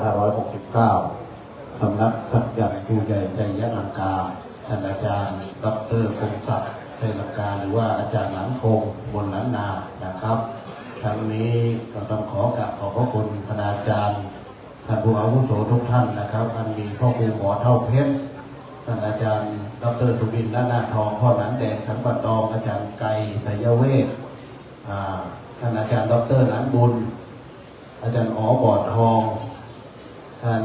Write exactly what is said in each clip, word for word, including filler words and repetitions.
ห้าร้อยหกสิบเก้า สำนักศักยันต์ปู่ใหญ่ไชยลังกา ท่านอาจารย์ ด็อกเตอร์ คงศักดิ์ ไชยลังกา หรือว่าอาจารย์หนานคง มนต์ล้านนานะครับ ทั้งนี้ก็ต้องขอกราบขอบพระคุณคณาจารย์ ท่านผู้อาวุโสทุกท่านนะครับ อันมีพ่อครูหมอเฒ่าเพชร ท่านอาจารย์ ด็อกเตอร์ สุบิน ล้านนาทอง พ่อหนานแดง สันป่าตอง อาจารย์ไกร ไสยเวช อ่า ท่านอาจารย์ ด็อกเตอร์ หนานบุญ อาจารย์ อ๋อ บ่อทอง ท่าน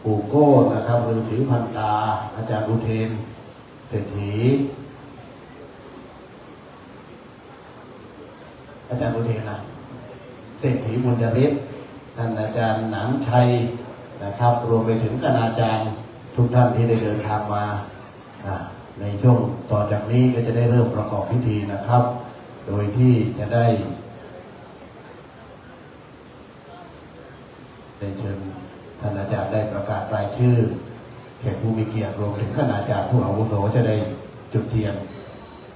ปู่โก้นะครับ ฤๅษีพันตา อาจารย์อุเทน เศรษฐี อาจารย์อุเทนนะ เศรษฐีบุญยฤทธิ์ ท่านอาจารย์หนานชัยนะครับ รวมไปถึงคณาจารย์ทุกท่านที่ได้เดินทางมา อ่า ในช่วงต่อจากนี้ก็จะได้เริ่มประกอบพิธีนะครับ โดยที่จะได้ ได้เชิญท่านอาจารย์ได้ประกาศรายชื่อแขกผู้มีเกียรติ รวมถึงคณาจารย์ผู้อาวุโสจะได้จุดเทียน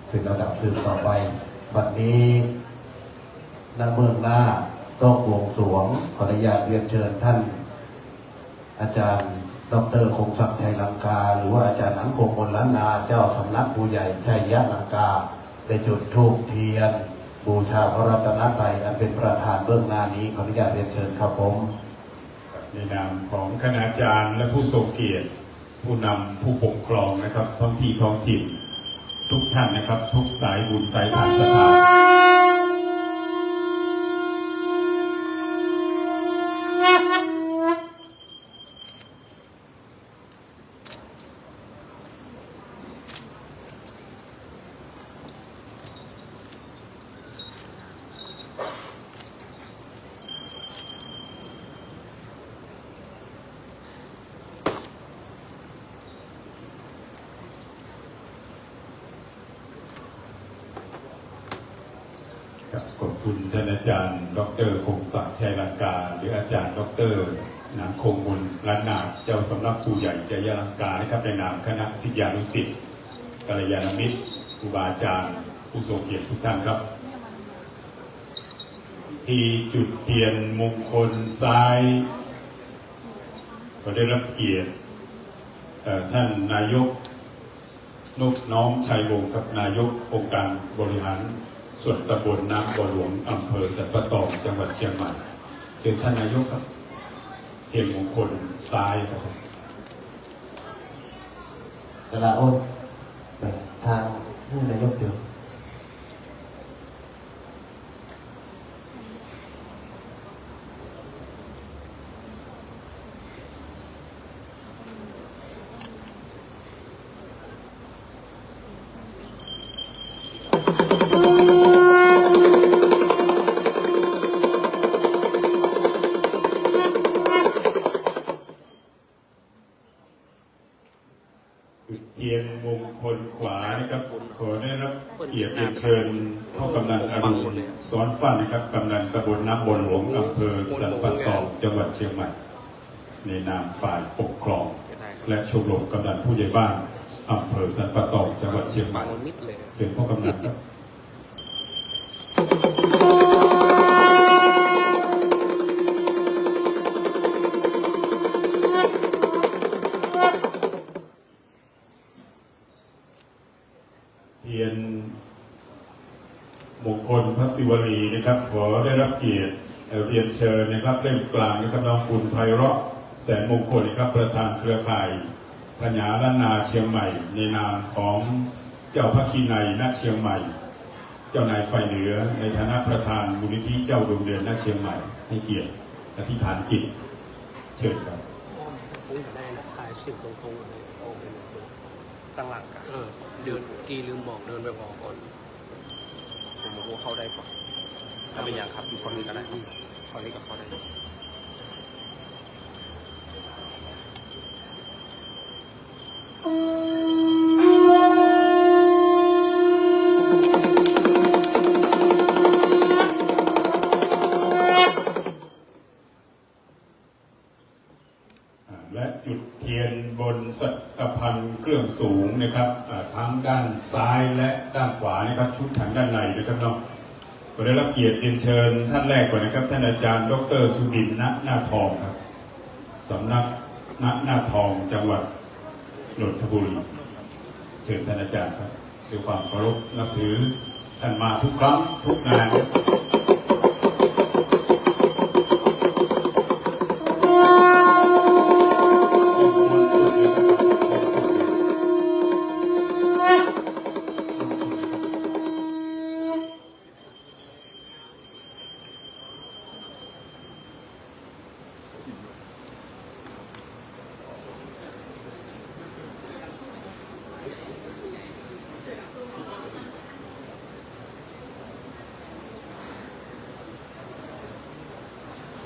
เป็นลำดับสืบต่อไป บัดนี้ณเมืองหน้าโต๊ะบวงสรวง ขออนุญาตเรียนเชิญท่านอาจารย์ ด็อกเตอร์ คงศักดิ์ ไชยลังกา หรือว่าอาจารย์หนานคง มนต์ล้านนา เจ้าสำนักปู่ใหญ่ไชยลังกา ได้จุดธูปเทียน บูชาพระรัตนตรัย อันเป็นประธานเบื้องหน้านี้ ขออนุญาตเรียนเชิญครับผม ในนามของคณาจารย์และผู้ทรงเกียรติ ผู้นำผู้ปกครองนะครับ ท้องที่ท้องถิ่นทุกท่านนะครับ ทุกสายบุญสายทานศรัทธา ครับ ขอบคุณท่านอาจารย์ ด็อกเตอร์ คงศักดิ์ ไชยลังกา หรืออาจารย์ ด็อกเตอร์ หนานคง มนต์ล้านนา เจ้าสำนักปู่ใหญ่ไชยลังกานะครับ ในนามคณะศิษยานุศิษย์ กัลยาณมิตร ครูบาอาจารย์ ผู้ทรงเกียรติทุกท่านครับ ที่จุดเทียนมงคลซ้าย ก็ได้รับเกียรติ เอ่อ ท่านนายก นกน้อมชัยวงศ์ครับ นายกองค์การบริหารส่วนตำบลน้ำบ่อหลวง อำเภอสันป่าตอง จังหวัดเชียงใหม่ เชิญท่านนายกครับ เทียนมงคลซ้ายครับ สละโอน ทางท่านนายกอยู่ จุดเทียนมงคลขวานะครับ ขอได้รับเกียรติเรียนเชิญพ่อกำนันอรุณ ซ้อนฟั่นนะครับ กำนันตำบลน้ำบ่อหลวง อำเภอสันป่าตอง จังหวัดเชียงใหม่ ในนามฝ่ายปกครอง และชมรมกำนันผู้ใหญ่บ้าน อำเภอสันป่าตอง จังหวัดเชียงใหม่ เชิญพ่อกำนันครับ เทียนมงคลพระศิวลีนะครับ ขอได้รับเกียรติ เอ่อ เรียนเชิญนะครับ เล่มกลางนะครับ น้องบุญไพเราะห์ แสนมงคลนะครับ ประธานเครือข่ายพญาล้านนาเชียงใหม่ ในนามของเจ้าพระคินัย ณ เชียงใหม่ เจ้านายฝ่ายเหนือ ในฐานะประธานมูลนิธิเจ้าดวงเดือน ณ เชียงใหม่ ให้เกียรติอธิษฐานจิต เชิญครับ ผมก็ได้นะ ถ่ายสิบตรงๆเลย โอเค ตั้งหลักอะ เออ เดิน กี้ลืมบอก เดินไปบอกก่อน ผมบอกว่าเข้าได้ก่อน ถ้าเป็นอย่างครับ อยู่ฝั่งนี้ก็ได้ครับ ฝั่งนี้ก็เข้าได้ อ่า และจุดเทียนบนสัตตะพันเครื่องสูงนะครับ อ่า ทั้งด้านซ้ายและด้านขวานะครับ ชุดทางด้านในนะครับเนาะ ก็ได้รับเกียรติเรียนเชิญท่านแรกก่อนนะครับ ท่านอาจารย์ ดอกเตอร์ สุบินทร์ ณ นาทองครับ สำนักณหน้าทอง จังหวัดนนทบุรี เชิญท่านอาจารย์ครับ ด้วยความเคารพนับถือ ท่านมาทุกครั้งทุกงาน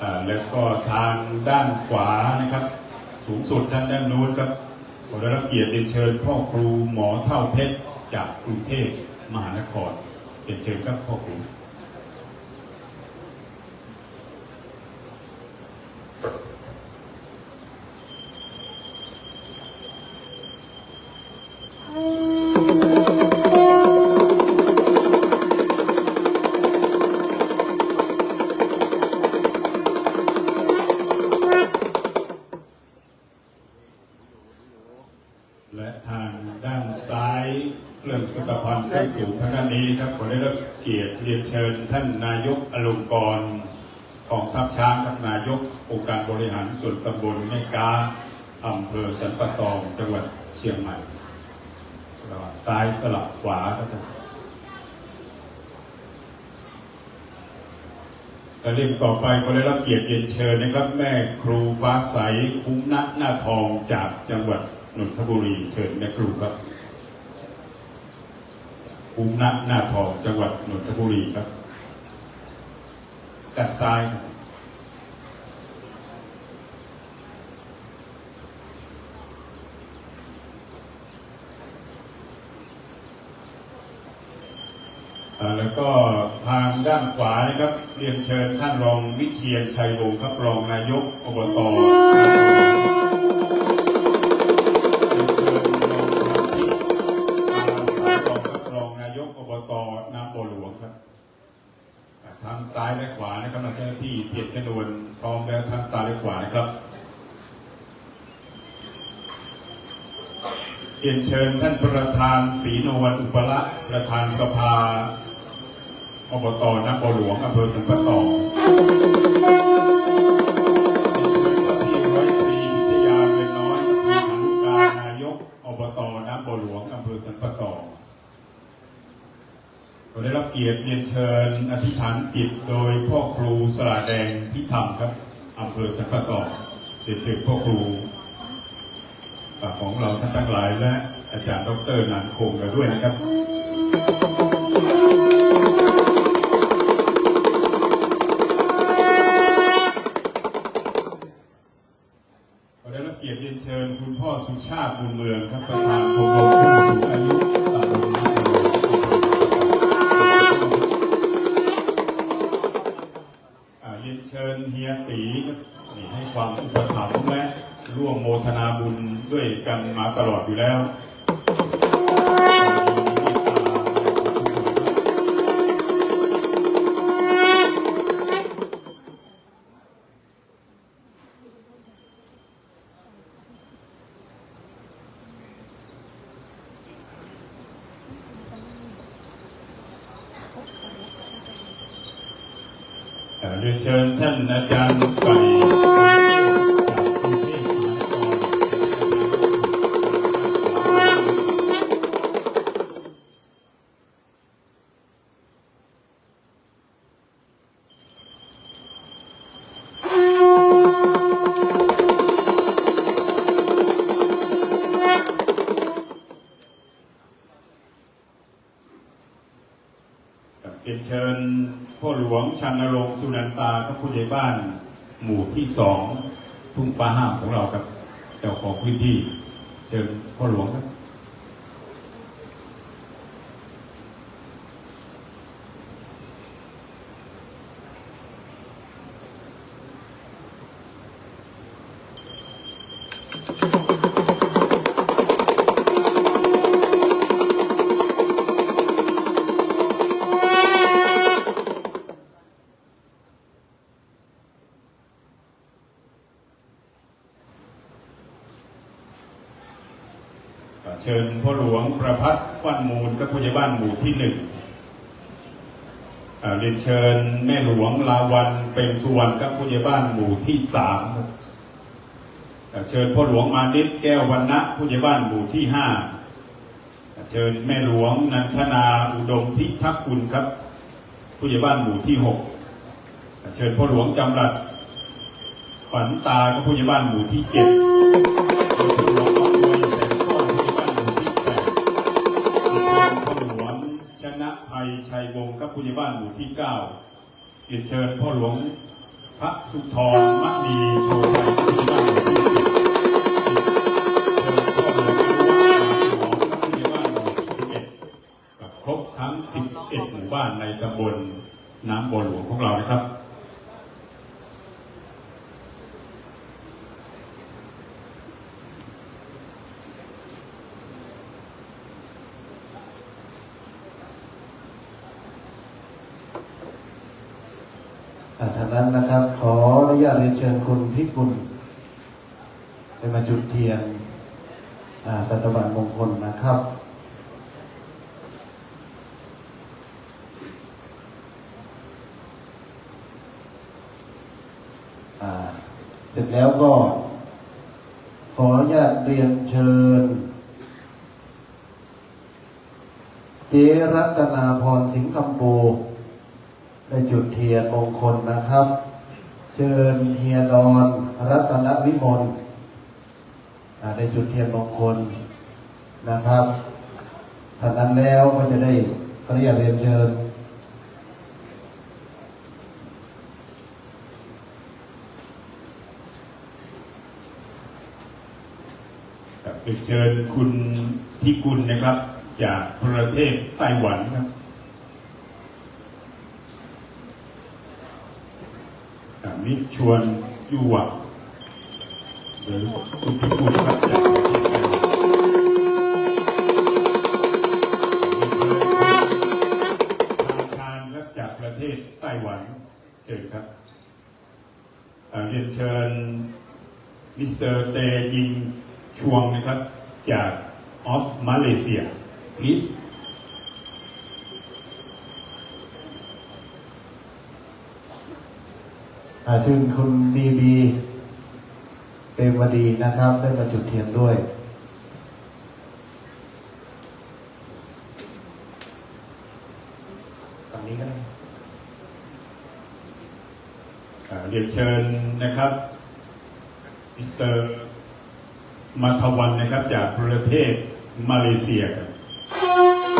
อ่า แล้วก็ทางด้านขวานะครับ สูงสุดทางด้านนู้นครับ ขอได้รับเกียรติเรียนเชิญพ่อครูหมอเฒ่าเพชร จากกรุงเทพมหานคร เรียนเชิญครับพ่อครู และทางด้านซ้าย เครื่องสังฆภัณฑ์เครื่องสูงทางด้านนี้ครับ ขอได้รับเกียรติเรียนเชิญท่านนายกอลงกรณ์ กองทัพช้างครับ นายกองค์การบริหารส่วนตำบลแม่ก๊า อำเภอสันป่าตอง จังหวัดเชียงใหม่ ระหว่างซ้ายสลับขวาครับ และเล่มต่อไปขอได้รับเกียรติเรียนเชิญนะครับ แม่ครูฟ้าใส คุ้มณหน้าทอง จากจังหวัดนนทบุรี เชิญแม่ครูครับ คุ้มณหน้าทอง จังหวัดนนทบุรีครับ ด้านซ้ายครับ อ่า แล้วก็ทางด้านขวานะครับ เรียนเชิญท่านรองวิเชียรชัยวงศ์ครับ รองนายกอบต เรียนเชิญรองครับ รองนายกอบต น้ำบ่อหลวงครับ ทางซ้ายและขวานะครับ เจ้าหน้าที่เตรียมชนวนพร้อมแล้วทั้งซ้ายและขวานะครับ เรียนเชิญท่านประธานศรีนวลอุปละ ประธานสภาอบต น้ำบ่อหลวง อำเภอสันป่าตอง เรียนเชิญท่านที่ร้อยตรีพิทยา เรือนน้อย เลขานุการนายกอบต น้ำบ่อหลวง อำเภอสันป่าตอง ขอได้รับเกียรติเรียนเชิญอธิษฐานจิตโดยพ่อครูสลาแดงพิธรรมครับ อำเภอสันป่าตอง เรียนเชิญพ่อครูของเราท่านทั้งหลาย และอาจารย์ด็อกเตอร์หนานคงเราด้วยนะครับ ขอได้รับเกียรติเรียนเชิญคุณพ่อสุชาติ บุญเมืองครับ ประธานชมรมผู้สูงอายุตำบลนาเจริญ อ่า เรียนเชิญเฮียตี๋ครับ นี่ให้ความอุปถัมภ์และร่วมโมทนาบุญด้วยกันมาตลอดอยู่แล้ว เอ่อ เรียนเชิญท่านอาจารย์ไก่ จากกรุงเทพมหานคร ครับ เรียนเชิญพ่อหลวงชันนรงค์ สุนันตา ครับ ผู้ใหญ่บ้านหมู่ที่สอง ทุ่งฟ้าห้ามของเราครับ เจ้าของพื้นที่ เชิญพ่อหลวงครับ เ เชิญพ่อหลวงประภัทร ฟั่นมูลครับ ผู้ใหญ่บ้านหมู่ที่หนึ่ง อ่า เรียนเชิญแม่หลวงลาวัณ เปรมสุวรรณครับ ผู้ใหญ่บ้านหมู่ที่สาม อ่า เชิญพ่อหลวงมานิต แก้ววรรณะ ผู้ใหญ่บ้านหมู่ที่ห้า เชิญแม่หลวงนันทนา อุดมพิทักษ์กุลครับ ผู้ใหญ่บ้านหมู่ที่หก เชิญพ่อหลวงจำรัด ขวัญตาครับ ผู้ใหญ่บ้านหมู่ที่เจ็ด เชิญพ่อหลวงอำนวย แสงก้อน ผู้ใหญ่บ้านหมู่ที่แปด เชิญพ่อหลวงชนะภัย ชัยวงศ์ครับ ผู้ใหญ่บ้านหมู่ที่เก้า เรียนเชิญพ่อหลวงพระสุธร มณีโชชัย ผู้ใหญ่บ้านหมู่ที่สิบ เชิญพ่อหลวงอนุวัฒน์ หอมครับ ผู้ใหญ่บ้านหมู่ที่สิบเอ็ด ครับ ครบทั้งสิบเอ็ดหมู่บ้านในตำบลน้ำบ่อหลวงของเรานะครับ อ่า ทางนั้นนะครับ ขออนุญาตเรียนเชิญคุณพิกุล ได้มาจุดเทียน อ่า สัตบัณฑมงคลนะครับ อ่า เสร็จแล้วก็ขออนุญาตเรียนเชิญ เจ๊รัตนาพร สิงห์คำปู ได้จุดเทียนมงคลนะครับ เชิญเฮียดอน รัตนวิมล อ่า ได้จุดเทียนมงคลนะครับ ถ้านั้นแล้วก็จะได้ขออนุญาตเรียนเชิญ ครับ เรียนเชิญคุณพิกุลนะครับ จากประเทศไต้หวันครับ อ่า มิตรชวนอยู่หวัง หรือคุณพิกุลครับ จากประเทศไต้หวัน เรียนเชิญคุณชาญชาญครับ จากประเทศไต้หวัน เชิญครับ เอ่อ เรียนเชิญมิสเตอร์เตจินชวงนะครับ จากออฟมาเลเซีย please อ่า เชิญคุณบีบี เปรมวดีนะครับ ได้มาจุดเทียนด้วย ฝั่งนี้ก็ได้ อ่า เรียนเชิญนะครับ มิสเตอร์มาทวันนะครับ จากประเทศมาเลเซียครับ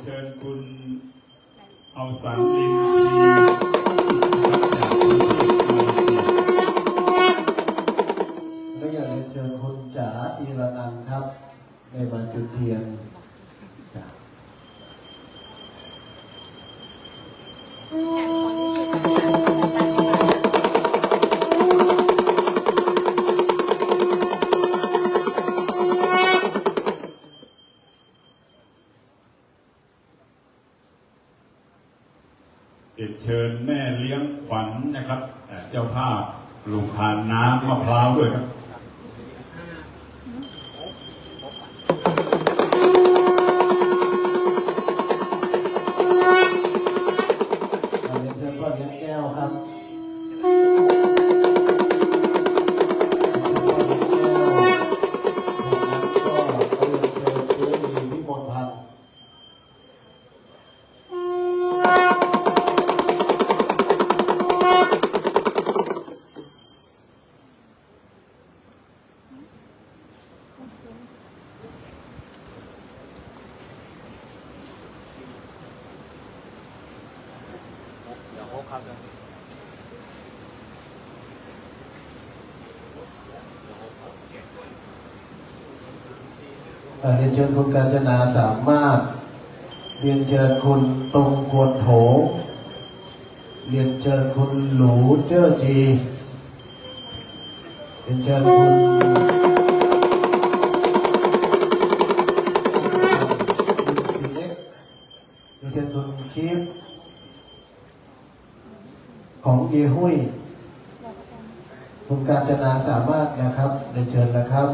เชิญคุณ เอาสันลินที และอยากเรียนเชิญคุณจ๋าจีรนันท์ครับ ได้มาจุดเทียน จ้ะ เรียนเชิญแม่เลี้ยงขวัญนะครับ เอ่อ เจ้าภาพโรงทานน้ำมะพร้าวด้วยครับ เรียนเชิญพ่อเลี้ยงแก้วครับ พ่อเลี้ยงแก้ว จากนั้นก็เรียนเชิญเจ๊ลี วิมลพันธ์ อ่า เรียนเชิญคุณกาญจนาสามารถ เรียนเชิญคุณตงกวนโถง เรียนเชิญคุณหลูเจ้อจี เรียนเชิญคุณ คุณศรีน เฮียหุ้ย คุณกาญจนาสามารถนะครับ เรียนเชิญนะครับ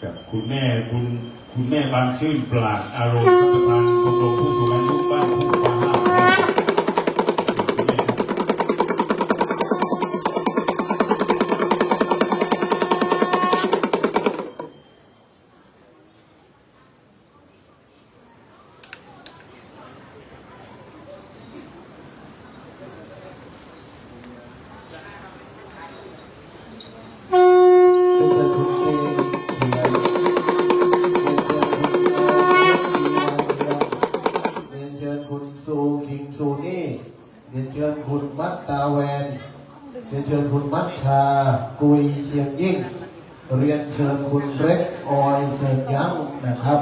ครับ คุณแม่บุญ คุณแม่บานชื่น ปราดอารมณ์ ประธานชมรมผู้สูงอายุบ้านทุ่งฟ้าห้า เรียนเชิญคุณเจนเขียน เรียนเชิญคุณอาร์ต เรียนเชิญคุณซูคิงซูนี่ เรียนเชิญคุณมัตตาแวน เรียนเชิญคุณมัชชา กุยเชียงยิ่ง เรียนเชิญคุณเล็กออยเซินย้ำนะครับ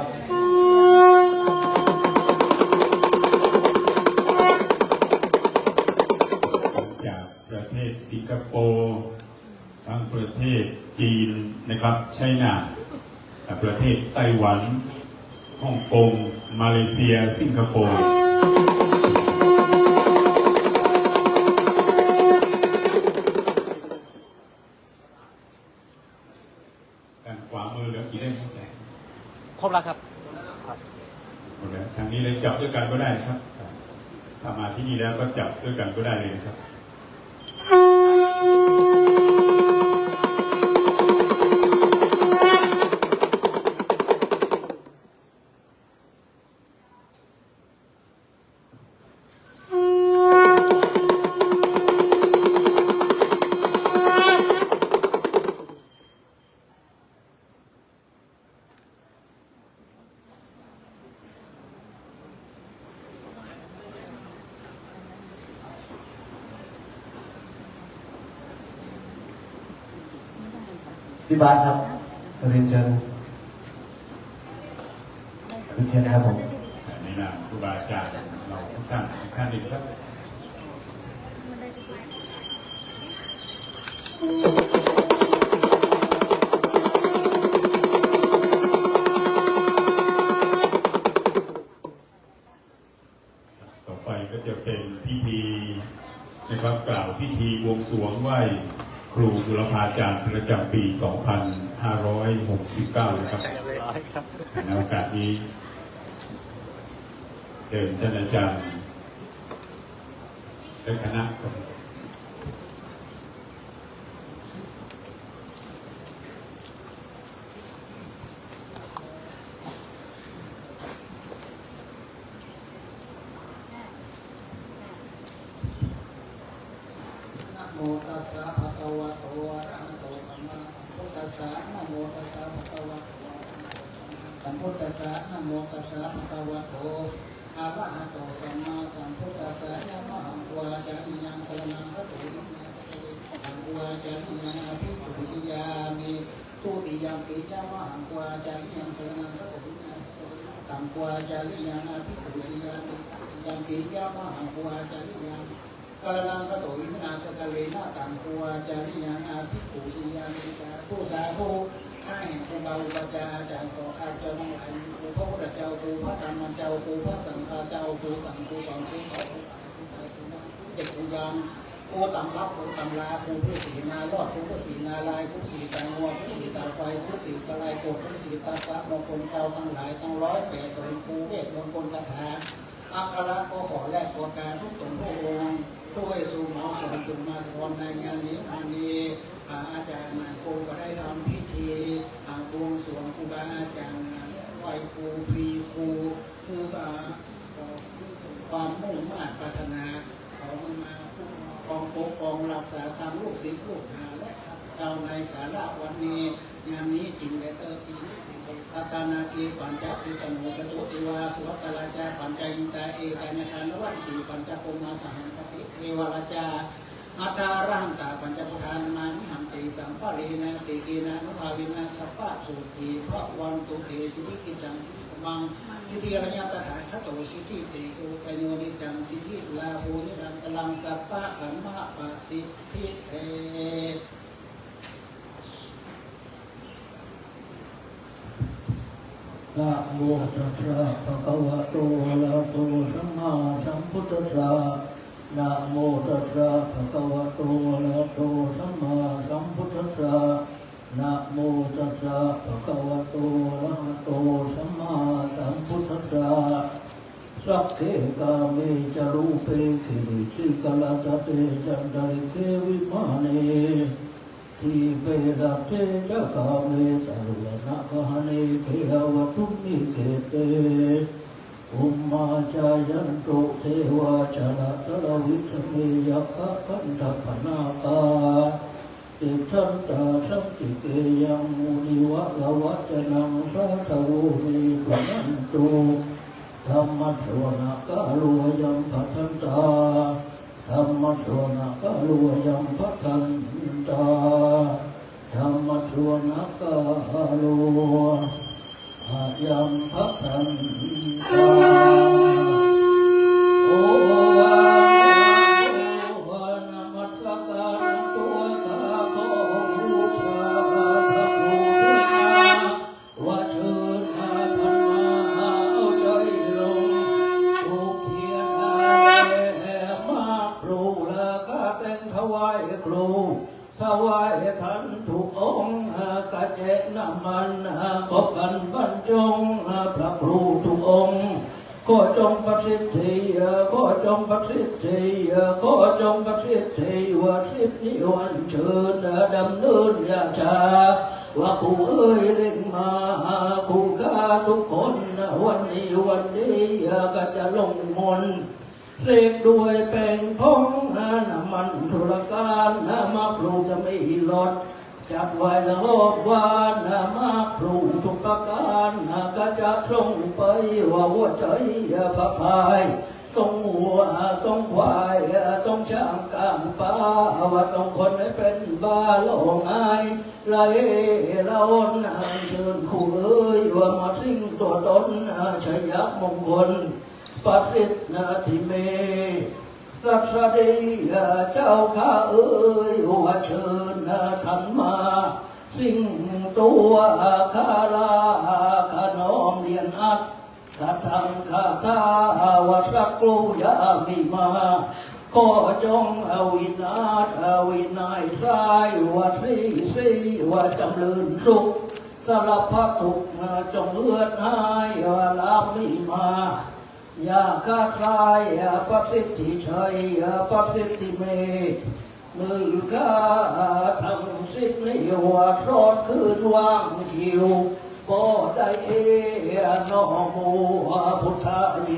จากประเทศสิงคโปร์ ทั้งประเทศจีนนะครับ ไชน่า ประเทศไต้หวัน ฮ่องกง มาเลเซีย สิงคโปร์ ด้านขวามือเหลือกี่เล่มครับ ครบแล้วครับ ครับ หมดแล้ว ทางนี้เลยจับด้วยกันก็ได้นะครับ ถ้ามาที่นี่แล้วก็จับด้วยกันก็ได้เลยนะครับ พี่บาสครับ เรียนเชิญ เรียนเชิญครับผม ในนามครูบาอาจารย์เราทุกท่านอีกท่านหนึ่งครับ ต่อไปก็จะเป็นพิธีนะครับ กล่าวพิธีบวงสรวงไหว้ครูบุรพาจารย์ประจำปี สองพันห้าร้อยหกสิบเก้า นะครับ ในโอกาสนี้ เชิญท่านอาจารย์และคณะ นะโมตัสสะ ภะคะวะโต อะระหะโต สัมมาสัมพุทธัสสะ นะโมตัสสะ ภะคะวะโต อะระหะโต สัมมาสัมพุทธัสสะ นะโมตัสสะ ภะคะวะโต อะระหะโต สัมมาสัมพุทธัสสะ ยะมะหัง ปูชนียัง สะระณัง คัตถิ ติยัมปิ ยะมะหัง ปูชนียัง อะภิปูชยามิ ทุติยัมปิ ยะมะหัง ปูชนียัง สะระณัง คัตถิ ติยัมปิ ยะมะหัง ปูชนียัง อะภิปูชยามิ ตติยัมปิ ยะมะหัง ปูชนียัง สะระณัง คัตถิ ติยัมปิ ยะมะหัง ปูชนียัง อะภิปูชยามิ สาธุ สาธุ ข้าแห่งครูบาอุปัชฌาย์อาจ๋ารย์ของข้าพเจ้าตังหลาย มีครูพระพุทธเจ้า ครูพระธรรมเจ้า ครูพระสังฆเจ้า ครูสัง ครูสอน ครูสอน ครูตาย ครูตาย ครูตาย ครูเด็ก ครูยัง ครูตำรับ ครูตำรา ครูฤๅษีนารอด ครูฤๅษีนารายณ์ ครูฤๅษีตางัว ครูฤๅษีตาไฟ ครูฤๅษีกะลายโกด ครูฤๅษีตาสะมงคลเจ้าตังหลายตังร้อยแปดต๋น ครูเวทมนต์คาถา อักขระก็ขอแลขอการทุกต๋นทุกองค์ ช่วยสู่หมอสอนจงมาสอนในงานนี้ วันนี้ อ่า อาจ๋ารย์หลายคนก็ได้ทำพิธี อ่า บวงสรวงครูบาอาจ๋ารย์ ไหว้ครู พลีครู คือ อ่า ขอความมุ่งมาดปรารถนา ขอมึงมาคุ้มครองปกครองรักษาตางลูกศิษย์ลูกหา และข้าพเจ้าในกาละวันนี้ ยามนี้จึงได้เติบโตมีสิ่งใด ตานาคี ปัญจพิษณุจตุเทวา สุวัสสาราชา ปัญจอินทา เอกายักขานุวัสสี ปัญจพรหมา สหัมปติเทวาราชา อัฏฐารหันตา ปัญจพุทธา นะมามิหัง เตสังปะเรณา เตเกนะ อานุภาเวนะ สัพพะโสตถี ภะวันตุ เต สิทธิกิจจัง สิทธิ มัง สิทธิระยะตถาคโต สิทธิเตโช ชโย นิจจัง สิทธิลาโภ นิรันตรัง สัพพะธรรมะปะสิทธิเต นะโมตัสสะ ภะคะวะโต อะระหะโต สัมมาสัมพุทธัสสะ นะโมตัสสะ ภะคะวะโต อะระหะโต สัมมาสัมพุทธัสสะ นะโมตัสสะ ภะคะวะโต อะระหะโต สัมมาสัมพุทธัสสะ สักเข กาเม จะ รูปเป กิริสิขะรัตตะเต จันตะริกเข วิมาเน ทีปะรัตเต จะ กาเม สะหะวะนะกะหะเน เขหะวะตุมหิ เขเต ภุมมา จายันตุ เทวา จะละตะละวิสะเม ยักขะกันทะปะนาคา ติฏฐันตา สันติเขยัง มุนิวะระวะจะนัง สาธะโว เม สุนันตุ ธัมมัสสะวะนะกาโล อะยัมภะทันตา ธัมมัสสะวะนะกาโล อะยัมภะทันตา ธัมมัสสะวะนะกาโล อะยัมภะทันตา โอ นมัสการตั๋วข้าขอบูชาพระครูพุทธา ว่าเชิญพาท่านมาเอาใจ๋ลง ถูกเทียนแห่หมากพลู ราคาแต่งถวายครู ถวายท่านทุกองค์ กระแจน้ำมัน ขอกันบรรจง พระครูทุกองค์ ขอจงประสิทธิ ขอจงประสิทธิ ขอจงประสิทธิ ว่าสิทธินี้อัญเชิญดำเนินอย่าช้า ว่าครูเอ๋ยเร่งมา ครูข้าทุกคน วันนี้วันดี ก็จะลงมนต์ เสกด้วยแป้งผง น้ำมันทุรการ หมากพลูจะมีรส จัดไหว้ละหอมหวาน หมากพลูทุกประการ ก็จะส่งไปว่าหัวใจ๋พระพาย ต้องงัวต้องควาย ต้องช้างกลางป่า ว่าต้องคนให้เป็นบ้าหลงอาย ละเฮละอน เชิญครูเอ๋ยว่ามาสิงตัวตน ชัยมงคล ประสิทธิเม สัสดีเจ้าข้าเอ๋ย ว่าเชิญท่านมาสิงตัวข้าราข้าน้อมเรียนอัตถะคาถา ว่าสักครู่อย่ามีมา ขอจงเอาวินาศเอาวินัยร้าย ว่าสีสีว่าจำเริญสุข สารพัดทุกข์จงเลือนหาย ว่าลาบมีมา อย่าขาดสาย ประสิทธิชัย ประสิทธิเม มือข้าทั้งสิบนิ้ว สอดคืนวางคิว บ่ได้เอ หนอหมู่พุทธาเย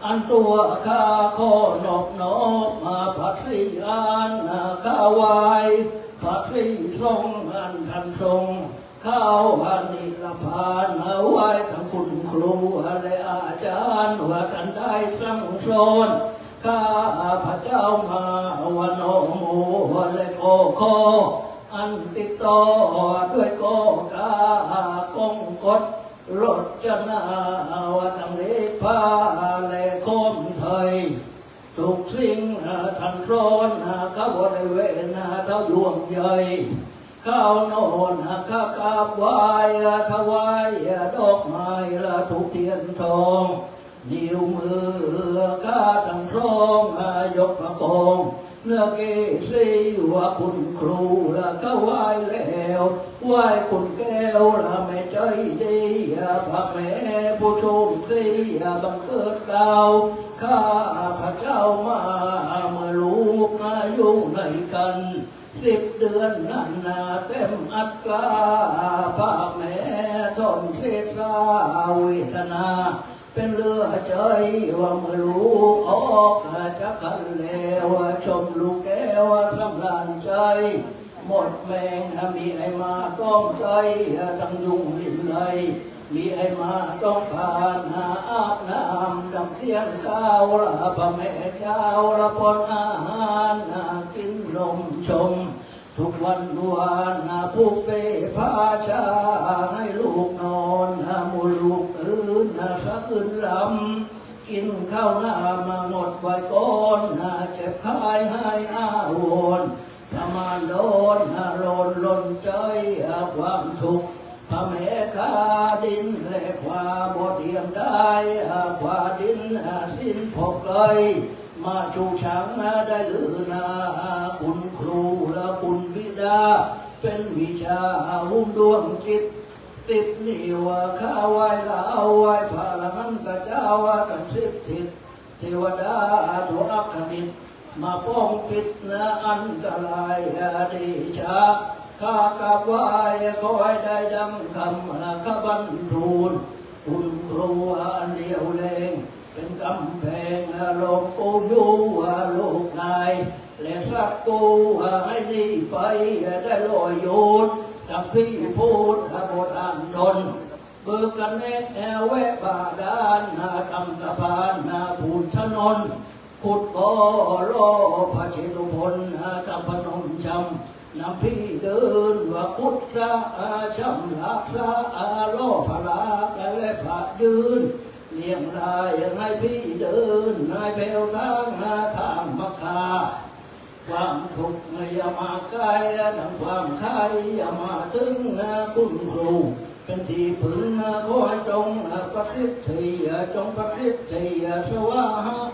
อันตัวข้าขอนอบน้อมมาพระศรีอานข้าไหว้ พระศรีทรงอันท่านทรง เข้านิรพาน ไหว้ทั้งคุณครูและอาจารย์ ว่าท่านได้สั่งสอนข้าพระเจ้ามา ว่าหนอหมู่และก็ขออันติดต่อด้วยก็กล้ากองกฎรจนา ว่าทั้งเลขผ้าและคมไทย ทุกสิ่งท่านสอนข้าบ่ได้เว้นเต้ายวงใหญ่ ข้าวนอนข้ากราบไหว้ถวายดอกไม้และธูปเทียนทอง นิ้วมือข้าทั้งสองยกประคอง เนื้อเกศสีว่าคุณครูและข้าไหว้แล้ว ไหว้คุณแก้วและแม่ใจ๋ดี พระแม่ผู้โชคสีบังเกิดเกล้า ข้าพระเจ้ามาเมื่อลูกอยู่ในครรภ์ สิบเดือนนั้นนาเต็มอัตรา พระแม่ทนเสษาเวทนา เป็นเหลือใจ๋ว่าเมื่อลูกออกจากครรภ์แล้ว ชมลูกแก้วสำราญใจ๋ หมดแมง มีไอ้หมาต้องใจ๊ ตั้งยุงริมไล มีไอ้หมาต้องผ่าน อาบน้ำดำเสี้ยงก้าว พระแม่เจ้าละป้อนอาหาร กิ๋นนมชม ทุกวันวาน ผูกเป้ผ้าชา หื้อลูกนอน หมู่ลูกตื่น สะอื้นรำ กิ๋นข้าวน้ำ หมดไหว้ก่อน เจ็บคายหายอาวรณ์ ประมาณดอน ร้อนรนใจ๊ ความทุกข์ พระแม่ข้าดิน และความบ่เตียมได้ ความดิน สิ้นพบไกล มาชูชังได้หรือนา คุณครูและคุณบิดา เป๋นวิชาหุ้มดวงจิต สิบนิ้วข้าไหว้ลาว ไหว้พระอรหันตะเจ้า ตั้งสิบทิศ เทวดาทั่วอัคคณิต มาป้องปิดอันตราย เดชะ ข้ากราบไหว้ ขอให้ได้ดังคำขบันทูล คุณครูอันเดียวแลง เป๋นก๋ำแพงล้อมกู้อยู่ ลูกนาย และสัตว์กู้ หื้อหนีไปได้ลอยโยน สัพพีพูดบทอันทน เบิกกั๋นแนะแวะบาดาล ทำสะพานปูนถนน ขุดก่อหล่อพระเชตุพน ทำพนมจำ นำพี่เดินว่าขุดสระ ชำระสระ หล่อพระลากและพระยืน เลี้ยงลายหื้อพี่เดิน หื้อแผ้วทาง ทางมรรคา ความทุกข์อย่ามาใก้ ทั้งความไข้อย่ามาเถิง คุณครูเป๋นตี้เผิง ขอจงประสิทธิ จงประสิทธิ สวา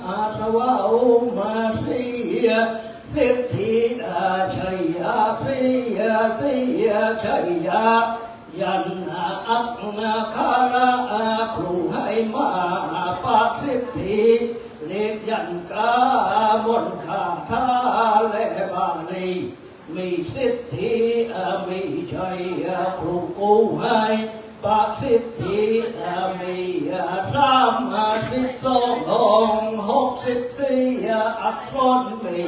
หา สวาโอมาสี สิทธิ อาชัยยาสี สีชัยยา ยันต์อักขระครูหื้อมาประสิทธิ เลขยันต์กล้ามนต์คาถาและบาลี มีสิทธิ มีชัย ครูกู้หื้อประสิทธิ มีสามสิบสอง หกสิบสี่ อักษรมี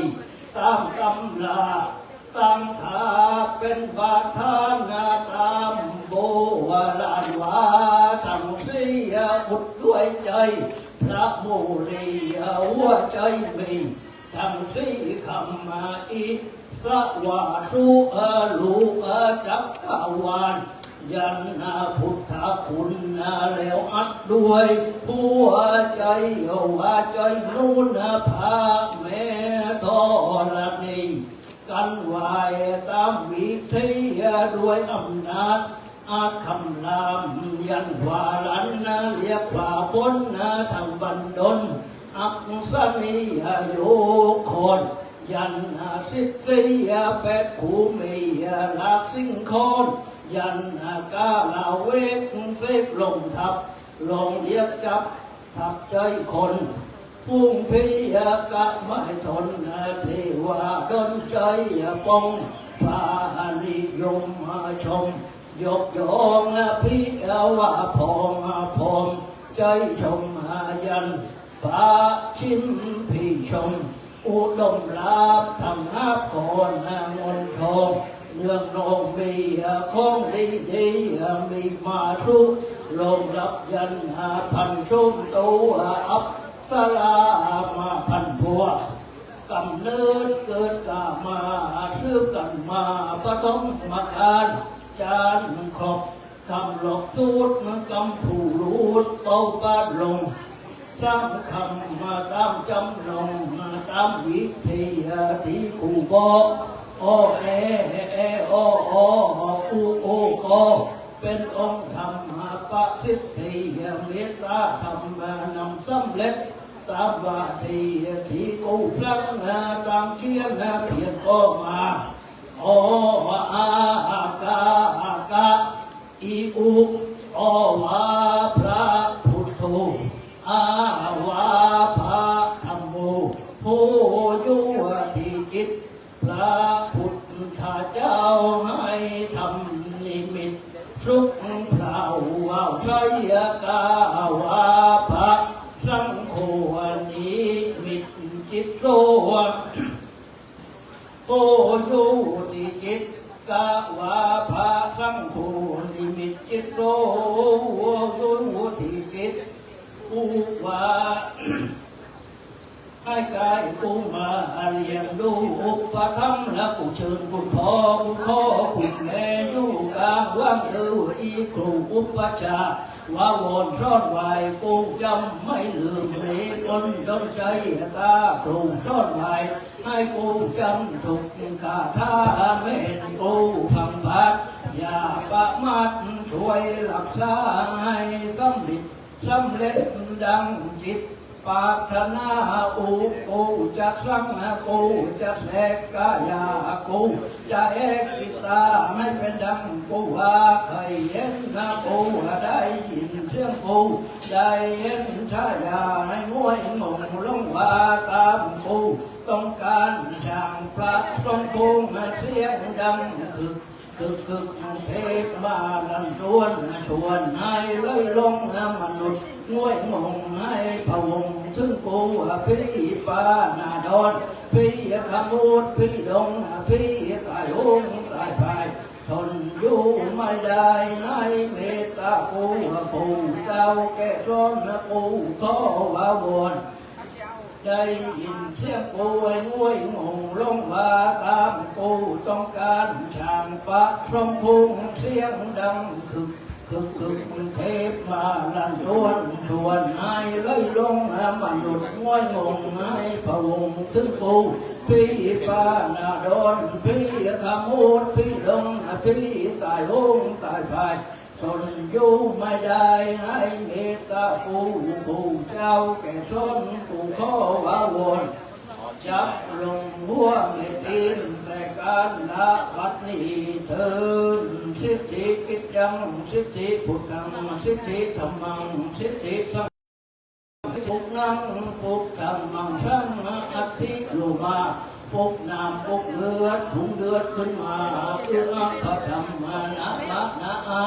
ต๋ามตำรา ตั้งถ้าเป๋นบาทานต๋ามโบราณว่า ตังสี่อุดด้วยใจ๋ พระมุนีหัวใจ๋มี ตังสี่คำอิสวาสุ ลูกจักรวาล ยันต์พุทธคุณ แล้วอัดด้วยหัวใจ๋ ว่าใจ๋นูนพระแม่ธรณี กั๋นไหว้ต๋ามวิธี ด้วยอำนาจอัดคำราม ยันต์ขวาลัน เรียกขวาพ้น ทั้งบันดล อักษณียโยคอน ยันต์สิบสี่ แปดคูมี ลากสิงคอน ยันต์กาลาเวก เสกลงทัพ ลองเรียกจับ ทับใจ๋คน ฝูงผีกะไม้ทน เทวาดลใจ๋ปอง พระนิยมชม ยกย่องผีว่าพอง พองใจ๋ชม ยันต์ประชิมผีชม อุดมลาภทั้งหาบขอนเงินทอง เมืองนองมีของดีๆ มีมาสุ ลงรับยันต์พันชุมตัว อัปสรามาพันผัว กำเนิดเกิดกามา สืบกั๋นมาปฐมกาล จาร์ครบ คำหลอกสูตร กำผู้รูดเป่าปาดลง สามคำมาต๋ามจำนง มาต๋ามวิธีตี้ครูบอก ออแอ แอออ อออู โอ กอ เป๋นองค์ธรรมประสิทธิ เมตตาธรรมนำสำเร็จ ต๋ามว่าตี้ตี้ครูสั่ง ต๋ามเขียนเขียนก็มา ออ อา กา กะ อี อุ ออ วา พระพุทโธ อา วา พระธัมโม โพอยู่ตี้จิต พระพุทธเจ้าหื้อธรรมนิมิต สุขพราววาวชัย กา วา พระสังโฆ นิมิตจิตโส โพอยู่ตี้จิต กาว่าพระสังฆูนิมิตจิตโต อยู่ที่จิต กูว่า ให้กายกูมาเลี้ยงดูอุปถัมภ์ และกูเชิญคุณพ่อ คุณพ่อ คุณแม่ อยู่กลางวัง เออ อีครูอุปัชฌาย์ ว่าวอนสอนไหว้ กูจ๋ำไม่ลืม มีคนดลใจตา ครูสอนไหว้ ให้กูจ๋ำทุกคาถา แม่นกูพร่ำปรารถนา อย่าประมาท ช่วยรักษาให้สำเร็จ สำเร็จดังจิตปรารถนา อุกูจะสัง กูจะแสกกายา กูจะแหกปิดตา ให้เป๋นดังกูว่า ใค่เห็นนะกู ได้ยินเสียงกู ได้เห็นชายา ให้ง่วยงงลงว่าต๋ามกู ต้องก๋านสร้างพระสงฆ์ เสียงดังคึก คึกคึกเทพมาลันจวน ชวนให้เลยลงมนุษย์ ง่วยงงให้พะวง เถิงกูว่าผีป่าหน้าด้อน ผีขมูด ผีดง ผีต๋ายโหงต๋ายพาย ทนอยู่ไม่ได้ในเมตต๋ากู กูเจ้าแก่สอน กูขอว่าวอน ได้ยินเสียงกู ไอ้ง่วยงงลงว่าต๋ามกู ต้องก๋านสร้างพระสงฆ์ เสียงดังคึก คึกคึกเทพมาลันจวน ชวนให้เลยลงมนุษย์ ง่วยงงให้พะวง เถิงกูผีป่าหน้าด้อน ผีขมูด ผีดง ผีต๋ายโหงต๋ายพาย ทนอยู่ไม่ได้ในเมตต๋ากู กูเจ้าแก่สอน กูขอว่าวอน จับลงหัวแม่ตีน แต่ก๋านละบัดนี้เถิด สิทธิกิจจัง สิทธิพุทธัง สิทธิธัมมัง สิทธิสังฆัง ปุกขัง ปุกธัมมัง สังฆัง อัตถิโลมา ปุกน้ำปุกเลือด หุงเลือดขึ้นมา เอื้อพระธรรม นะมะ นะอะ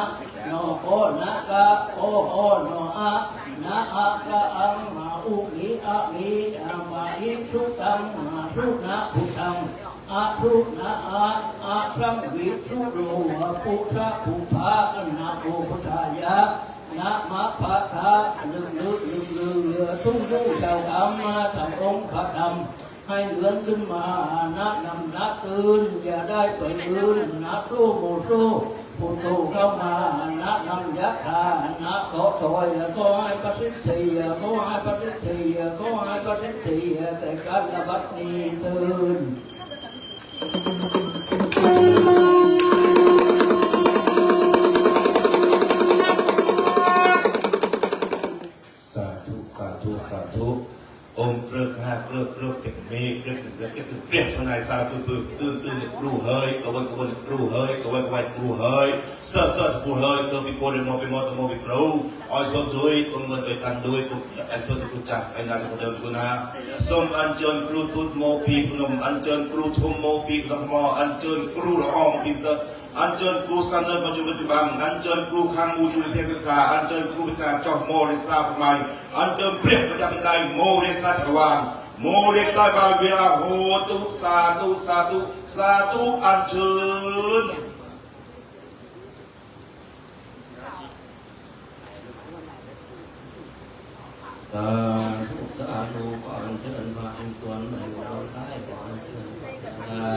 นอ กอ นะ กะ กอ ออ นอ อะ นะอะ กะอัง มา อุ มิ อะ มิ อะ มะ อิ สุตัง มา สุ นะ พุทธัง อะ สุ นะ อะ อะ สัง วิ สุ โล ปุ สะ ปุ พะ นะโม พุทธายะ นะมะ พะทะ ลึกลึกลึกลึก ทุ่งทุ่งเจ้ากรรม มาทำองค์พระธรรม ให้เลือนขึ้นมา นะนำนะคืน อย่าได้ไปอื่น นะสู้โมสู้ พุทโธเข้ามา นะนำยัตถา นะขอถอย ขอให้ประสิทธิ ขอให้ประสิทธิ ขอให้ประสิทธิ แต่ก๋านละบัดนี้เถิด สาธุ สาธุ สาธุ องค์เกริกห้าเกริก เกริกเจ็ดเมตร เกริกเจ็ดเกริก เกริกเจ็ดเกริก เปรียบเท่าในซาคือปืน ตื่น ตื่น ครูเหย กระวน กระวน ครูเหย กระวน กระวน ครูเหย เสิร์ช เสิร์ช ครูเหย เกิดปีโกเรโม ปีโม ตะโม ปีเกรู อ้อยสดด้วย องค์เงินโดยตันด้วย องค์ไอ้สดกุจัก ไอ้นาตะโม เดินกุณา ส้มอัญเจิญครูทูตโมปีพนม อัญเจิญครูทุมโมปีพนม อัญเจิญครูละอองปีเสิร์ช อัญเจิญครูสันเนินปัจจุ ปัจจุบัน อัญเจิญครูคังมูจุลิเทพศา อัญเจิญครูพิจารณาจอมโมเรศาพมัย อัญเจิญเปรียบประจำเป็นไดโมเรศาจักรวาล โมเรศาบาลเวลาโหตุ สาธุ สาธุ สาธุ อัญเชิญ สาธุ สาธุ ขออัญเชิญพระอินทร์สวนมาอยู่เบื้องซ้าย ขออัญเชิญพระอินทร์ใต้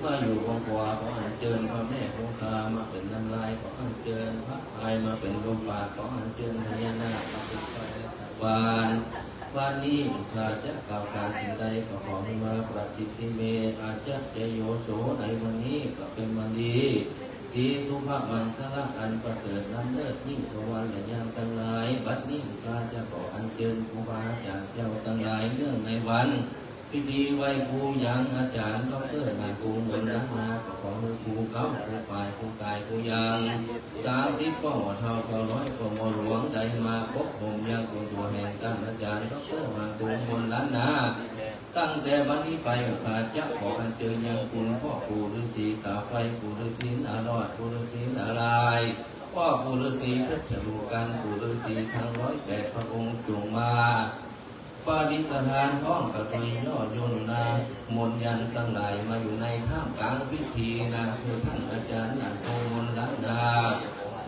มาอยู่เบื้องขวา ขออัญเชิญพระแม่คงคามาเป็นน้ำลาย ขออัญเชิญพระพายมาเป็นลมปราณ ขออัญเชิญพญานาคมาเป็นไฟและสวรรค์ วันนี้ข้าจะกล่าวการสิ่งใดก็ขอให้มาประสิทธิเม อาจจะเจโยโส ในวันนี้ก็เป็นวันดี สีสุภมังคละอันประเสริฐล้ำเลิศยิ่งกว่าวันและยามทั้งหลาย บัดนี้ข้าจะขออัญเชิญครูบาอาจารย์เจ้าทั้งหลายเนื่องในวันพิธีไหว้ครูยังอาจารย์ด็อกเตอร์นายครูมนต์ล้านนา ก็ขอให้ครูเก๊าครูป่ายครูกายครูยัง สามสิบก็หมอเฒ่า เก้าร้อยก็หมอหลวง ได้มาปกผมยังครูตัวแห่งต้านอาจารย์ด็อกเตอร์นายครูมนต์ล้านนา ตั้งแต่บัดนี้ไปข้าจะขออัญเชิญยังคุณพ่อปู่ฤๅษีต๋าไฟ ปู่ฤๅษีนารอด ปู่ฤๅษีนารายณ์ พ่อปู่ฤๅษีเพชรลูกัง ปู่ฤๅษีทั้งร้อยแปดพระองค์จงมา ปริตฐานพร้อมกับไตรย่อย่นนา มนต์ยันต์ตังหลายมาอยู่ในท่ามกลางพิธีนา คือท่านอาจารย์หลวงปู่มนต์ล้านนา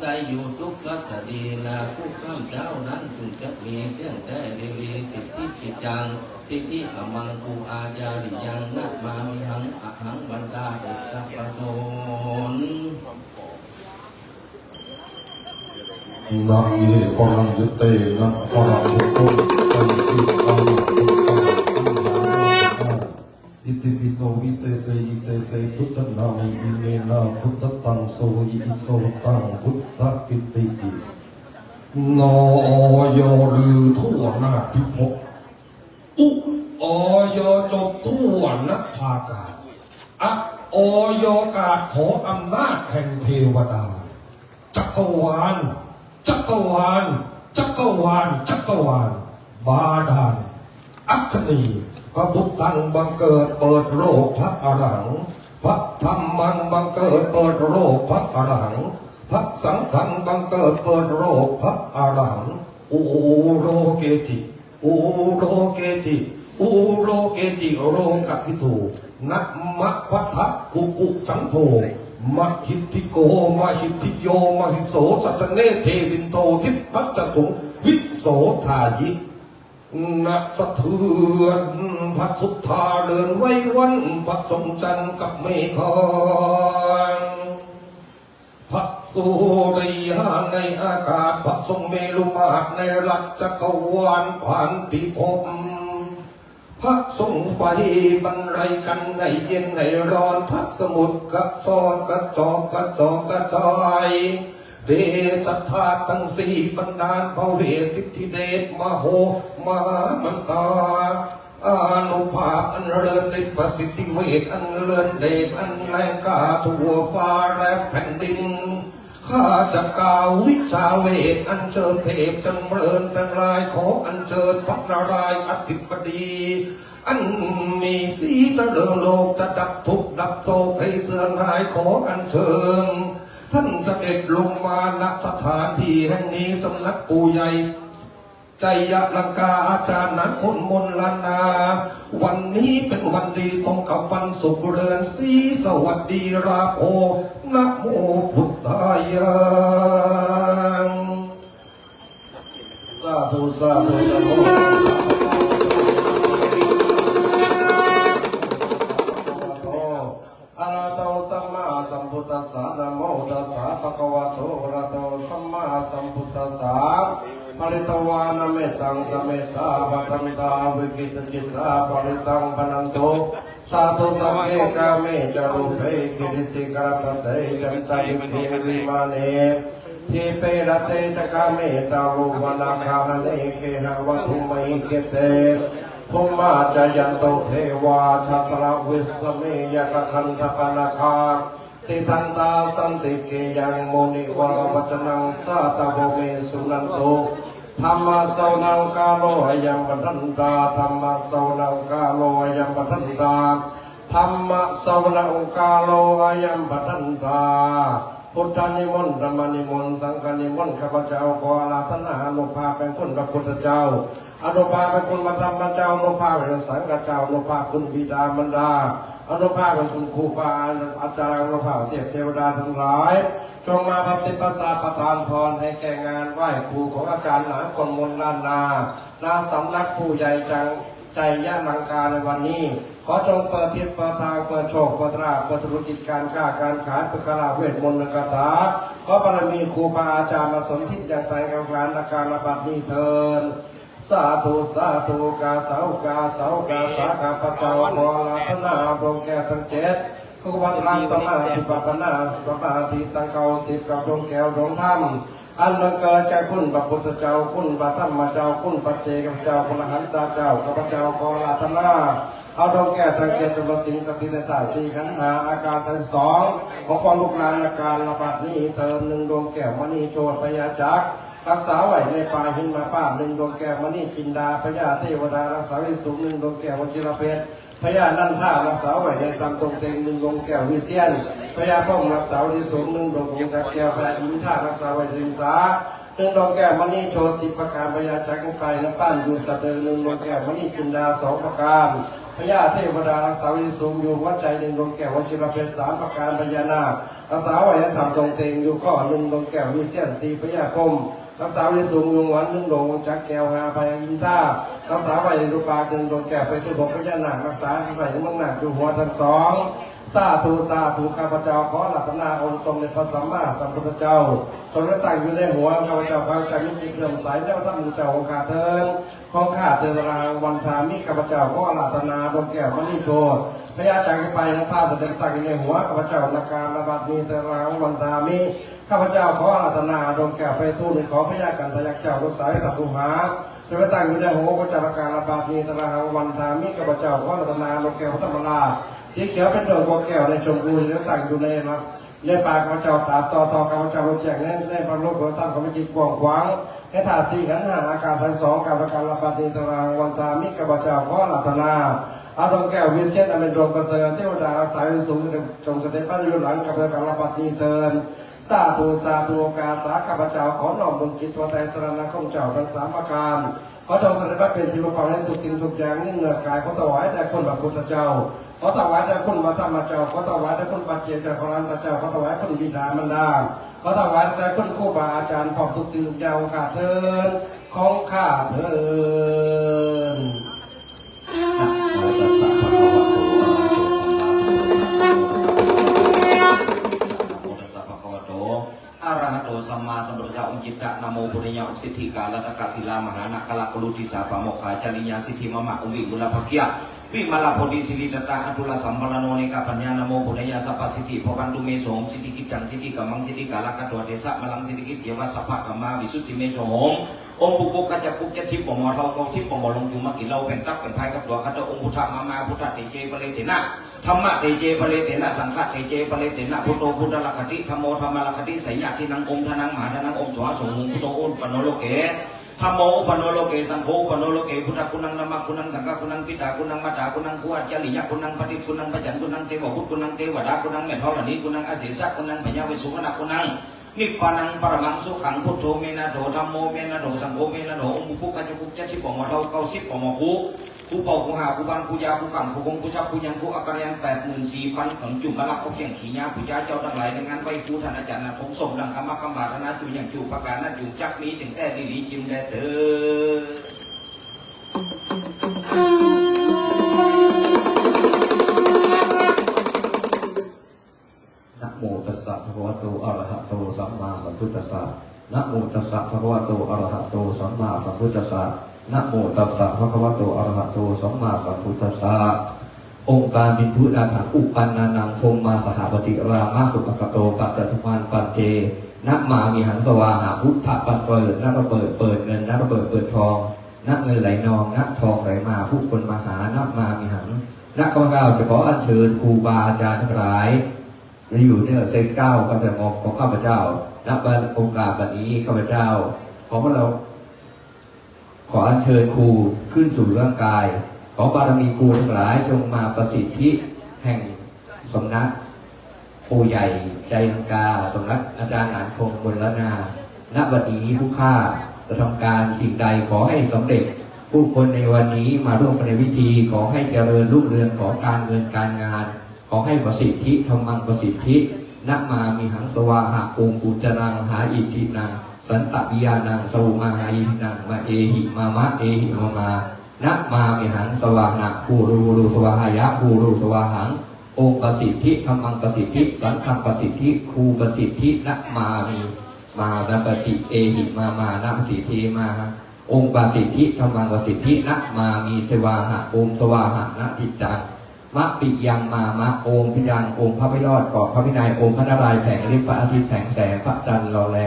ได้อยู่สุขสวัสดีนา ผู้ข้ามเจ้านั้นจึงจะมีเตี้ยงแต๊ดีลี สิทธิกิจจัง สิทธิอมัง ปูอาจาริยัง นะมามิหัง อะหัง วันตา อิสัพพโส นะเย ปะรัง ยุตเตนะ ปะรัง บุคคล เป็นสิทธิ์ อัน อิติปิโส วิเศษเส อิเศษเส พุทธนาเม อิเมนะ พุทธตัง โสหิ อิโสตัง พุทธปิติ น อย หรือทั่วหน้าพิภพ อุ อย จบทั่วณภาคา อะ อย กาดขออำนาจแห่งเทวดา จักรวาล จักรวาล จักรวาล จักรวาล บาดาล อัคคณี พระพุทธังบังเกิดเปิดโลกพระอรหัง พระธัมมังบังเกิดเปิดโลกพระอรหัง พระสังฆังบังเกิดเปิดโลกพระอรหัง อุโรเกจิ อุโรเกจิ อุโรเกจิ โรกะวิทู นะมะพัทธะกุกุสังโฆ มะหิทธิโก มะหิทธิโย มะหิโส สัตเนเทวินโท ทิพพัสสุง วิโสทายิ นะสะเทือนพระสุธาเรือนไหวหวั่น พระทรงจันทร์กับเมฆา พระสุริยะในอากาศ พระทรงเมรุมาตรในรัฐจักรวาลพันปีภพ พระทรงไฟบรรลัยกัณฑ์ให้เย็นให้ร้อน พระสมุทรกระชอนกระจอกกระจอกกระจาย เดชธาตุทั้งสี่บันดาล พระเวสสิทธิเดชมโห มหามันตา อานุภาพอันเลิศฤทธิ์ ประสิทธิเวชอันเลิศเดชอันแรงกล้า ทั่วฟ้าและแผ่นดิน ข้าจะกล่าววิชาเวท อัญเชิญเทพจำเริญทั้งหลาย ขออัญเชิญพระนารายณ์อธิปดี อันมีสีเจริญโลก จะดับทุกข์ดับโศกให้เสื่อมหาย ขออัญเชิญท่านเสด็จลงมา ณ สถานที่แห่งนี้ สำนักปู่ใหญ่ ชัยยะลังคา อาจารย์หลวงปู่มนต์ล้านนา วันนี้เป็นวันดีตรงกับวันศุกร์ เดือนสี่ สวัสดีราโภ นะโมพุทธายะ สาธุ สาธุ นะโมตัสสะ ภะคะวะโต อะระหะโต สัมมาสัมพุทธัสสะ นะโมตัสสะ ภะคะวะโต อะระหะโต สัมมาสัมพุทธัสสะ ผลิตวานะเมตตัง สะเมตตา วะทันตา วิกิตตจิตตา ผลิตัง ภะนันตุ สาธุ สักเข กาเม จะรูปะ กิริสิขะรัตตะ ยันตะ ริกเข วิมาเน ทีปะ รัตเต จะ กาเม ตารุวนาคาหะเน เขหะวัตถุ มหิเขเต ภุมมา จายันตุ เทวา ชาตะละวิสสะเม ยักขะคันธะปะนาคา ติทันตา สันติเข ยัง มุนิวะระวัจจะนัง สาธะโว เม สุนันตุ ธัมมะสะวะนะ โอ กาโล อะยัม ปะทันตา ธัมมะสะวะนะ โอ กาโล อะยัม ปะทันตา ธัมมะสะวะนะ โอ กาโล อะยัม ปะทันตา พุทธะนิมนต์ ธัมมะนิมนต์ สังฆะนิมนต์ ข้าพเจ้าขออาราธนาอานุภาพแห่งคุณพระพุทธเจ้า อานุภาพแห่งคุณพระธรรมเจ้า อานุภาพแห่งสังฆเจ้า อานุภาพคุณบิดามารดา อานุภาพแห่งคุณครูบาอาจารย์ อานุภาพเทพเทวดาทั้งหลาย จงมาประสิทธิ์ประสาทประทานพรให้แก่งานไหว้ครูของอาจารย์หลวงปู่มนต์ล้านนา ณ สำนักปู่ใหญ่จัง ชัยยะลังคาในวันนี้ ขอจงเปิดทิศเปิดทาง เปิดโชคเปิดลาภ เปิดธุรกิจการค้าการขาย เปิดคาถาเวทมนต์คาถา ขอบารมีครูบาอาจารย์มาสถิตยังตนแก่ลูกหลานนาคาณบัดนี้เทิน สาธุ สาธุ กาเสา กาเสา กาสา ข้าพเจ้าขออาราธนาดวงแก้วทั้งเจ็ด คือวัตรสมาธิปัปปนาสมาธิตั้งเก้าสิบกับดวงแก้วดวงธรรม อันบังเกิดแก่คุณพระพุทธเจ้า คุณพระธรรมเจ้า คุณพระเจ้า พระอรหันตเจ้า ข้าพเจ้าขออาราธนา เอาดวงแก้วทั้งเจ็ดจงมาสิงสถิตในธาตุสี่ขันธ์ห้า อาการสามสิบสอง ของพวกลูกหลานนาคาณบัดนี้เทิน หนึ่งดวงแก้วมณีโชติ พญาจักร รักษาไว้ในป่าหิมพานต์ หนึ่งดวงแก้วมณีจินดา พญาเทวดา รักษาไว้สูง หนึ่งดวงแก้ววจิรเพชร พญานันทา รักษาไว้ในถ้ำตรงเต็ง หนึ่งดวงแก้ววิเชียร พญาพรหมรักษาไว้ที่สูง หนึ่งดวงองค์จักรแก้ว พญาอินทารักษาไว้ริมสา นึ่งดวงแก้วมณีโชติสิบประก๋าน พญาจักรพรรดินำป้านอยู่สะดือ นึ่งดวงแก้วมณีจินดาสองประก๋าน พญาเทวดารักษาไว้สูงอยู่หัวใจ๋ นึ่งดวงแก้ววชิรเพชรสามประก๋าน พญานาครักษาไว้ธรรมตรงเต็งอยู่ข้อ นึ่งดวงแก้ววิเชียรสี่พญาพรหมรักษาไว้สูงอยู่หัว นึ่งดวงจักรแก้วห้าพญาอินทรารักษาไว้รูปา นึ่งดวงแก้วไปสู่พญานาครักษาไว้เมืองนาคอยู่หัวตังสอง สาธุ สาธุ ข้าพเจ้าขออาราธนาองค์สมเด็จพระสัมมาสัมพุทธเจ้า ทรงได้ตั้งอยู่ในหัว ข้าพเจ้า ข้าพเจ้ามีจิตเลื่อมใสในพระธรรมของเจ้าองค์ข้าเทิน ของข้าเทิน อรหัง วันทามิ ข้าพเจ้าขออาราธนาดวงแก้วมณีโชติ พญาจักรพรรดินำป้าน ทรงได้ตั้งอยู่ในหัว ข้าพเจ้า ณ กาลบัดนี้เทิน อรหัง วันทามิ ข้าพเจ้าขออาราธนาดวงแก้วไพฑูรย์ของพญากันทะยักษ์เจ้า ลูกสาวพระภูหา ทรงได้ตั้งอยู่ในหัว ข้าพเจ้า ณ กาลบัดนี้เทิน อรหัง วันทามิ ข้าพเจ้าขออาราธนาดวงแก้วพระธรรมราช สีเขียวเป็นดวงบัวแก้วในชมพู ที่ตั้งอยู่ในหลักในปากข้าพเจ้า ตราบต่อเท่าข้าพเจ้ารู้แจ้งใน ในพระโลกุตตรธรรมของพระจิตกว้างขวาง ในธาตุสี่ขันธ์ห้า อากาศทั้งสอง ข้าพเจ้า ณ กาลบัดนี้เทิน อรหัง วันทามิ ข้าพเจ้าขออาราธนา เอาดวงแก้ววิเศษอันเป็นดวงประเสริฐ เทวดารักษาอยู่สูง จงเสด็จมาอยู่หลังข้าพเจ้า ณ กาลบัดนี้เทิน สาธุ สาธุ โอกาสา ข้าพเจ้าขอน้อมดวงจิตถวายไตรสรณคมเจ้าทั้งสามประก๋าน ขอจงเสด็จมาเป็นที่ปกป้องในทุกสิ่งทุกอย่าง ในเนื้อกาย ขอถวายแด่คุณพระพุทธเจ้า ขอถวายแด่คุณพระธรรมเจ้า ขอถวายแด่คุณพระเจ้า ขอหลานเจ้า ขอถวายคุณบิดามารดา ขอถวายแด่คุณครูบาอาจารย์ พร้อมทุกสิ่งทุกอย่างของข้าเทิน ของข้าเทิน นะโมตัสสะภะคะวะโต อะระหะโต สัมมาสัมพุทธัสสะ นะโมตัสสะภะคะวะโต อะระหะโต สัมมาสัมพุทธัสสะ อุมจิตตะ นะโมพุทธายะ อุมสิทธิกาลัตตะกะศิลามหานาคาราคุรุติสาปะโมกขาจาริยาสิทธิมะมะ อุมวิมุลละภะเกีย วิมลโพธิสิริทัตตะ อะทุลสัมปะรโณ เนกะปัญญา นะโมพุทธายะ สัพพะสิทธิภะวันตุเม โสมสิทธิกิจจัง สิทธิกัมมัง สิทธิกาละกะตวะเตสะมะลัง สิทธิกิจเจวะ สัพพะกัมมาวิสุทธิเม โสม องค์ปุกปุกขะจะปุกจะ สิบบ่หม้อเถ้าเก่า สิบบ่หม้อลงจุ่มมากิ๋นเหล้า แบ่งตักแบ่งพายกับตั๋วข้าเจ้า องค์พุทธะมามา พุทธะเตเจ ปะเรเตนะ ธัมมะเตเจ ปะเรเตนะ สังฆะเตเจ ปะเรเตนะ พุทโธ พุทธะรักขะติ ธัมโม ธัมมะรักขะติ ไสยะทินัง องค์ทานัง มหาทานัง องค์โสหะโสหง พุทโธ อุปปะโนโลเก ธัมโม อุปปะโนโลเก สังโฆ อุปปะโนโลเก พุทธะกุณัง ธัมมะกุณัง สังฆะกุณัง ปิตะกุณัง มะตะกุณัง ครูอัจฉริยะกุณัง ปะดิษฐกุณัง พยัญชนะกุณัง เทวบุตรกุณัง เทวดากุณัง แม่ธรณีกุณัง อาเสสะกุณัง พญาเวสสุวรรณกุณัง นิพพานังปะระมังสุขัง พุทโธเมนะโถ ธัมโมเมนะโถ สังโฆเมนะโถ องค์ปุกปุกขะจะปุกจะ สิบบ่หม้อเถ้าเก่า สิบบ่หม้อครู ครูเป่า ครูหา ครูบาน ครูยา ครูกำ ครูคง ครูทรัพย์ ครูยัน ครูอักขระยัน แปดหมื่นสี่พัน ของจุ่มมะละกอเขียงขีญา ผู้จาเจ้าตังหลายในงานไหว้ครู ต้านอาจ๋ารย์นั้นคงสมดังกำมะกำบาตรนา จุ่มอย่างจุ่มประก๋านนั้น จุ่มจักมีเถิงแต๊ดีหลีจิ่มแต๊เถิง นะโมตัสสะภะคะวะโต อะระหะโต สัมมาสัมพุทธัสสะ นะโมตัสสะภะคะวะโต อะระหะโต สัมมาสัมพุทธัสสะ นะโมตัสสะภะคะวะโต อะระหะโต สัมมาสัมพุทธัสสะ องค์การบินทุนาถัง อุปันนานัง พรหมาสหปติ รามะสุอักขโต ปัจจตัง พันเต นะมามิหัง สวาหา พุทธะ ปัดเปิด นะระเบิด เปิดเงิน นะระเบิด เปิดทอง นะเงินไหลนอง นะทองไหลมา ผู้คนมาหา นะมามิหัง นะข้าพเจ้าจะขออัญเชิญครูบาอาจารย์ทั้งหลาย อยู่ในเศษเก้า ข้าพเจ้า ของข้าพเจ้า ณ บัด โอกาสบัดนี้ ข้าพเจ้า ขอพวกเรา ขออัญเชิญครูขึ้นสู่ร่างกาย ขอบารมีครูทั้งหลายจงมาประสิทธิแห่งสำนักปู่ใหญ่ชัยลังกา สำนักอาจารย์หลานคงมลนา ณ บัดนี้ผู้ข้าจะทำการสิ่งใดขอให้สำเร็จ ผู้คนในวันนี้มาร่วมในพิธี ขอให้เจริญรุ่งเรือง ขอการเงินการงาน ขอให้ประสิทธิ ธัมมังประสิทธิ นะมามิหัง สวาหะ โอม อุจจารัง หาอิทธินัง สันตะปิยานัง สะหุมาหาอิทธินัง มะเอหิ มามะ เอหิ มามา นะมามิหัง สวาหะ หูรู หูรู สวาหายะ หูรู สวาหัง โอมประสิทธิ ธัมมังประสิทธิ สังฆังประสิทธิ ครูประสิทธิ นะมามิ มานะปะติ เอหิ มามา นะประสิทธิ มาหัง โอมประสิทธิ ธัมมังประสิทธิ นะมามิ สวาหะ โอมสวาหะ นะจิตตัง มะปิยัง มามะ โอมพิยัง โอมพระวิโรจน์ กรอบพระวินัย โอมพระนารายณ์แผงฤทธิ์ พระอาทิตย์แผงแสง พระจันทร์หล่อแล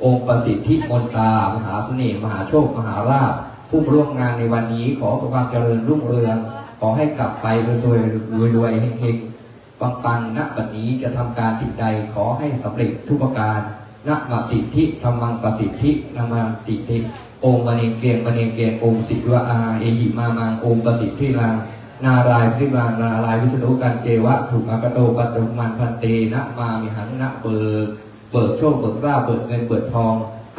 โอมประสิทธิ มนตรา มหาเสน่ห์ มหาโชค มหาลาภ ผู้มาร่วมงานในวันนี้ ขอความเจริญรุ่งเรือง ขอให้กลับไปรวยๆ รวยๆ เฮงๆ ปังๆ ณ บัดนี้จะทำการสิ่งใดขอให้สำเร็จทุกประการ นะมาสิทธิ ธัมมังประสิทธิ นะมาสิทธิ โอมมะเนงเกง มะเนงเกง โอมสิวะอาหา เอหิ มามัง โอมประสิทธิรัง นารายณ์ สิวะ นารายณ์ วิษณุ กัญเจวะ ถูกอาคาโต ปัจจุบัน พันเต นะมามิหัง นะเบิก เบิกโชค เบิกลาภ เบิกเงิน เบิกทอง ใ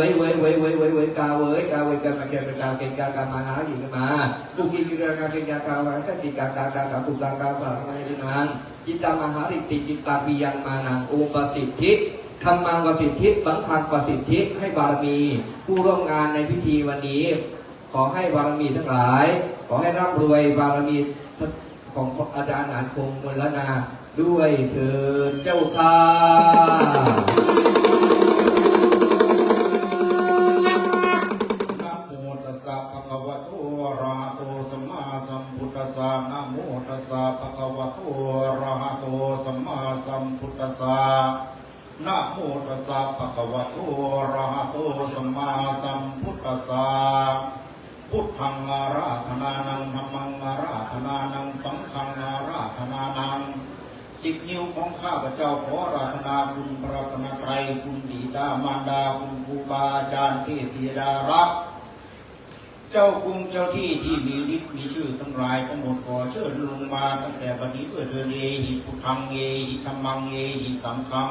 วยเวยเวยเวยเวยเวย กาเวยกาเวย กามะเกณฑ์กาเกณฑ์กากามหาริมมา ปุกิจจาราเกณฑ์กากาวังคติกากากากาปุกากาสารมัยริมัง จิตตมหาริตติจิตตาปิยังมานัง โอมประสิทธิ ธัมมังประสิทธิ สังฆังประสิทธิ ให้บารมีผู้ร่วมงานในพิธีวันนี้ ขอให้บารมีทั้งหลาย ขอให้ร่ำรวยบารมีของอาจารย์หนานคง มลนา ด้วยเถิดเจ้าข้า นะโมตัสสะ ภะคะวะโต อะระหะโต สัมมาสัมพุทธัสสะ นะโมตัสสะ ภะคะวะโต อะระหะโต สัมมาสัมพุทธัสสะ นะโมตัสสะ ภะคะวะโต อะระหะโต สัมมาสัมพุทธัสสะ พุทธังอาราธนานัง ธัมมังอาราธนานัง สังฆังอาราธนานัง สิบนิ้วของข้าพเจ้าขออาราธนาคุณพระรัตนตรัย คุณบิดามารดา คุณครูบาอาจารย์ เทพธิดารักษ์ เจ้ากรุงเจ้าที่ที่มีฤทธิ์มีชื่อทั้งหลายทั้งหมด ขอเชิญลงมาตั้งแต่บัดนี้เถิดเถิด เอหิ พุทธัง เอหิ ธัมมัง เอหิ สังฆัง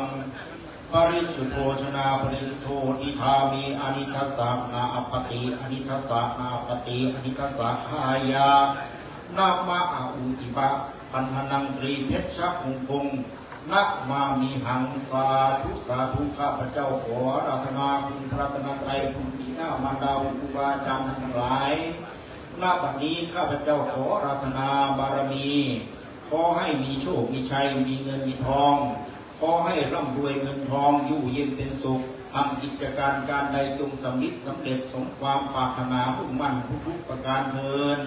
ปริสุทโธ ชนะ ปริสุทโธ นิทามิ อนิทัสสะ นาอัปปติ อนิทัสสะ นาอัปปติ อนิทัสสะ ขายะ นะมะ อะอุ อิมะ ปัณณัง ตรีเพชฌะมงคล นะมามิหัง สาธุ สาธุ ข้าพเจ้าขออาราธนาคุณพระรัตนตรัย คุณบิดามารดา คุณครูบาอาจารย์ทั้งหลาย ณ บัดนี้ข้าพเจ้าขออาราธนาบารมี ขอให้มีโชค มีชัย มีเงิน มีทอง ขอให้ร่ำรวยเงินทอง อยู่เย็นเป็นสุข ทำกิจการการใดจงสำเร็จ สำเร็จสมความปรารถนา มุ่งมั่นทุกๆประการเทอญ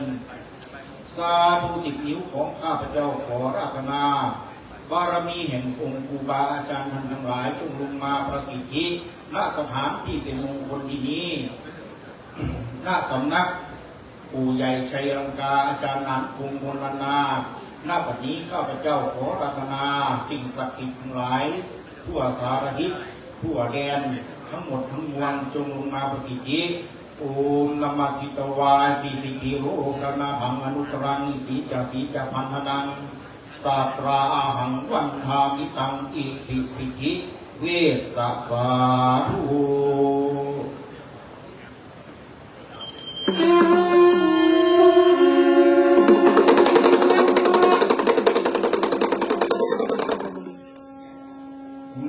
สาธุ สิบนิ้วของข้าพเจ้าขออาราธนา บารมีแห่งองค์ครูบาอาจารย์ท่านทั้งหลาย จงลงมาประสิทธิ ณ สถานที่เป็นมงคลที่นี้ ณ สำนักปู่ใหญ่ชัยลังกา อาจารย์หนานคง มลนาถ ณ บัดนี้ข้าพเจ้าขออาราธนา สิ่งศักดิ์สิทธิ์ทั้งหลาย ทั่วสารทิศ ทั่วแดน ทั้งหมดทั้งมวล จงลงมาประสิทธิ Om namassitavā sīsibhi lokanaṭṭhaṃ anuttaraṃ isī ca sīcabhaṇḍanaṃ satrā ahaṃ vandāmi taṃ isisiddhi vessassa. Sādhu.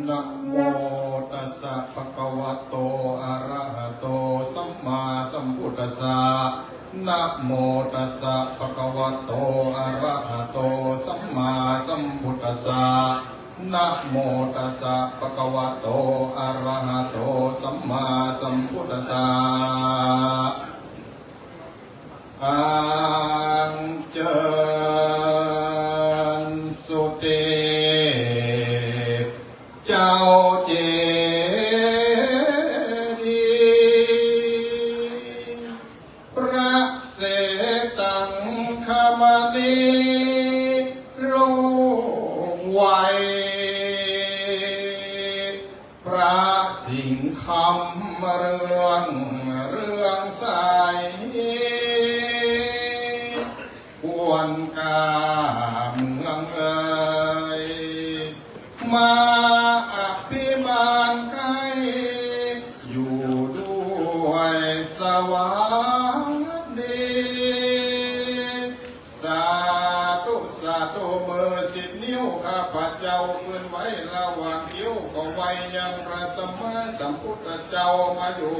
Namo tassa bhagavato arahato sammāsambuddhassa. Namo tassa bhagavato arahato sammāsambuddhassa. Namo tassa bhagavato arahato sammāsambuddhassa. อัญเชิญสุเทพเจ้าเจดีย์ พระเสตังคมณี โลกไว พระสิงห์คำเรือง เรืองใส ควรค่าเมืองเอ๋ย มาอภิบาลใคร่ อยู่ด้วยสวัสดี สาธุ สาธุ มือสิบนิ้วข้าพเจ้าขึ้นไว้ระหว่างคิ้ว ขอไหว้ยังพระสัมมาสัมพุทธเจ้ามาอยู่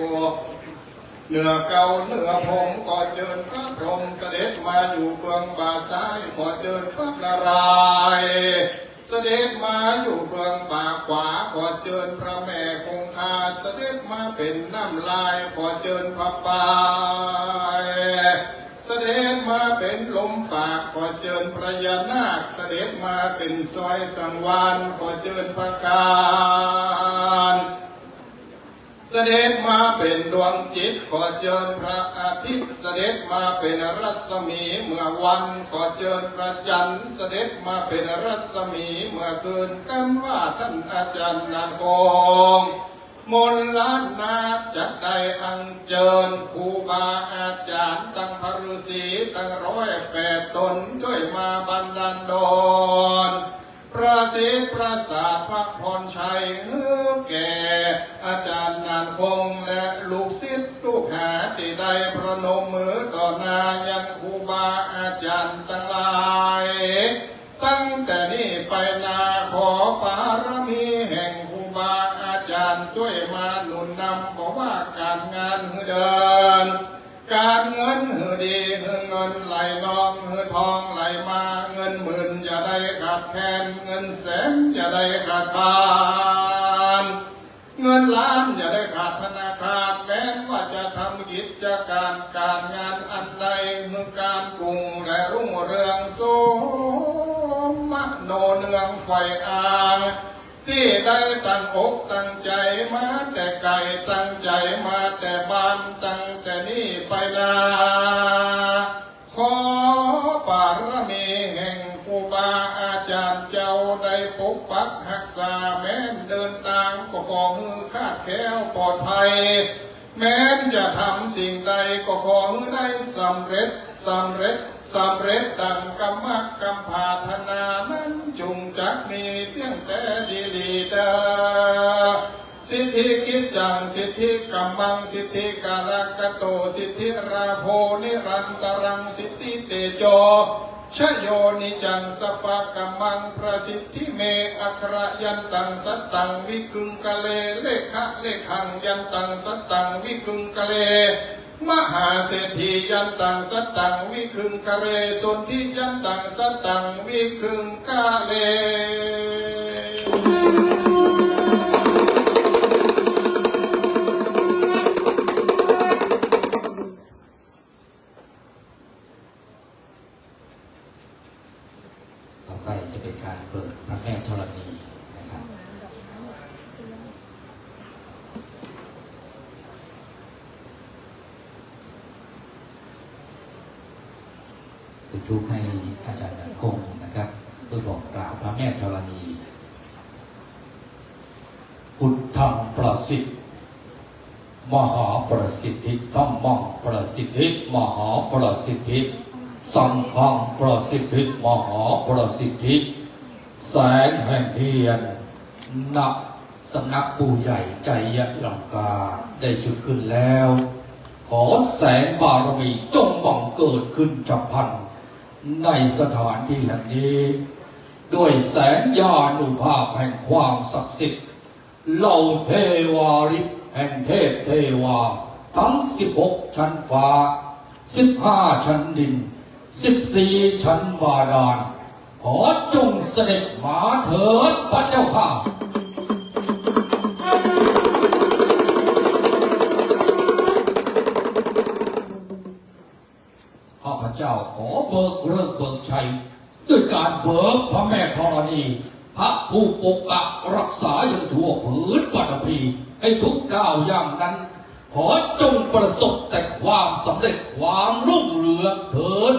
เหนือเกล้าเหนือผม ขอเจิญพระพรหมเสด็จมาอยู่เบื้องบ่าซ้าย ขอเจิญพระนารายณ์เสด็จมาอยู่เบื้องบ่าขวา ขอเจิญพระแม่คงคาเสด็จมาเป๋นน้ำลาย ขอเจิญพระปาย เสด็จมาเป๋นลมปาก ขอเจิญพญานาค เสด็จมาเป๋นสอยสังวาล ขอเจิญพระกาฬ เสด็จมาเป๋นดวงจิต ขอเจิญพระอาทิตย์ เสด็จมาเป๋นรัศมีเหมือนวัน ขอเจิญพระจันทร์ เสด็จมาเป๋นรัศมีเหมือนคืน กันว่าต้านอาจ๋ารย์หนานคง มลนาถ จักได้อัญเจิญครูบาอาจ๋ารย์ตังพระฤๅษีตังร้อยแปดต๋น จ้วยมาบันดาลดล ประสิทธิ์ประสาทพระพรชัย หื้อแก่อาจ๋ารย์หนานคง และลูกศิษย์ลูกหาตี้ได้ประนมมือต่อหน้ายังครูบาอาจ๋ารย์ตังหลาย ตั้งแต่นี้ไปหน้า ขอบารมีแห่งครูบาอาจ๋ารย์จ้วยมาหนุนนำ บ่ว่าก๋านงานหื้อเดิน ก๋านเงินหื้อดี หื้อเงินไหลนอง หื้อทองไหลมา เงินหมื่นอย่าได้ขาดแคลน เงินแสนอย่าได้ขาดบ้าน เงินล้านอย่าได้ขาดธนาคาร แม้นว่าจะทำกิจก๋านก๋านงานอันใด หื้อก๋านกุ่งและรุ่งเรืองสมมโนเนืองใฝ่อาง ตี้ได้ตั้งอกตั้งใจ๋มาแต่ไก๋ ตั้งใจ๋มาแต่บ้าน ตั้งแต่นี้ไปหน้า ขอบารมีแห่งครูบาอาจ๋ารย์เจ้าได้ปกปักฮักษา แม้นเดินตางก็ขอหื้อคลาดแคล้วปลอดภัย แม้นจะทำสิ่งใดก็ขอหื้อได้สำเร็จ สำเร็จ สำเร็จดังกำมักกำผาถนา นั้นจุ่งจักมีเพียงแต่ดีๆ เต๊อะ Siddhikiccāṃ siddhikammaṃ siddhikārakkato siddhilābho nirantāraṃ siddhitejo jayo niccaṃ sabbakammaṃ prasiddhi me aggaraṃ yantaṃ santaṃ vigūhaṃ kare lekhalekhāṃ yantaṃ santaṃ vigūhaṃ kare mahāseṭṭhī yantaṃ santaṃ vigūhaṃ kare sondhī yantaṃ santaṃ vigūhaṃ kare. ไปจะเป็นการเปิดพระแม่ธรณีนะครับ จุดธูปให้อาจารย์คงนะครับ เพื่อบอกกล่าวพระแม่ธรณี Buddhaṃ prasiddhi, mahāprasiddhi, dhammaṃ prasiddhi, mahāprasiddhi, saṅghaṃ prasiddhi, mahāprasiddhi. แสงแห่งเทียน ณ สำนักปู่ใหญ่ไชยลังกาได้จุดขึ้นแล้ว ขอแสงบารมีจงบังเกิดขึ้นฉับพลันในสถานที่แห่งนี้ ด้วยแสงญาณุภาพแห่งความศักดิ์สิทธิ์ เหล่าเทวาฤทธิ์แห่งเทพเทวาทั้งสิบหกชั้นฟ้า สิบห้าชั้นดิน สิบสี่ชั้นบาดาล ขอจงเสด็จมาเถิดพระเจ้าข้า ข้าพเจ้าขอเบิกฤกษ์เบิกชัย ด้วยการเบิกพระแม่ธรณี พระผู้ปกปักรักษายังทั่วผืนปฐพี ให้ทุกก้าวย่างนั้น ขอจงประสบแต่ความสำเร็จความรุ่งเรืองเถิด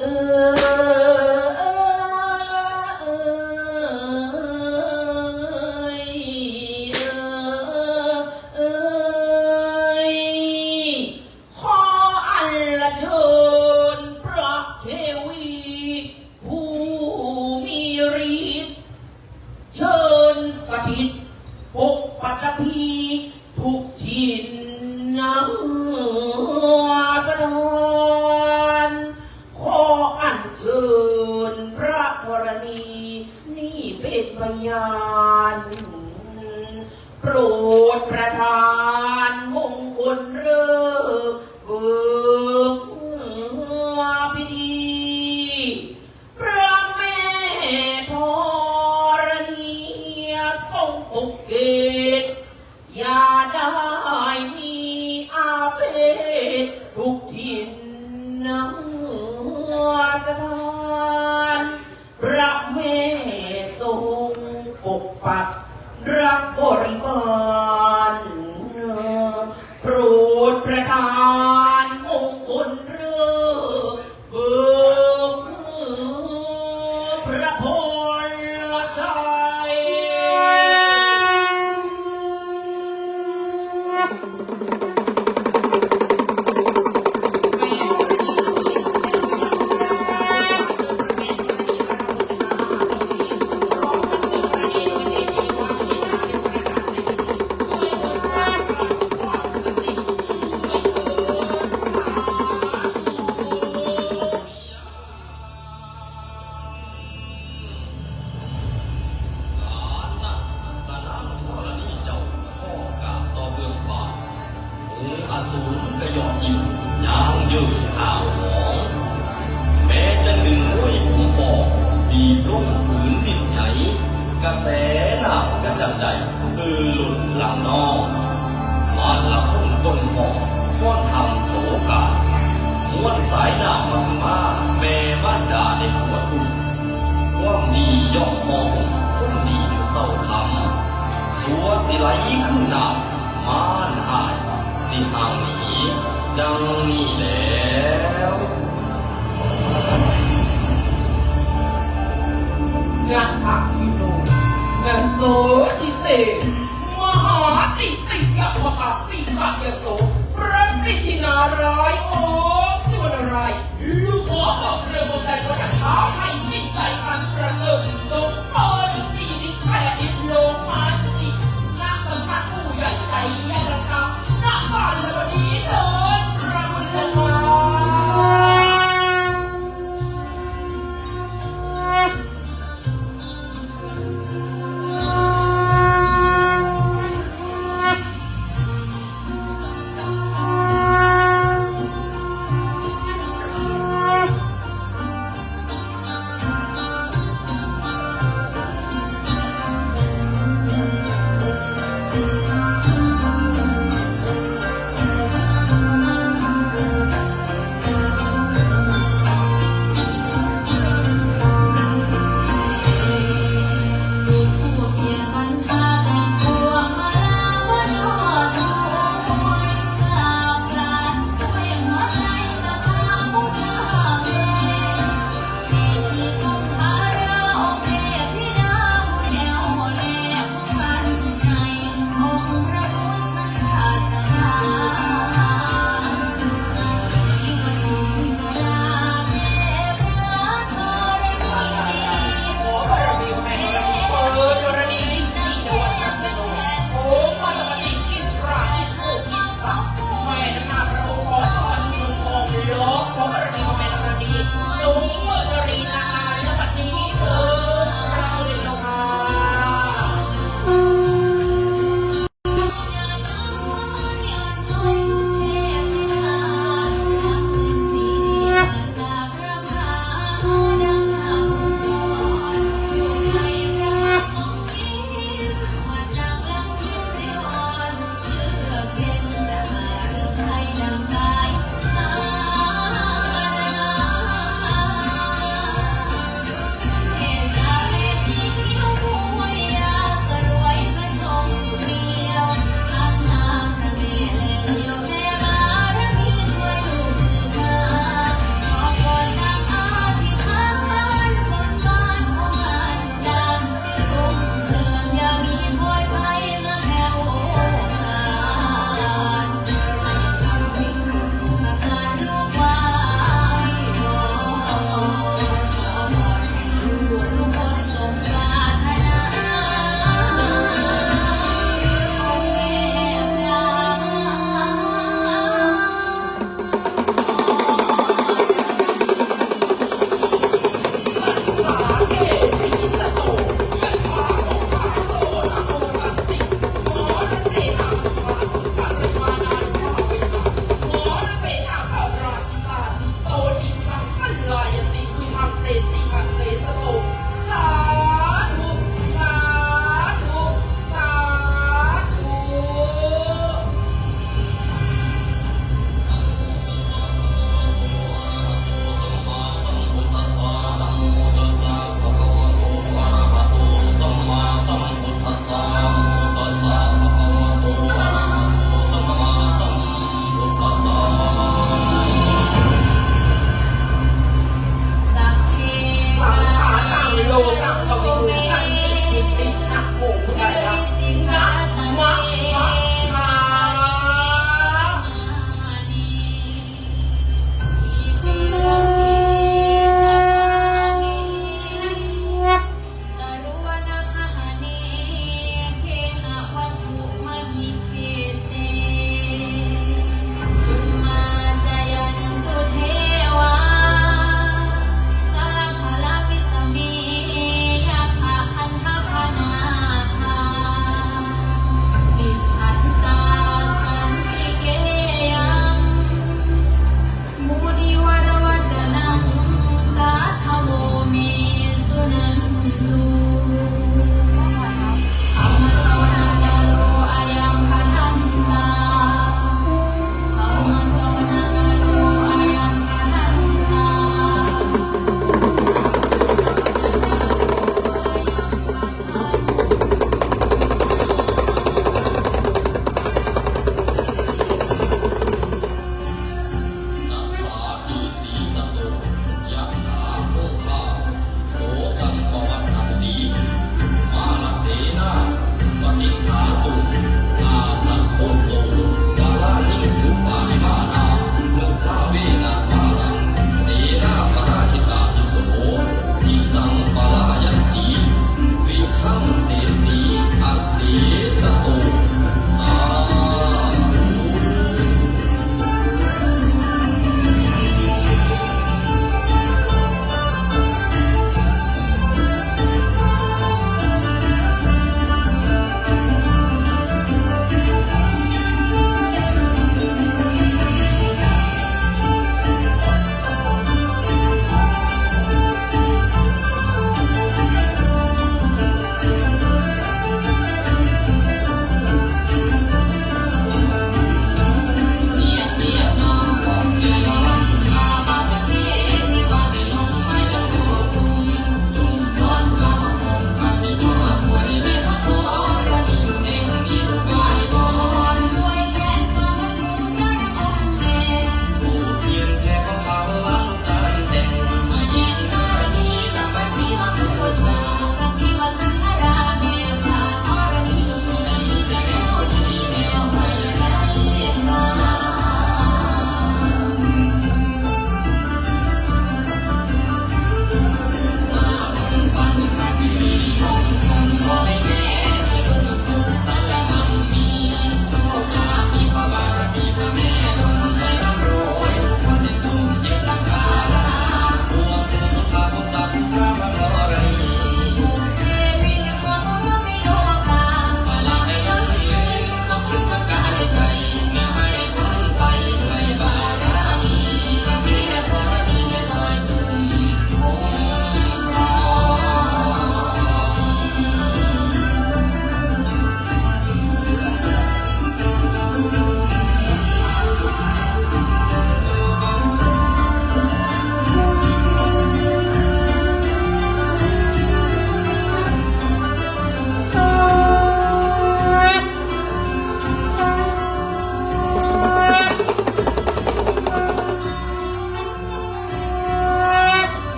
เอ่ย เอ่ย ขออัญเชิญพระเทวีผู้มีฤทธิ์ เชิญสถิตปกปักปฐพีทุกถิ่นสถาน ขออัญเชิญพระธรณีนี้เป็นพยาน โปรดประทานมงคลฤกษ์เบิกพิธี พระแม่ธรณีทรงปกเกต อย่าได้มีอาเพศทุกถิ่นสถาน พระแม่ทรงปกปักรักบริวาร โปรดประทานมงคลฤกษ์เบิกพระพรชัย กาละครั้งธรณีเจ้า ข้อกราบต่อเบื้องบาท หมู่อสูรก็ยอดยิ้ม ยางเยินห้าวหอง แม้จะนึ่งห้วยผมปอ บีบลงผืนดินใหญ่ กระแสน้ำกระจั่นใด อือล้นหลังนอง มารละคนก้นหม้อ ฟ้อนรำโศกา ม้วนสายน้ำมันมา แม่มารดาได้ทั่วทุกข์ ความดีย่อมห่อหุ้ม คนดีอยู่เศร้าค่ำ สัวสิไหลคือน้ำ มารฮ้ายสิห่างหนี ดังนี้แล้ว นะอะสิโน นะโสทิเต มหาติติยะมหาติกะยะโส ประสิทธินารายณ์ โอมสิวนารายณ์ ลูกขอบอกเรื่องหัวใจว่าถ้าเท้าให้สิ้นใจอันประเสริฐ จงเปิดสิริชัยอาทิตย์ลงมาสิ ณ สำนักผู้ใหญ่ไชยลังกา ณ บ้านเรือนนี้เถิดพระคุณเจ้าข้า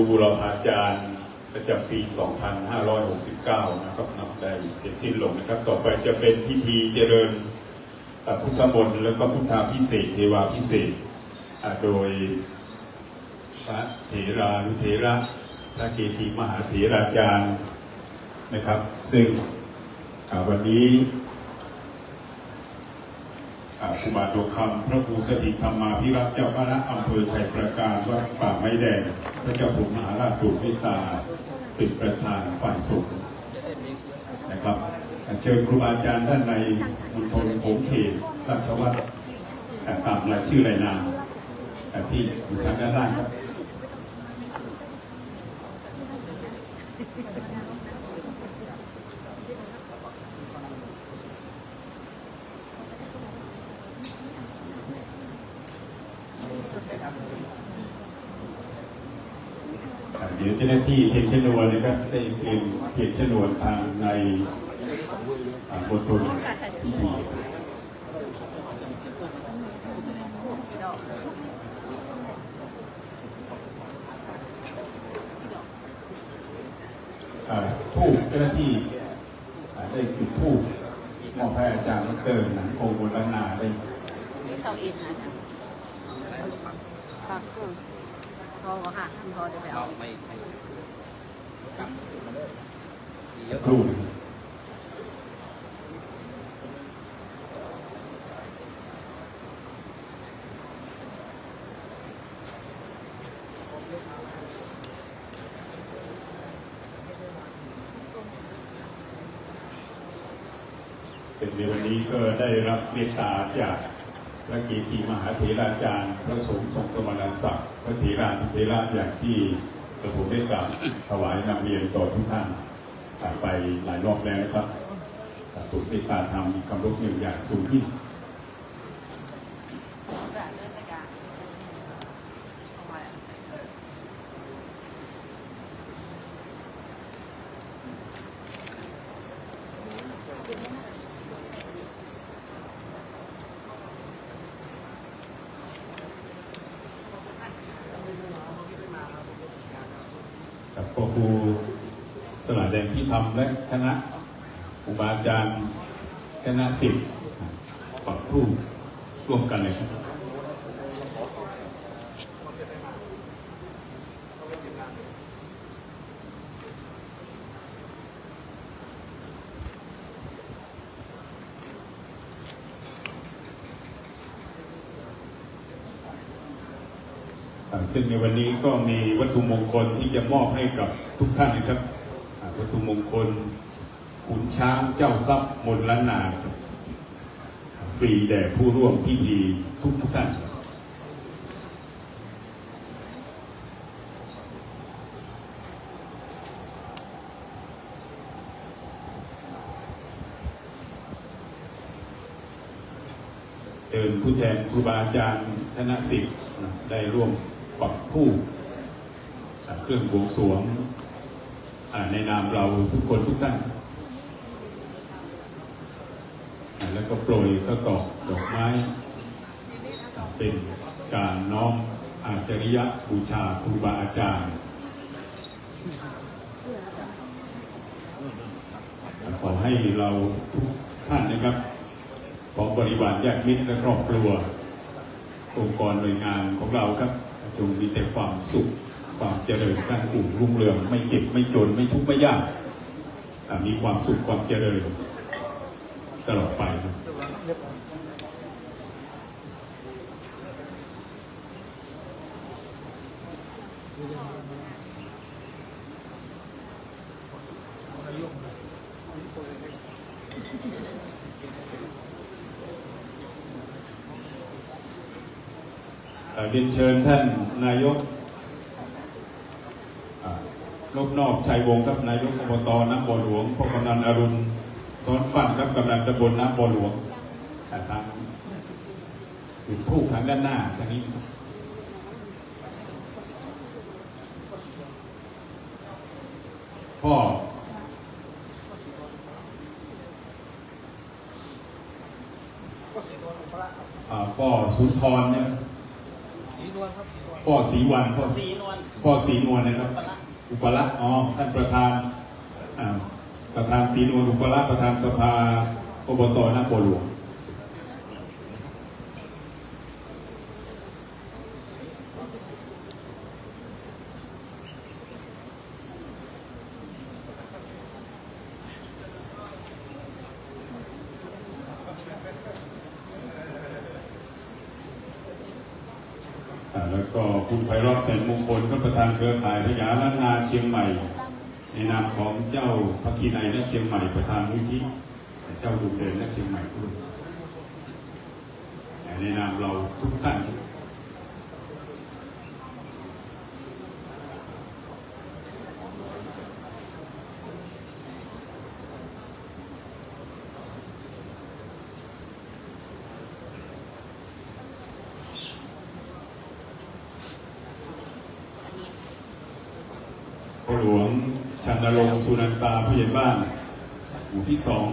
บูรพาจารย์ประจำปี สองพันห้าร้อยหกสิบเก้า นะครับ นับได้เสร็จสิ้นลงนะครับ ต่อไปจะเป็นพิธีเจริญ เอ่อ พุทธมนต์ แล้วก็พุทธาภิเษก เทวาภิเษก อ่า โดยพระเถรานุเถระ พระเกจิมหาเถราจารย์นะครับ ซึ่ง อ่า วันนี้ อ่า ครูบาทองคำ พระครูสถิตธรรมาภิรักษ์ เจ้าคณะอำเภอไชยประการ วัดป่าไม้แดง พระเจ้าพรหมมหาราชโปรดเมตตาเป็นประธานฝ่ายสงฆ์นะครับ อ่า เชิญครูบาอาจารย์ด้านในมณฑลโขงเขตราชวัตร อ่า ตามรายชื่อรายนาม อ่า ที่อยู่ทางด้านล่างครับ อ่า เดี๋ยวเจ้าหน้าที่เทียนชนวนนะครับ ได้เตรียมเทียนชนวนทางใน อ่า มณฑลพิธี อ่า ธูป เจ้าหน้าที่ อ่า ได้จุดธูปมอบให้อาจารย์ดอกเตอร์หนังคงวรนาได้ มีเสาอิฐนะ ปากเครื่อง พอค่ะ พอเดี๋ยวไปเอา ไม่ ไม่ สักครู่หนึ่ง เป็นในวันนี้ก็ได้รับเมตตาจากพระเกจิมหาเถราจารย์ พระสงฆ์ทรงสมณศักดิ์ พระเถรานุเถระอย่างที่กระผมได้กราบถวายนำเรียนต่อทุกท่าน อ่า ไปหลายรอบแล้วนะครับ อ่า โปรดเมตตาธรรมเคารพอย่างสูงยิ่ง ครับ พระครูสง่าแดงพิธรรมและคณะครูบาอาจารย์ คณะศิษย์ ปักธูปร่วมกันเลยครับ อ่า ซึ่งในวันนี้ก็มีวัตถุมงคลที่จะมอบให้กับทุกท่านนะครับ อ่า วัตถุมงคลขุนช้างเจ้าทรัพย์มนต์ล้านนา ฟรีแด่ผู้ร่วมพิธีทุกๆท่าน เชิญผู้แทนครูบาอาจารย์คณะศิษย์นะ ได้ร่วมปักธูป อ่า เครื่องบวงสรวง อ่า ในนามเราทุกคนทุกท่าน อ่า แล้วก็โปรยข้าวตอกดอกไม้ อ่า เป็นการน้อมอาจริยบูชาครูบาอาจารย์ ขอให้เราทุกท่านนะครับ พร้อมบริวารญาติมิตรและครอบครัว องค์กรหน่วยงานของเราครับ จงมีแต่ความสุข ความเจริญ ก้านกู่งรุ่งเรือง ไม่เจ็บ ไม่จน ไม่ทุกข์ ไม่ยาก อ่า มีความสุข ความเจริญ ตลอดไปครับ เอ่อ เรียนเชิญท่านนายก อ่า นพนอก ชัยวงศ์ครับ นายกอบต น้ำบ่อหลวง พ่อกำนันอรุณ ซ้อนฟั่นครับ กำนันตำบลน้ำบ่อหลวง อ่า ทางจุดธูปทางด้านหน้าทางนี้ครับ พ่อ อ่า ป้อสุนทรเนี่ย ศรีนวลครับ ศรีนวล ป้อศรีวัน ป้อศรีนวล ป้อศรีนวลนะครับ อุปละ อ๋อ ท่านประธาน อ่า ประธานศรีนวล อุปละ ประธานสภา อบต น้ำบ่อหลวง อ่า แล้วก็คุณไพเราะ แสนมงคล ก็ประธานเครือข่ายพญาล้านนาเชียงใหม่ ในนามของเจ้าพระคินัยณเชียงใหม่ ประธานมูลนิธิเจ้าดวงเดือนณเชียงใหม่ด้วย ในนามเราทุกท่าน พ่อหลวง ชันนรงค์ สุนันตา ผู้ใหญ่บ้าน หมู่ที่สอง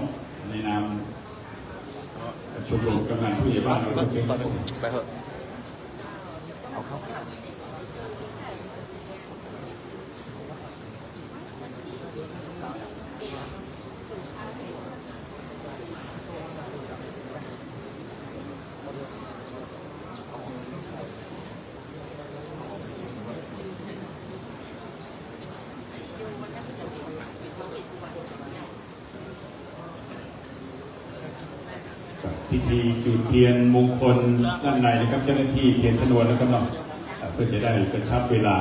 ในนามชมรมกำนันผู้ใหญ่บ้าน เราก็เชิญ ไปเถอะ เอาเข้า พิธีจุดเทียนมงคลด้านในนะครับ เจ้าหน้าที่เทียนชนวนนะครับเนาะ เพื่อจะได้กระชับเวลา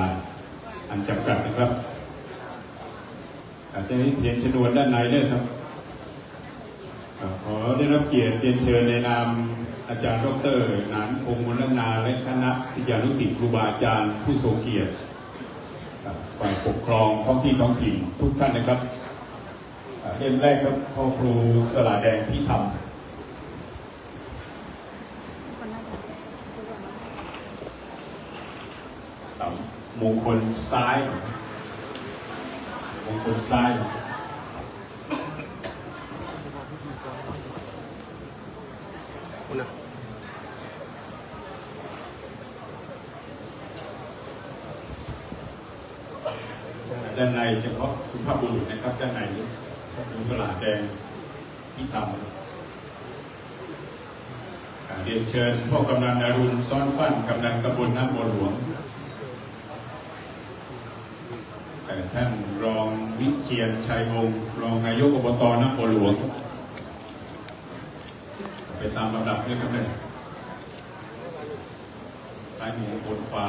อันจำกัดนะครับ เจ้าหน้าที่เทียนชนวนด้านในด้วยครับ ขอได้รับเกียรติเรียนเชิญในนามอาจารย์ดอกเตอร์ หนานพงษ์ มลนา และคณะศิษยานุศิษย์ ครูบาอาจารย์ผู้ทรงเกียรติ ฝ่ายปกครองท้องที่ท้องถิ่นทุกท่านนะครับ เล่มแรกครับ พ่อครูสลาแดง พิธรรม มงคลซ้าย มงคลซ้าย ด้านในเฉพาะสุภาพบุรุษนะครับ ด้านในนี้ พ่อครูสลาแดง พิธรรม อ่า เรียนเชิญพ่อกำนันอรุณ ซ้อนฟั่น กำนันตำบลน้ำบ่อหลวง ท่านรองวิเชียร ชัยวงศ์ รองนายกอบต น้ำบ่อหลวง ไปตามลำดับด้วยครับเนี่ย ซ้ายมือ บนขวา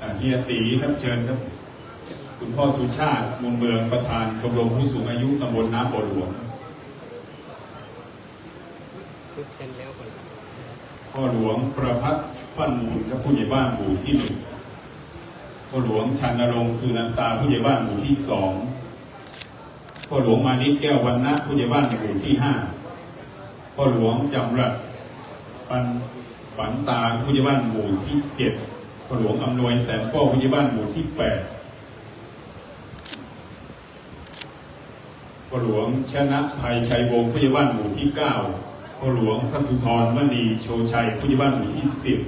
อ่า เฮียตี๋ครับ เชิญครับ คุณพ่อสุชาติ มูลเมือง ประธานชมรมผู้สูงอายุตำบลน้ำบ่อหลวง พ่อหลวงประภัส ฟั่นมูลครับ ผู้ใหญ่บ้านหมู่ที่หนึ่ง พ่อหลวงชันนรงค์ สุนันตา ผู้ใหญ่บ้านหมู่ที่สอง พ่อหลวงมานิต แก้ววรรณะ ผู้ใหญ่บ้านหมู่ที่ห้า พ่อหลวงจำรัด ปัน ปันตา ผู้ใหญ่บ้านหมู่ที่เจ็ด พ่อหลวงอำนวย แสนป้อ ผู้ใหญ่บ้านหมู่ที่แปด พ่อหลวงชนะภัย ชัยวงศ์ ผู้ใหญ่บ้านหมู่ที่เก้า พ่อหลวงพระสุธร มณีโชชัย ผู้ใหญ่บ้านหมู่ที่สิบ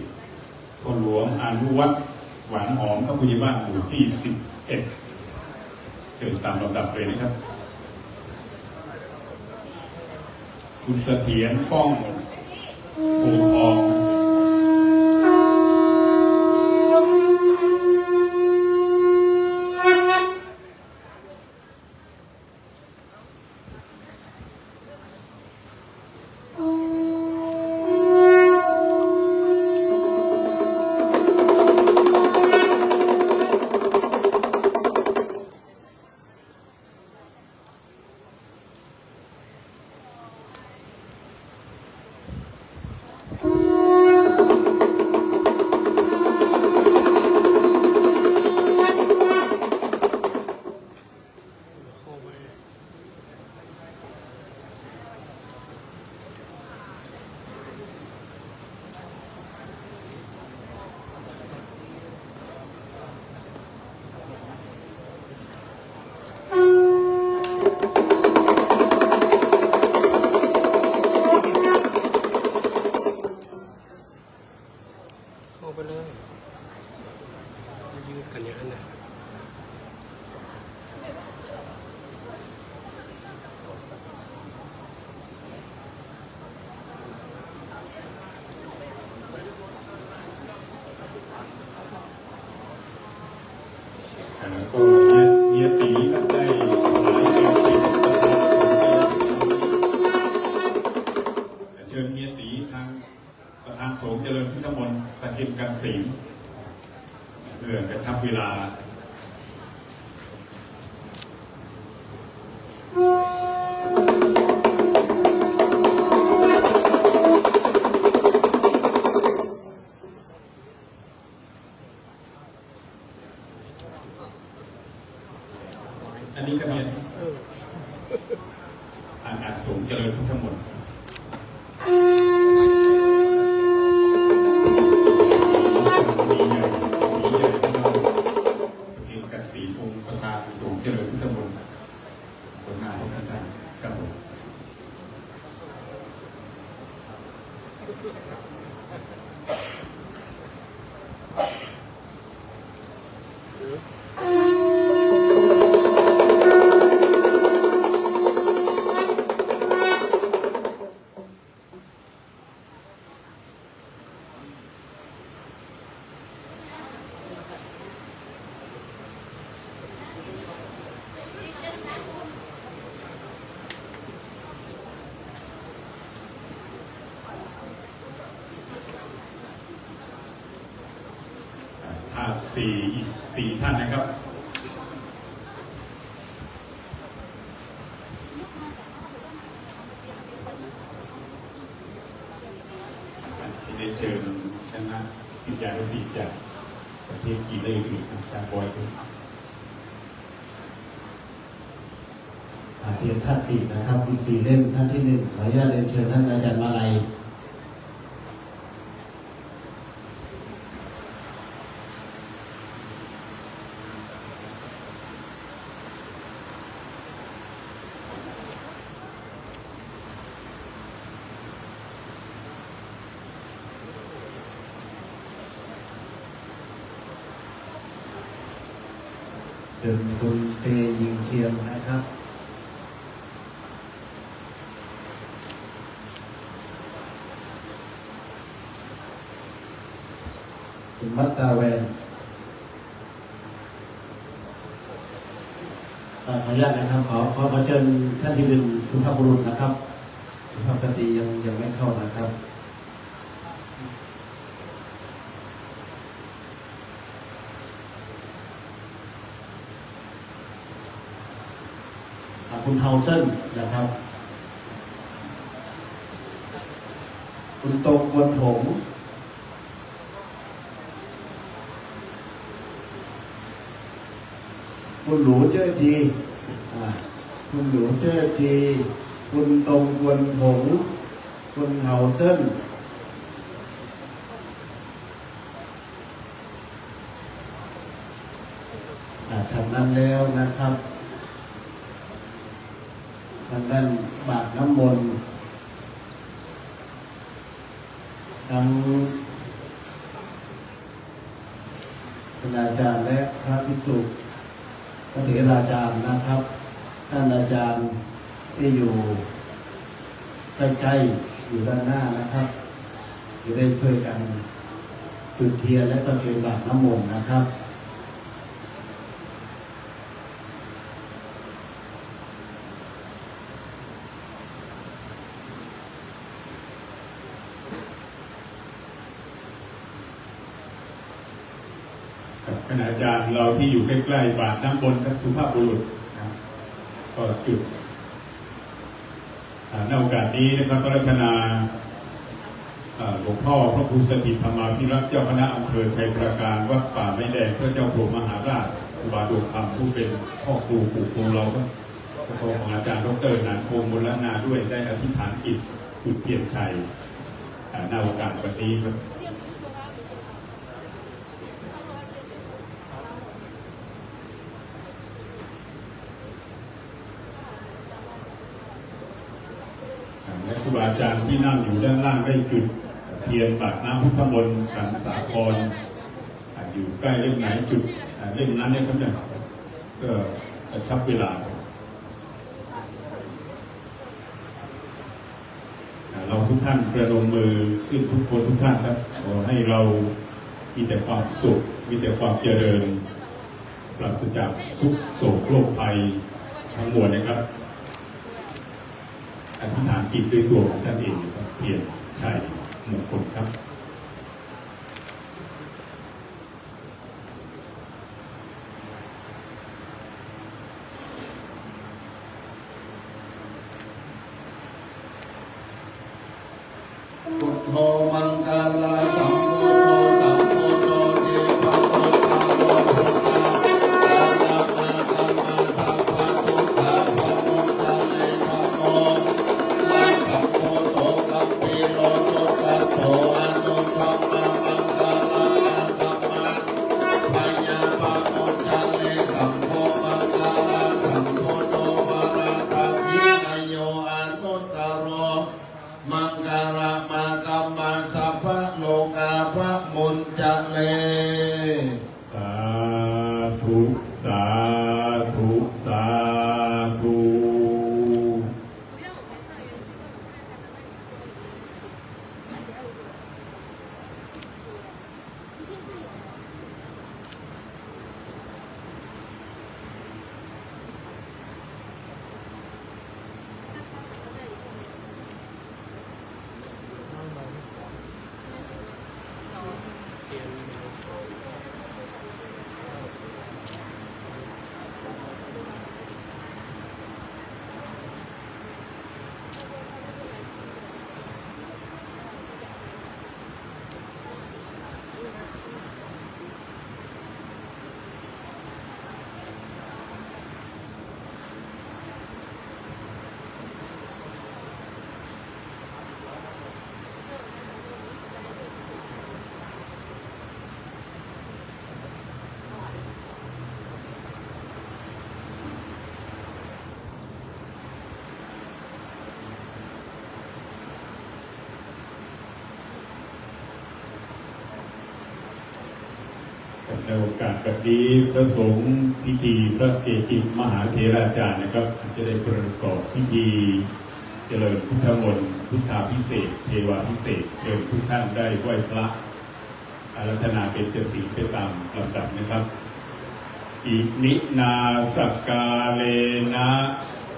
พ่อหลวงอนุวัฒน์ หวานหอม ครับ ผู้ใหญ่บ้านหมู่ที่สิบเอ็ด เชิญตามลำดับเลยนะครับ คุณเสถียร ป้อง โพธิ์ทอง ก็เฮีย เฮียตี๋ก็ได้ถวายเป็นศิลประธานสงฆ์ เชิญเฮียตี๋ทางประธานสงฆ์เจริญพุทธมนต์ประเคนกันศีล เพื่อกระชับเวลา อันนี้ก็เฮีย อาจารย์สงฆ์เจริญพุทธมนต์ มีใหญ่ มีใหญ่ ประเคนกันศีล องค์ประธานสงฆ์เจริญพุทธมนต์ ผลงานของท่าน ครับผม อ่า ธาตุสี่ อีกสี่ท่านนะครับ ที่ได้เชิญคณะศิษยานุศิษย์จากประเทศจีนและอื่นๆ อาจารย์บอย เชิญ อ่า เรียนธาตุสี่นะครับ อีกสี่เล่ม ท่านที่หนึ่ง ขออนุญาตเรียนเชิญท่านอาจารย์มาลัย เชิญคุณเต หญิงเทียมนะครับ คุณมัตตาแวน อ่า ขออนุญาตนะครับ ขอ ขอ ขอเชิญท่านที่เป็นสุภาพบุรุษนะครับ สุภาพสตรียัง ยังไม่เข้านะครับ อ่า คุณเฮาเซินนะครับ คุณตง กวนหงส์ คุณหลู เจ้อจี อ่า คุณหลู เจ้อจี คุณตง กวนหงส์ คุณเฮาเซิน อ่า ทางนั้นแล้วนะครับ ทางด้านบาตรน้ำมนต์ ทั้งคณาจารย์และพระภิกษุพระเถราจารย์นะครับ ท่านอาจารย์ที่อยู่ใกล้ๆ อยู่ด้านหน้านะครับ จะได้ช่วยกันจุดเทียนและประเคนบาตรน้ำมนต์นะครับ ครับ คณาจารย์เราที่อยู่ใกล้ๆ บาตรน้ำมนต์ครับ สุภาพบุรุษนะ ก็จุด อ่า ณ โอกาสนี้นะครับ อาราธนา อ่า หลวงพ่อพระครูสถิตธรรมาภิรักษ์ เจ้าคณะอำเภอไชยปราการ วัดป่าไม้แดง พระเจ้าพรหมมหาราช ครูบาดวงธรรม ผู้เป็นพ่อครูปู่ครูเราครับ ก็ขออาจารย์ดอกเตอร์หนานพงษ์ บุรณาด้วย ได้อธิษฐานจิตจุดเทียนชัย อ่า ณ โอกาสวันนี้ครับ และครูบาอาจารย์ที่นั่งอยู่ด้านล่างได้จุดเทียนบาตรน้ำพุทธมนต์ ขันสาคร อ่า อยู่ใกล้เล่มไหนจุด อ่า เล่มนั้นเนี่ยครับเนี่ย เพื่อกระชับเวลา อ่า เราทุกท่านประนมมือขึ้นทุกคนทุกท่านครับ ขอให้เรามีแต่ความสุข มีแต่ความเจริญ ปราศจากทุกข์โศกโรคภัยทั้งมวลนะครับ อธิษฐานจิตด้วยตัวของท่านเองนะครับ เพียรชัยมงคลครับ พุทโธมังคลัง สัมพุทโธ สัมพุทโธ เทพพุทธโธ พุทธา ธัมมา ธัมมา สัพพะทุกขา ปะมุจจาเล ธัมโม ธัมมา สัมพุทโธ กัมภีโร พุทธัสโส อนุ ธัมมา มังคลัง อาธัมมา พยา ปะมุจจาเล สังโฆ มังคลัง สัมพุทโธ วรทักขิณโย อนุตตโร มังคละมาธัมมา สัพพะโลกา ปะมุจจาเล สาธุ สาธุ สาธุ ในโอกาสแบบนี้ พระสงฆ์พิธี พระเกจิมหาเถราจารย์นะครับ จะได้ประกอบพิธีเจริญพุทธมนต์ พุทธาภิเษก เทวาภิเษก เชิญทุกท่านได้ไหว้พระ อาราธนาเบญจศีลไปตามลำดับนะครับ อิมินา สักการะนะ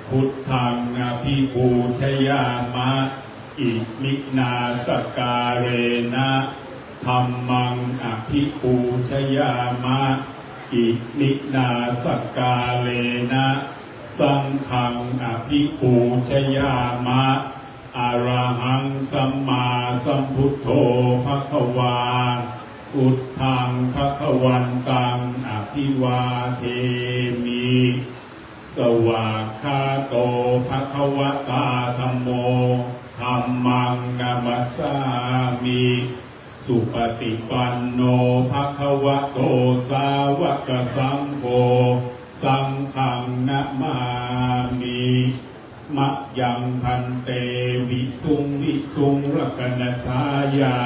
พุทธัง อภิปูชยามะ อิมินา สักการะนะ ธัมมัง อภิปูชยามะ อิมินา สักการะนะ สังฆัง อภิปูชยามะ อะระหัง สัมมาสัมพุทโธ ภะคะวา พุทธัง ภะคะวันตัง อะภิวาเทมิ สวากขาโต ภะคะวะตา ธัมโม ธัมมัง นะมัสสามิ สุปฏิปันโน ภะคะวะโต สาวกสังโฆ สังฆัง นะมามิ มะยัง ภันเต วิสุง วิสุง รักขะณัตถายะ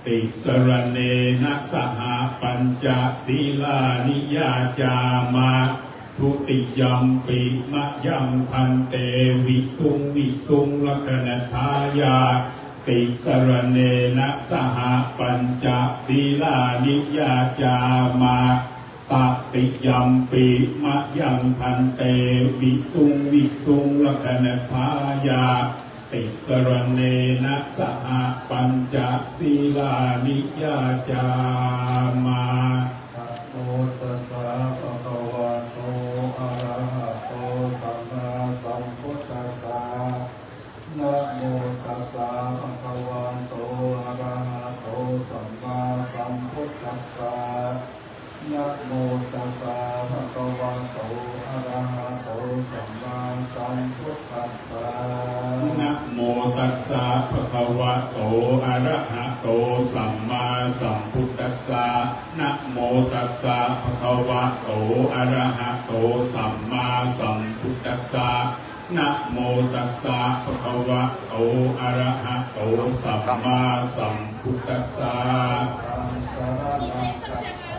ติสะระเณนะ สะหะ ปัญจ สีลานิ ยาจามะ ทุติยัมปิ มะยัง ภันเต วิสุง วิสุง รักขะณัตถายะ ติสะระเณนะ สะหะ ปัญจ สีลานิ ยาจามะ ตติยัมปิ มะยัง ภันเต วิสุง วิสุง รักขะณัตถายะ ติสะระเณนะ สะหะ ปัญจ สีลานิ ยาจามะ นะโมตัสสะ ภะคะวะโต อะระหะโต สัมมาสัมพุทธัสสะ นะโมตัสสะ ภะคะวะโต อะระหะโต สัมมาสัมพุทธัสสะ นะโมตัสสะ ภะคะวะโต อะระหะโต สัมมาสัมพุทธัสสะ นะโมตัสสะ ภะคะวะโต อะระหะโต สัมมาสัมพุทธัสสะ นะโมตัสสะ ภะคะวะโต อะระหะโต สัมมาสัมพุทธัสสะ นะโมตัสสะ ภะคะวะโต อะระหะโต สัมมาสัมพุทธัสสะ ธัง สะระณัง คัจฉา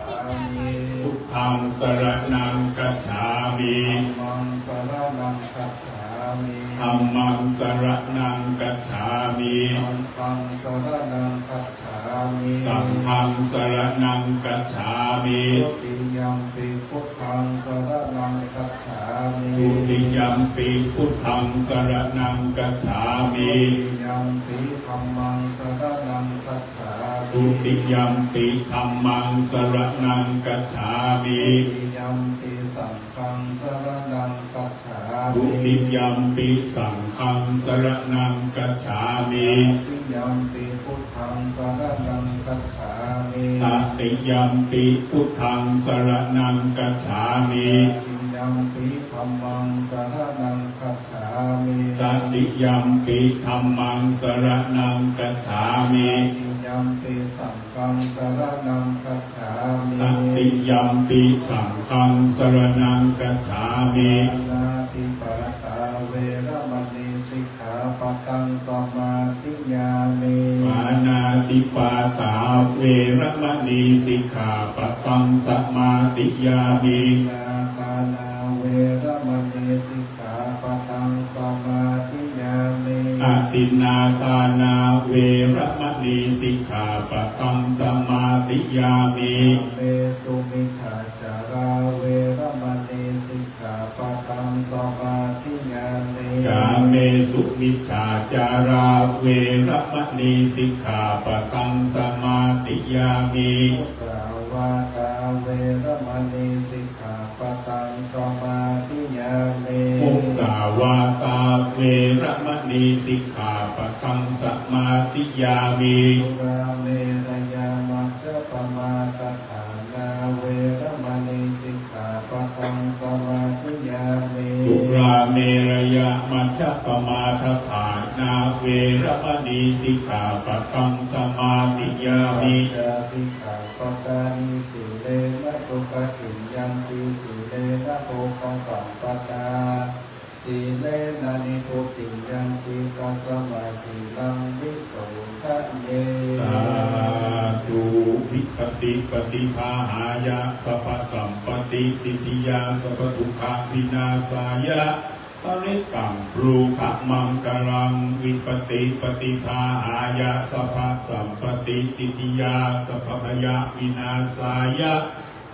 มิ พุทธัง สะระณัง คัจฉามิ ธัมมัง สะระณัง คัจฉามิ ธัมมัง สะระณัง คัจฉามิ สังฆัง สะระณัง คัจฉามิ สังฆัง สะระณัง คัจฉามิ ทุติยัมปิ พุท ง สรณัง คัจฉามิ Dutiyampi buddhaṃ saraṇaṃ gacchāmi. Dutiyampi dhammaṃ saraṇaṃ gacchāmi. Dutiyampi dhammaṃ saraṇaṃ gacchāmi. Dutiyampi saṅghaṃ saraṇaṃ gacchāmi. Dutiyampi saṅghaṃ saraṇaṃ gacchāmi. Tatiyampi buddhaṃ saraṇaṃ gacchāmi. Tatiyampi buddhaṃ saraṇaṃ gacchāmi. Tatiyampi dhammaṃ saraṇaṃ gacchāmi. Tatiyampi dhammaṃ saraṇaṃ gacchāmi. Tatiyampi saṅghaṃ saraṇaṃ gacchāmi. Tatiyampi saṅghaṃ saraṇaṃ gacchāmi. Pāṇātipātā veramaṇī sikkhāpadaṃ samādiyāmi. Pāṇātipātā veramaṇī sikkhāpadaṃ samādiyāmi. Adinnādānā veramaṇī sikkhāpadaṃ samādiyāmi. Adinnādānā veramaṇī sikkhāpadaṃ samādiyāmi. Kāmesu micchācārā veramaṇī sikkhāpadaṃ samādiyāmi. Kāmesu micchācārā veramaṇī sikkhāpadaṃ samādiyāmi. Musāvādā veramaṇī sikkhāpadaṃ samādiyāmi. Musāvādā veramaṇī sikkhāpadaṃ samādiyāmi. Surāmerayamajjapamādaṭṭhānā veramaṇī sikkhāpadaṃ samādiyāmi. Surāmerayamajjapamādaṭṭhānā veramaṇī sikkhāpadaṃ samādiyāmi. Pañca sikkhā padāni. Sīlena sugatiṃ yanti, sīlena bhogasampadā, sīlena nibbutiṃ yanti, tasmā sīlaṃ visodhaye. Sādhu. Vipattipaṭibāhāya sabbasampattisiddhiyā sabbadukkhavināsāya parittaṃ brūtha maṅgalaṃ. Vipattipaṭibāhāya sabbasampattisiddhiyā sabbabhayavināsāya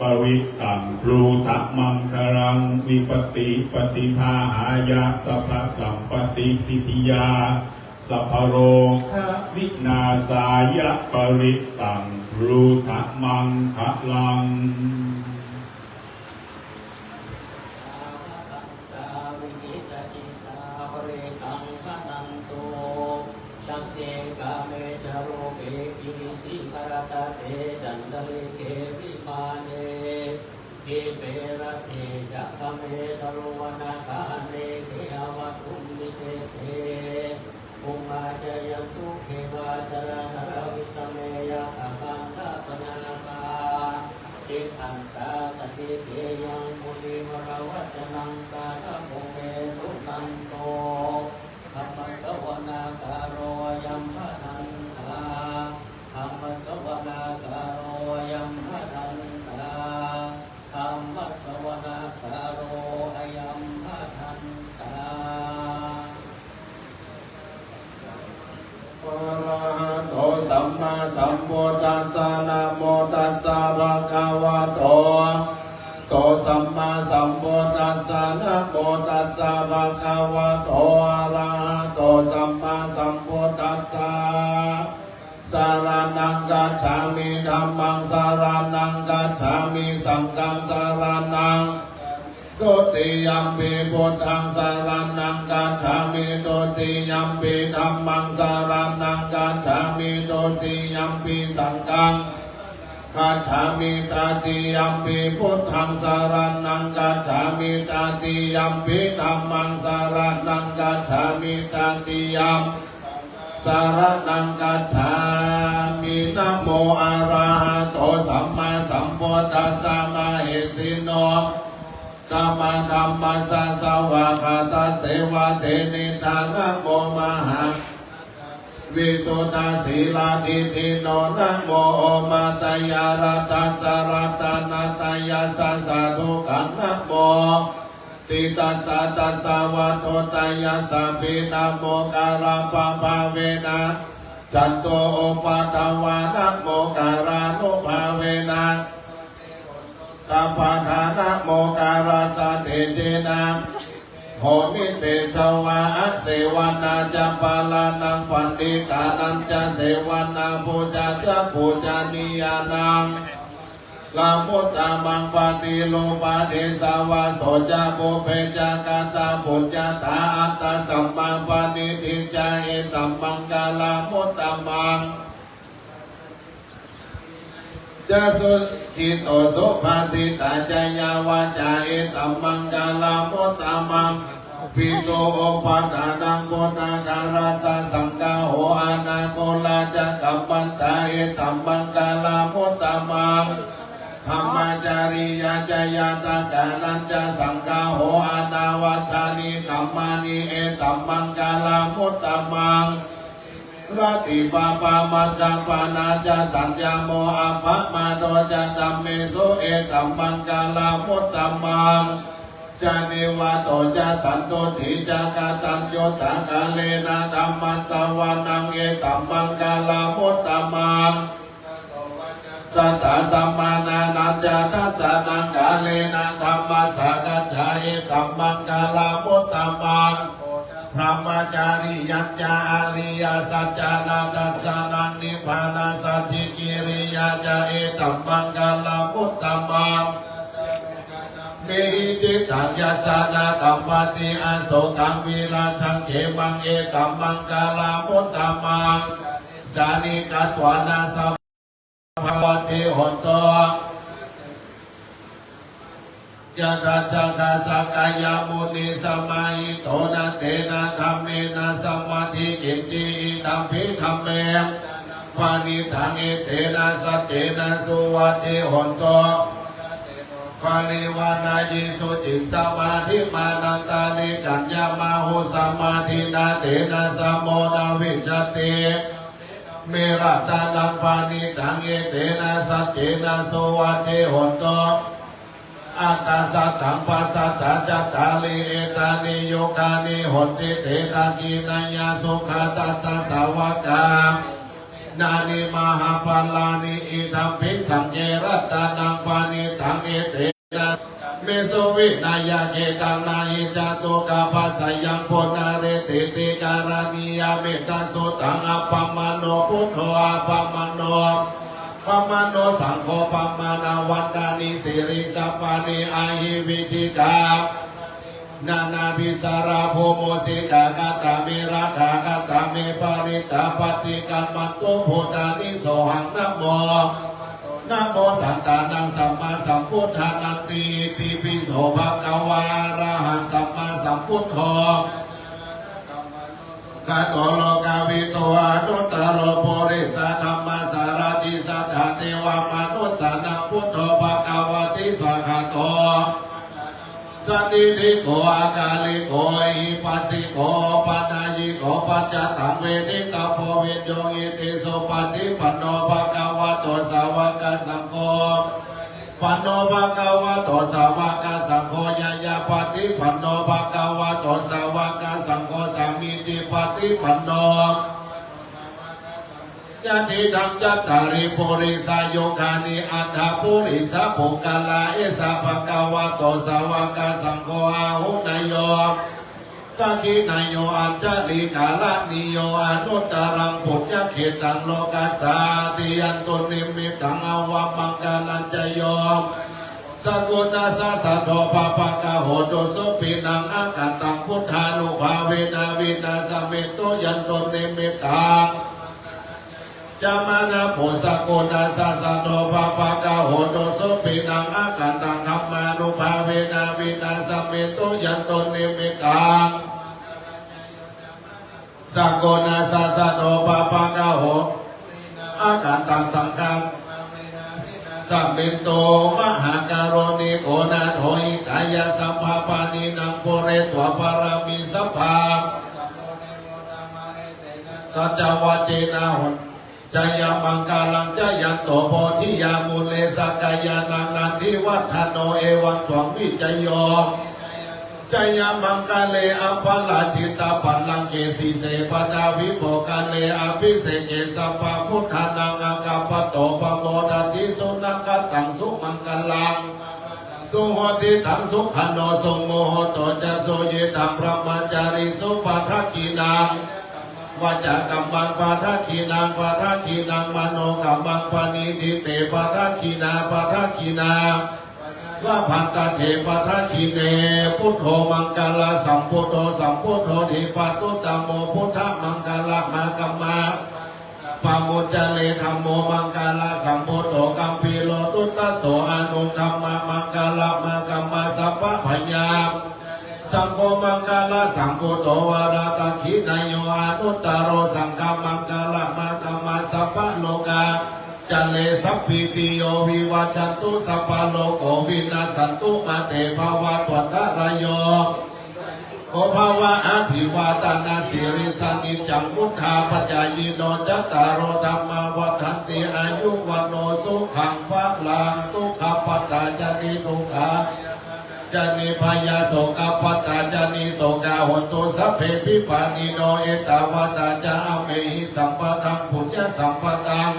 parittaṃ brūtha maṅgalaṃ. Vipattipaṭibāhāya sabbasampattisiddhiyā sabbarogavināsāya parittaṃ brūtha maṅgalaṃ. Sabbe kāme ca rūpe girisikharataṭe cantalikkhe vimāne, dīpe raṭṭhe ca gāme taruvanagahane gehavatthumhi khette, bhummā cāyantu devā jalathalavisame yakkhagandhabbanāgā, tiṭṭhantā santike yaṃ munivaravacanaṃ sādhavo me suṇantu. Dhammassavanakālo ayambhadantā. Dhammassavanakālo ayambhadantā. Dhammassavanakālo ayambhadantā. Arahato sammāsambuddhassa. Namo tassa bhagavato arahato sammāsambuddhassa. Namo tassa bhagavato arahato sammāsambuddhassa. Saraṇaṃ gacchāmi. Dhammaṃ saraṇaṃ gacchāmi. Saṅghaṃ saraṇaṃ. Dutiyampi buddhaṃ saraṇaṃ gacchāmi. Dutiyampi dhammaṃ saraṇaṃ gacchāmi. Dutiyampi saṅghaṃ gacchāmi. Tatiyampi buddhaṃ saraṇaṃ gacchāmi. Tatiyampi dhammaṃ saraṇaṃ gacchāmi. Tatiyam saraṇaṃ gacchāmi. Namo arahato sammāsambuddhassa mahesino. Namo uttamadhammassa svākkhātasseva tenidha. Namo mahā visuddhasīladiṭṭhino. Namo omātyāraddhassa ratanattayassa sādhukaṃ. Namo diṭṭhassa tassa vatthuttayassapi. Namokārappabhāvena jantu upaddavā. Namokārānubhāvena sabbadā. Namo tena homi tejavā. Asevanā ca bālānaṃ paṇḍitānañca sevanā, pūjā ca pūjanīyānaṃ maṅgalamuttamaṃ. Paṭirūpadesavāso ca pubbe ca katapuññatā, attasammāpaṇidhi ca etammaṅgalamuttamaṃ. Ca sukhito subhāsitā ca yā vācā etammaṅgalamuttamaṃ. Pītuhupādānaṃ puttadārassa saṅgaho anākulā ca kammantā etammaṅgalamuttamaṃ. Brahmacariyañca ñātakānañca saṅgaho anavajjāni kammāni etammaṅgalamuttamaṃ. Sati pāpā majjapānā ca saññamo appamādo ca dhammesu etammaṅgalamuttamaṃ. Ca nivāto ca santuṭṭhī ca kataññutā kālena dhammassavanaṃ etammaṅgalamuttamaṃ. Suddhasamaṇānañca dassanaṃ kālena dhammasākacchā etammaṅgalamuttamaṃ. Brahmacariyañca ariyasaccāna dassanaṃ nibbānasacchikiriyā ca etammaṅgalamuttamaṃ. Mehi cittaṃ yassa na kampati asokaṃ virajaṃ khemaṃ etammaṅgalamuttamaṃ. Sāni katvāna sabbaṃ bhāvanti hontu. Yadajjhagā sakyamunī samāhito na tena dhammena samatthi kiñci idampi dhamme paṇītaṃ etena saccena suvatthi hontu. Parivāṇāyi suciṃ samādhimānantarikaññamāhu samādhinā tena samo na vijjati. Me ratanaṃ paṇītaṃ etena saccena suvatthi hontu. Aṭṭha sataṃ pasatthā cattāri etāni yugāni honti te dakkhiṇeyyā sugatassa sāvakā nāni mahapphalāni idampi saṅghe ratanaṃ paṇītaṃ etena me suvineyya gedhaṃ na hi jātu gabbhaseyyaṃ punaretīti karaṇīyam. Mettaṃ suttaṃ appamāṇo buddho appamāṇo pamāṇo saṅgho pamāṇavantāni siriṃsapāni ahi vicchikā nānābhisārā bhū mūsikā katā me rakkhā katā me parittā paṭikkamantu bhūtāni sohaṃ namo namo sattannaṃ sammāsambuddhānanti. Itipi so bhagavā arahaṃ sammāsambuddho gato lokavidū anuttaro purisadammasārathi satthā devamanussānaṃ buddho bhagavāti. Svākkhāto satiṭṭhiko akāliko ehipassiko opanayiko paccattaṃ veditabbo viññūhīti. Supaṭipanno bhagavato sāvakasaṅgho panno bhagavato sāvakasaṅgho ñāyapaṭipanno bhagavato sāvakasaṅgho sāmīcipaṭipanno yadidaṃ cattāri purisayugāni aṭṭha purisapuggalā esa bhagavato sāvakasaṅgho āhuneyyo dakkhiṇeyyo añjalikaraṇīyo anuttaraṃ puññakkhettaṃ lokassāti. Yandunnimittaṃ avamaṅgalañca yo sakuṇassa saddo pāpaggaho dussupinaṃ akantaṃ buddhānubhāvena vināsamentu. Yandunnimittaṃ ca māṇapo sakuṇassa saddo pāpaggaho dussupinaṃ akantaṃ dhammānubhāvena vināsamentu. Yandunnimittaṃ sakuṇassa saddo pāpaggaho akantaṃ saṅghānubhāvena vināsamentu. Mahākāruṇiko nātho hitāya sabbapāṇinaṃ pūretvā pāramī sabbā saccavajjena hotu jayamaṅgalaṃ. Jayanto bodhiyā mūle sakyānaṃ nandivaḍḍhano evaṃ tvaṃ vijayo jayamaṅgale aparājitapallaṅke sīse paṭhavipokkhare abhiseke sabbabuddhānaṃ aggappatto pamodati. Sunakkhattaṃ sumaṅgalaṃ สุหุตติตัง สุขันโต สุมุหโต จะ สุยิตัง บรหมจาริสุ ปะทักขิณัง วาจากัมมัง ปะทักขิณัง ปะทักขิณัง มโนกัมมัง ปะณิทิเต ปะทักขิณา ปะทักขิณา ละพันตะเถ ปะทักขิเณ พุทโธ มังคะละสัมพุทโธ สัมพุทโธ ทีปะตุตตะโม พุทธะมังคะละมากัมมา ปะมุจจะเร ธัมโม มังคะละสัมพุทโธ กัมภีโร ตุตตะโส อนุตตมะมังคะละมากัมมา สัพพะพยา สังโฆ มังคะละสัมพุทโธ วรทักขิณาโย อนุตตะโร สังฆะมังคะละมากัมมา สัพพะโลกา จาเร สัพพีติโย วิวัชชันตุ สัพพะโรโค วินัสสันตุ มาเต ภะวัตวันตะราโย โข ภะวะ อภิวาทะนะสีลิสสะ นิจจัง วุฑฒาปะจายิโน จัตตาโร ธัมมา วัฑฒันติ อายุ วัณโณ สุขัง พะลัง ทุกขะปัตตา จะ นิทุกขา จะ นิพะยา โสกะปัตตา จะ นิโสกา โหนตุ สัพเพ ปิปะนิโน เอตาวาทา จะ อะเมหิ สัมปะทัง ปุญญะสัมปะตัง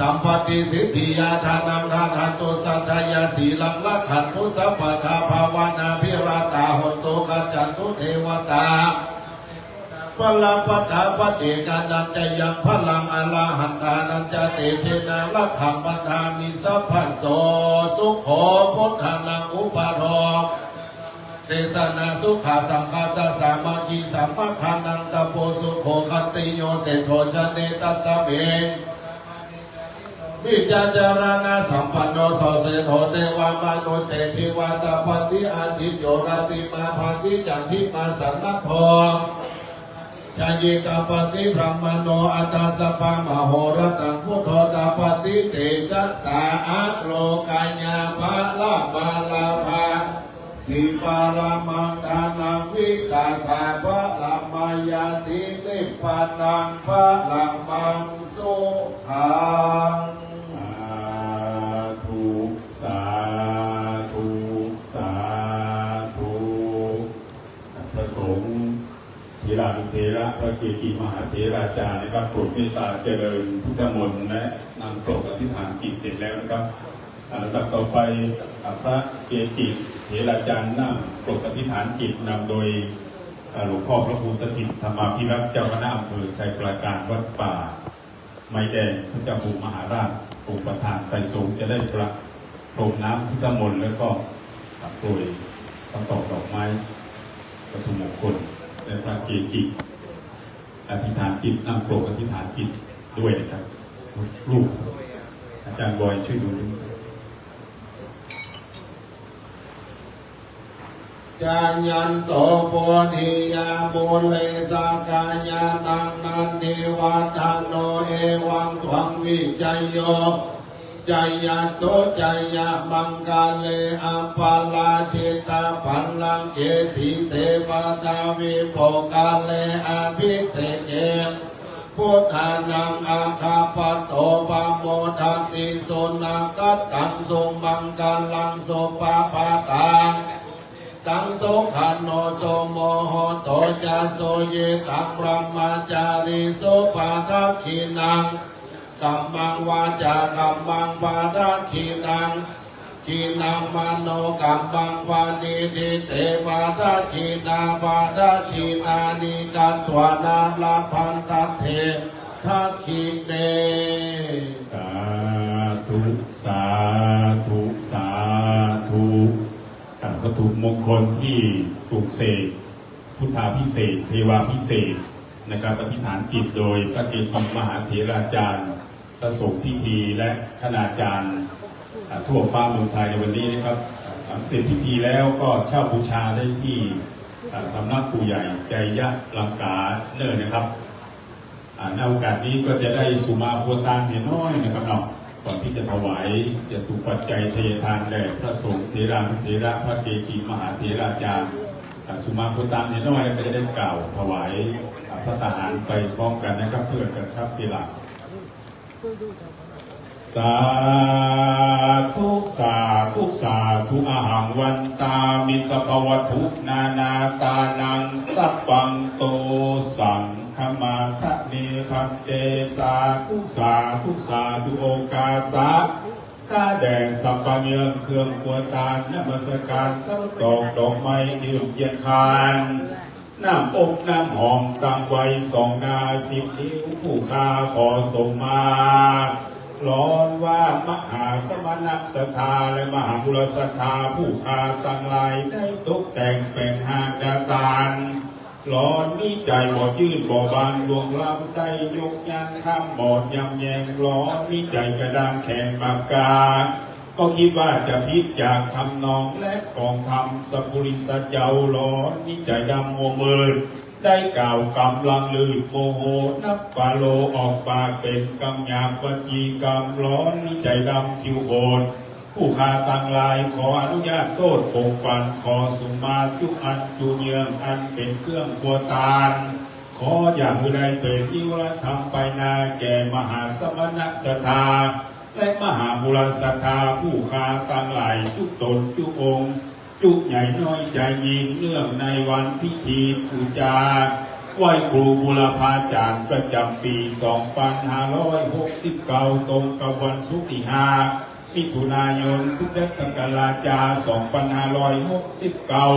สัมปัตติสิทธิยา ทานัง ทานะตุ สัจจายา สีลัง รักขันตุ สัพพะทา ภะวะนา ภิระตา โหนตุ กัจจันตุ เทวะตา ปะระปะทา ปะเจกานัญจะยัง พะลัง อะระหันตานัญจะ เตเจนะ รักขัง บัณฑามิ สัพพะโส สุโข พุทธานัง อุปะโท เตสะนะ สุขะ สังฆัสสะ สามัคคี สัมมะทานัง ตะโป สุโข ขัตติโย เศรษฐโถ ชะเน ตัสสะเม วิจจาจารณะสัมปันโน โส เศรษฐโถ เตวะมะนุสเส ทิวาตะปะติ อาทิตย์โย รัตติมา พาทิจันทิมา สะนะโท ชายิตะปะติ บรามะโณ อัตถะสะพะ มะโหรตัง พุทโธ ตะปะติ เตจะสา อะโลกายา พะละมาลาภา ทิ ปะระมัง ทานัง วิสาสะ พะละมายาติ นิปปานัง พะละมัง สุขัง สาธุ สาธุ สาธุ พระสงฆ์ เถรานุเถระ พระเกจิมหาเถราจารย์นะครับ โปรดเมตตาเจริญพุทธมนต์และนำกรดอธิษฐานจิตเสร็จแล้วนะครับ อ่า ลำดับต่อไป อ่า พระเกจิเถราจารย์นำกรดอธิษฐานจิตนำโดย อ่า หลวงพ่อพระครูสถิตธรรมาภิรักษ์ เจ้าคณะอำเภอไชยปราการ วัดป่าไม้แดง พระเจ้าภูมิมหาราช องค์ประธาน ไตรสงฆ์จะได้ประพรมน้ำพุทธมนต์ แล้วก็ อ่า โปรยประกอบดอกไม้ วัตถุมงคล และพระเกจิ อธิษฐานจิต นำกรดอธิษฐานจิตด้วยนะครับ ลูก อาจารย์บอยช่วยดูด้วย จายันโต โพธิยา มูเล สักกายานัง นันทิวัฒโน เอวังตวัง วิจโย จยัสโส จยะมังคะเล อัปปะราจิตะปัลลังเก สีเส ปะทะวิโปคะเล อะภิเศกเก พุทธานัง อาคัปปะโต ปะโมดะติ สุนะกะตัง สุมังคะลัง สุปะปะทัง ตัง สุขันโต สุมุหโต จะ สุยิตัง บรหมจาริสุ ปะทักขิณัง กัมมัง วาจากัมมัง ปะทักขิณัง ขิณัง มโนกัมมัง ปะณิทิเต ปะทักขิณา ปะทักขิณานิ กัตวานะ ละพันตะเถ ทักขิเณ สาธุ สาธุ สาธุ อ่า วัตถุมงคลที่ปลุกเสก พุทธาภิเษก เทวาภิเษกนะครับ อธิษฐานจิตโดยพระเกจิมหาเถราจารย์ พระสงฆ์พิธี และคณาจารย์ อ่า ทั่วฟ้าเมืองไทยในวันนี้นะครับ หลังเสร็จพิธีแล้วก็เช่าบูชาได้ที่ อ่า สำนักปู่ใหญ่ไชยะลังกาเน่อนะครับ อ่า ในโอกาสนี้ก็จะได้สุมาภัวตานแหน้อยนะครับเนาะ ก่อนที่จะถวายจตุปัจจัยทายทานแด่พระสงฆ์เถรานุเถระ พระเกจิมหาเถราจารย์ อ่า สุมาภัวตานแหน้อย แล้วก็จะได้กล่าวถวาย อ่า ภัตตาหารไปพร้อมกันนะครับ เพื่อกระชับเวลา สาธุ สาธุ สาธุ อะหัง วันตามิ สัพพะวัตถุ นานาตานัง สัพพันโต สังฆะมาทะเม ภันเต สาธุ สาธุ สาธุ โอกาสะ ต้าแด่สัปปะเนืองเครื่องครัวตาน นมัสการ น้ำตอกดอกไม้ เทียนเจียนคาน น้ำอบน้ำหอม ตังไว้สองหน้าสิบนิ้ว ผู้ข้าขอส่งมา ร้อนว่ามหาสมณศรัทธา และมหาบุรศรัทธา ผู้ข้าตังหลายได้ตกแต่งแป๋งหาดาตาน ร้อนมีใจ๋บ่จื้นบ่บาน ล่วงล้ำได้ยกย่างข้ามบอดยำแยง ร้อนมีใจ๋กระด้างแข็งปากกา ก็กึ๊ดว่าจะผิดจากทำนองและกองธรรม สัปปุริสะเจ้า ร้อนมีใจ๋ดำมัวมืด ได้กล่าวกำลังลืดโมโห นับปาโลออกปากเป๋นกำหยาบวจีกรรม ร้อนมีใจ๋ดำทิวโหด ผู้ข้าตังหลายขออนุญาตโต้ษปกปัน ขอสุมาจุอันจุเยืองอันเป๋นเครื่องครัวตาน ขออย่าหื้อได้เป๋นนิวรธรรมไปนาแก่มหาสมณศรัทธา และมหาบุรศรัทธา ผู้ข้าตังหลายจุต๋นจุองค์ จุใหญ่น้อยใจ๋ยิ่ง เนื่องในวันพิธีปู๋จาไหว้ครูบูรพาจารย์ประจ๋ำปี๋สองปันห้าร้อยหกสิบเก้า ตรงกับวันศุกร์ตี้ห้ามิถุนายน พุทธศักราชจาสองปันห้าร้อยหกสิบเก้า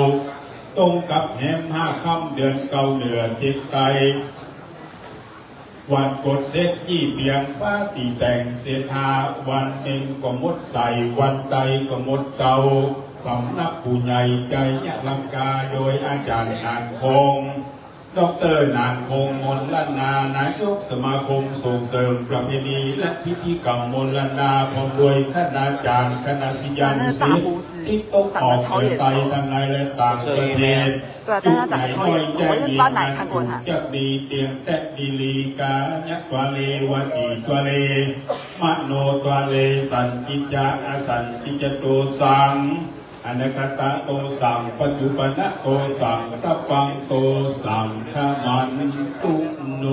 ตรงกับแฮมห้าค่ำเดือนเก้าเหนือเจ็ดใต้ วันกดเสร็จยี่เปียงฟ้าตี้แสงเสถา วันเพ็ญก็หมดใส วันใต้ก็หมดเศร้า สำนักผู้ใหญ่ไชยลังกา โดยอาจ๋ารย์หนานคง ด็อกเตอร์หนานคง มนต์ล้านนา นายกสมาคมส่งเสริมประเพณีและพิธีกรรมมนต์ล้านนา พร้อมด้วยคณาจ๋ารย์ คณะศิษยานุศิษย์ ตี้ตกออกเหนือใต้ตังในและต่างประเทศ จุใหญ่น้อยใจ๋ยิ่ง อันถูกจักดีเตียงแต๊ดีลี ก๋ายะตวาเล วจีตวาเล มโนตวาเล สันติจจะ อสันติจโตสัง อนาคตโตสัง ปัจจุปันนโตสัง สัพพังโตสัง ขมันตุโน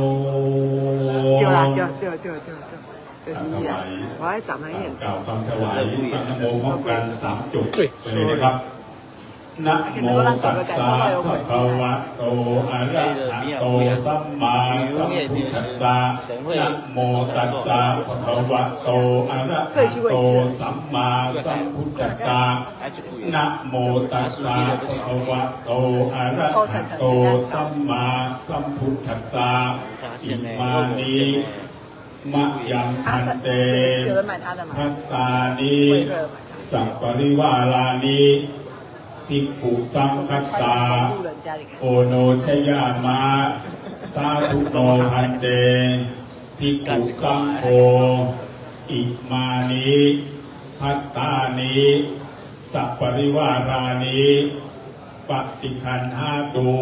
เดี๋ยวล่ะ เดี๋ยว เดี๋ยว เดี๋ยว เดี๋ยว เดี๋ยว ถวาย 我要找那个颜色。 กล่าวคำถวาย ตั้งนะโมพร้อมกันสามจบไปเลยนะครับ นะโมตัสสะ ภะคะวะโต อะระหะโต สัมมาสัมพุทธัสสะ นะโมตัสสะ ภะคะวะโต อะระหะโต สัมมาสัมพุทธัสสะ นะโมตัสสะ ภะคะวะโต อะระหะโต สัมมาสัมพุทธัสสะ อิมานิ มะยัง พันเต พัตตานิ สัปปะริวารานิ ภิกขุสังคัสสะ โอโนชยามะ สาธุโน พันเต ภิกขุสังโฆ อิมานิ พัตตานิ สัปปะริวารานิ ปะฏิคันหาตุ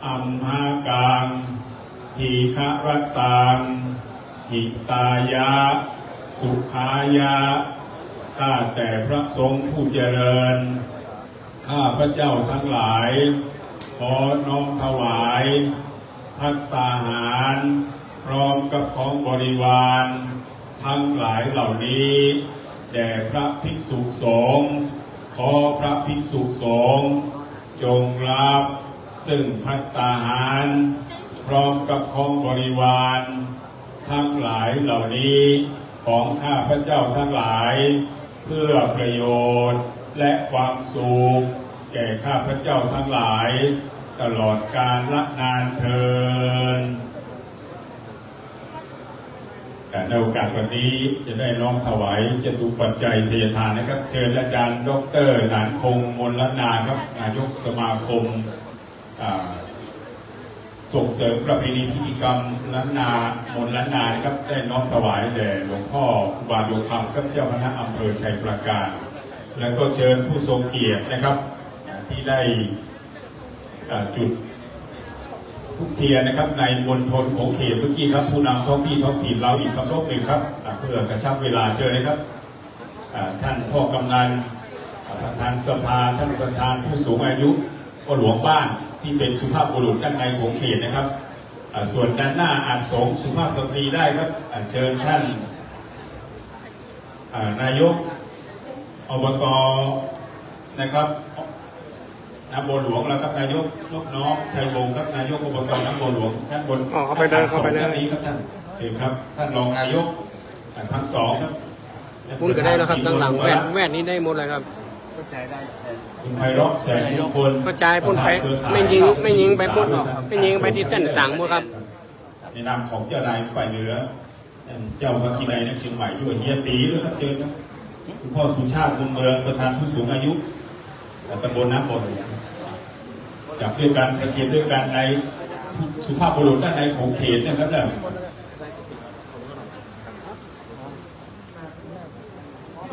อัมหากัง ทีฆะรัตตัง หิตายะ สุขายะ ข้าแต่พระสงฆ์ผู้เจริญ ข้าพเจ้าทั้งหลาย ขอน้อมถวาย ภัตตาหาร พร้อมกับของบริวาร ทั้งหลายเหล่านี้ แด่พระภิกษุสงฆ์ ขอพระภิกษุสงฆ์ จงรับซึ่งภัตตาหาร พร้อมกับของบริวาร ทั้งหลายเหล่านี้ ของข้าพเจ้าทั้งหลาย เพื่อประโยชน์และความสุข แก่ข้าพเจ้าทั้งหลาย ตลอดกาลนานเทอญ ในโอกาสวันนี้จะได้น้อมถวายจตุปัจจัยไทยทานนะครับ เชิญอาจารย์ด็อกเตอร์หนานคง มนต์ล้านนาครับ นายกสมาคม อ่า ส่งเสริมประเพณีพิธีกรรมล้านนา มนต์ล้านนานะครับ ได้น้อมถวายแด่หลวงพ่อครูบาดวงคำครับ เจ้าคณะอำเภอไชยปราการ แล้วก็เชิญผู้ทรงเกียรตินะครับ อ่า ที่ได้ อ่า จุดธูปเทียนนะครับ ในมณฑลโขงเขตเมื่อกี้ครับ ผู้นำท้องที่ท้องถิ่นเราอีกครบรอบหนึ่งครับ อ่า เพื่อกระชับเวลา เชิญเลยครับ อ่า ท่านพ่อกำนัน อ่า ประธานสภา ท่านประธานผู้สูงอายุ พ่อหลวงบ้านที่เป็นสุภาพบุรุษด้านในโขงเขตนะครับ อ่า ส่วนด้านหน้าอาจสงฆ์สุภาพสตรีได้ครับ อ่า เชิญท่าน อ่า นายก อบต นะครับ หนองบัวหลวงแล้วครับ นายกนพน้อม ชัยวงศ์ครับ นายก อบต หนองบัวหลวง ด้านบน อ๋อ เข้าไปเลย ด้านหน้า เข้าไปเลย ด้านนี้ครับท่าน เชิญครับ ท่านรองนายก อ่า ทั้งสองครับ ปุ้นก็ได้แล้วครับ ตังหลังแว่น แว่นนี้ได้หมดเลยครับ คุณไพเราะ แสงมงคล กระจายปุ้นไป ประธานเครือข่าย แม่ญิง แม่ญิงไปปุ้น แม่ญิงไปตี้เต้นสังหมดครับ ในนามของเจ้านายฝ่ายเหนือ ท่านเจ้าพระคินัยณเชียงใหม่ด้วย เฮียตี๋ด้วยครับ เชิญครับ คุณพ่อสุชาติ บุญเมือง ประธานผู้สูงอายุ ตำบลน้ำบน จับด้วยกัน ประเคนด้วยกัน ในสุภาพบุรุษด้านในของเขตนะครับ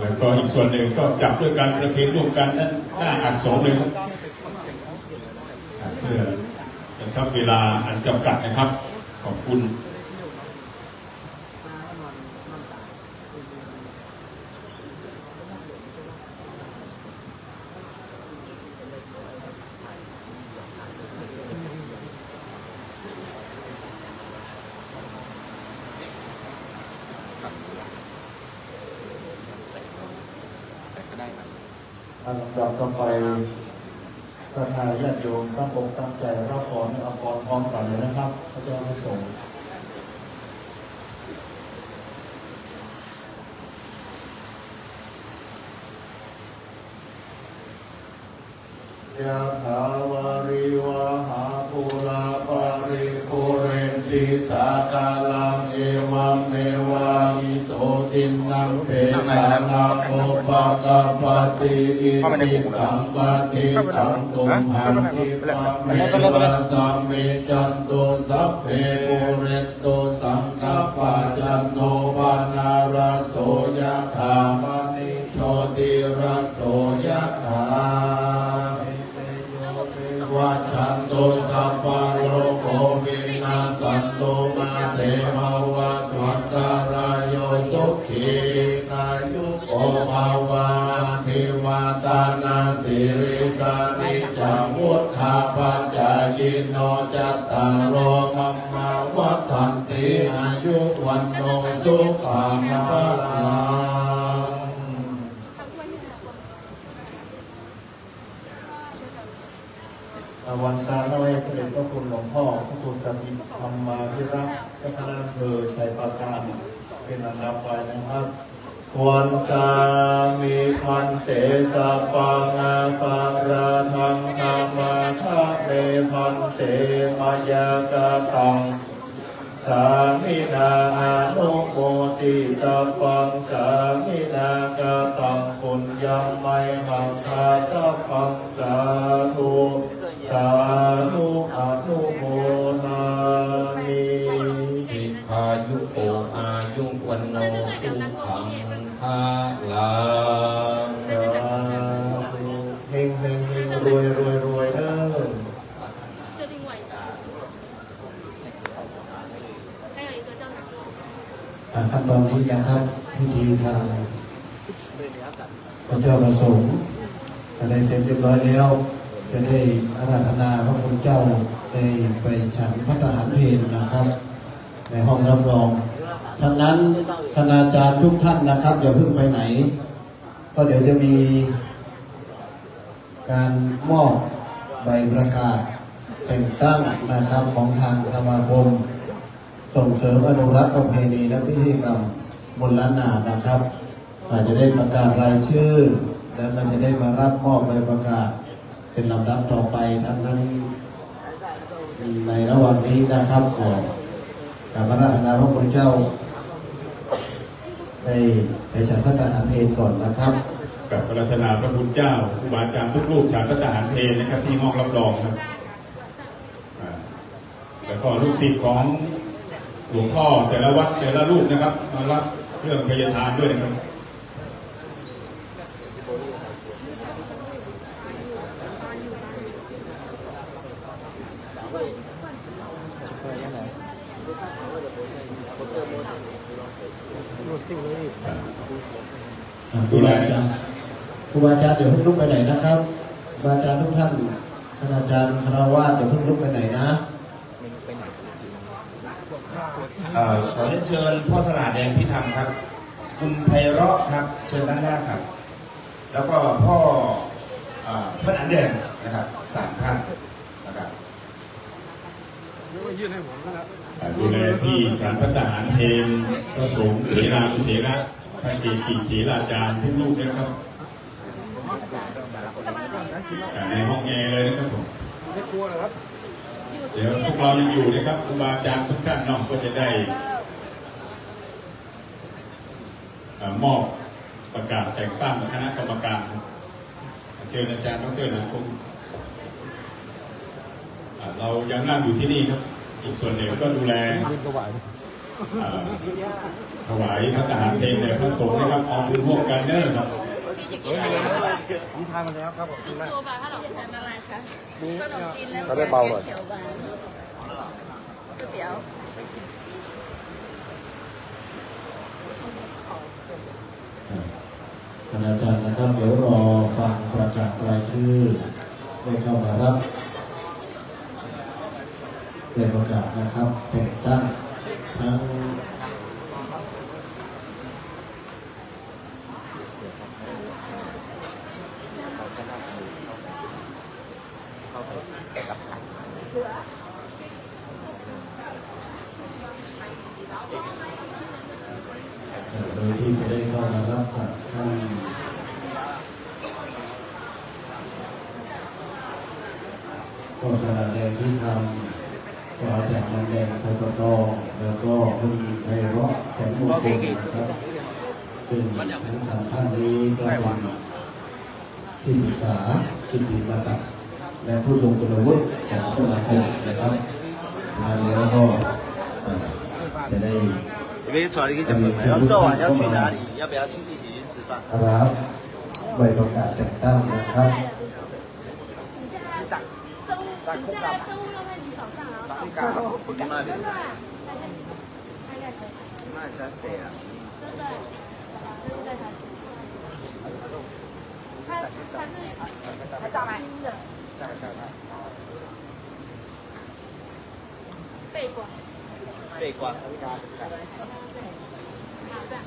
แล้วก็อีกส่วนหนึ่งก็จับด้วยกัน ประเคนร่วมกันด้านหน้าอักษรเลยครับ เพื่อกระชับเวลาอันจำกัดนะครับ ขอบคุณ ลำดับต่อไป ศรัทธาญาติโยมตั้งอกตั้งใจรับพร และอำพรพร้อมกันเลยนะครับ พระเจ้าพระสงฆ์ ยะถาวาริวะหาปูราปาริปูเรนติสาคารัง เอวะเมวะอิโต ทินนังเปตานังอุปะกัปปะติ อิทธิตังปะติตังตุมหัง คิปะเมวะสะมิจฉันตุ สัพเพปูเรนตุสังกัปปะ จันโทปะนะระโสยะถา มะณิ โชติระโสยะถา วัชชันตุ สัพพะโรโค วินัสสันตุ มาเต ภะวัตวันตะราโย สุขี อายุโก ภะวะ อะภิวาทะนะสีลิสสะ นิจจังวุฑฒาปะจายิโน จัตตาโร ธัมมาวัฑฒันติ อายุ วัณโณ สุขัง พะลัง อาวันตาน้อย สมเด็จพระคุณหลวงพ่อพระครูสถิตธรรมาภิรักษ์ เจ้าคณะอำเภอไชยปราการ เป๋นอันดับไปนะครับ วันตามิ ภันเต สัพพังอะปะราธัง ขะมาทะเม ภันเต มะยะกะตัง สามินา อะนุโมทิตะปัง สามินา กะตัง ปุญญัง ไมหัง ทาตะปัง สาธุ สาธุ อนุโมทามิ ทีฆายุโก อายุ วัณโณ สุขัง พะลัง สาธุ เฮงเฮงเฮง รวยรวยรวยเด้อ อ่า ขั้นตอนนี้นะครับ พิธีทางพระเจ้าประสงค์ ก็ได้เสร็จเรียบร้อยแล้ว จะได้อาราธนาพระคุณเจ้า ได้ไปฉันภัตตาหารเพลนะครับ ในห้องรับรอง ดังนั้นคณาจารย์ทุกท่านนะครับ อย่าเพิ่งไปไหน เพราะเดี๋ยวจะมี การมอบใบประกาศแต่งตั้งนะครับ ของทางสมาคมส่งเสริมอนุรักษ์ประเพณีและพิธีกรรมบนล้านนานะครับ อาจจะได้ประกาศรายชื่อ แล้วก็จะได้มารับมอบใบประกาศเป็นลำดับต่อไป ทั้งนั้น ในระหว่างนี้นะครับ ก็กราบอาราธนาพระคุณเจ้า ได้ไปฉันภัตตาหารเพลก่อนนะครับ กราบอาราธนาพระคุณเจ้า ครูบาอาจารย์ทุกรูปฉันภัตตาหารเพลนะครับ ที่ห้องรับรองครับ อ่า แล้วก็ลูกศิษย์ของหลวงพ่อแต่ละวัดแต่ละรูปนะครับ มารับเครื่องไพยทานด้วยนะครับ อ่า ครูบาอาจารย์ ครูบาอาจารย์อย่าเพิ่งลุกไปไหนนะครับ ครูบาอาจารย์ทุกท่าน คณาจารย์ ฆราวาสอย่าเพิ่งลุกไปไหนนะ เอ่อ ขอเรียนเชิญพ่อสง่าแดงพิธรรมครับ คุณไพเราะครับ เชิญด้านหน้าครับ แล้วก็พ่อ เอ่อ พระหนานแดงนะครับ สามท่านนะครับ อ่า ดูแลที่ฉันภัตตาหารเพล พระสงฆ์เถรานุเถระ ท่านเกจิเถราจารย์ทุกรูปนะครับ อ่า ในห้องแอร์เลยนะครับผม เดี๋ยวพวกเรายังอยู่นะครับ ครูบาอาจารย์ทุกท่านเนาะ ก็จะได้ เอ่อ มอบประกาศแต่งตั้งคณะกรรมการ เชิญอาจารย์ดอกเตอร์หนานคง อ่า เรายังนั่งอยู่ที่นี่ครับ อีกส่วนหนึ่งก็ดูแล อ่า ถวายภัตตาหารเพลแด่พระสงฆ์นะครับ เอาบุญร่วมกันเด้อครับ ผมทานมาแล้วครับผม ขนมจีนและแกงเขียวหวาน ก๋วยเตี๋ยว ท่านอาจารย์นะครับ เดี๋ยวรอฟังประกาศรายชื่อ ได้เข้ามารับ ได้ประกาศนะครับ แต่งตั้งทั้ง โดยที่จะได้เข้ามารับกับท่าน ก็สละแดงพิธรรม ก็อาจารย์นันแดง ไพรประตอง แล้วก็คุณไพเราะห์ แสงมงคลนะครับ ซึ่งทั้งสามท่านนี้ก็เป็นที่ปรึกษากิตติมศักดิ์และผู้ทรงคุณวุฒิของสมาคมนะครับ มาแล้วก็ อ่า จะได้ 你们早点给讲吧，要做完要去哪里？要不要去一起去吃饭？ รับใบประกาศแต่งตั้งนะครับ 背光。背光。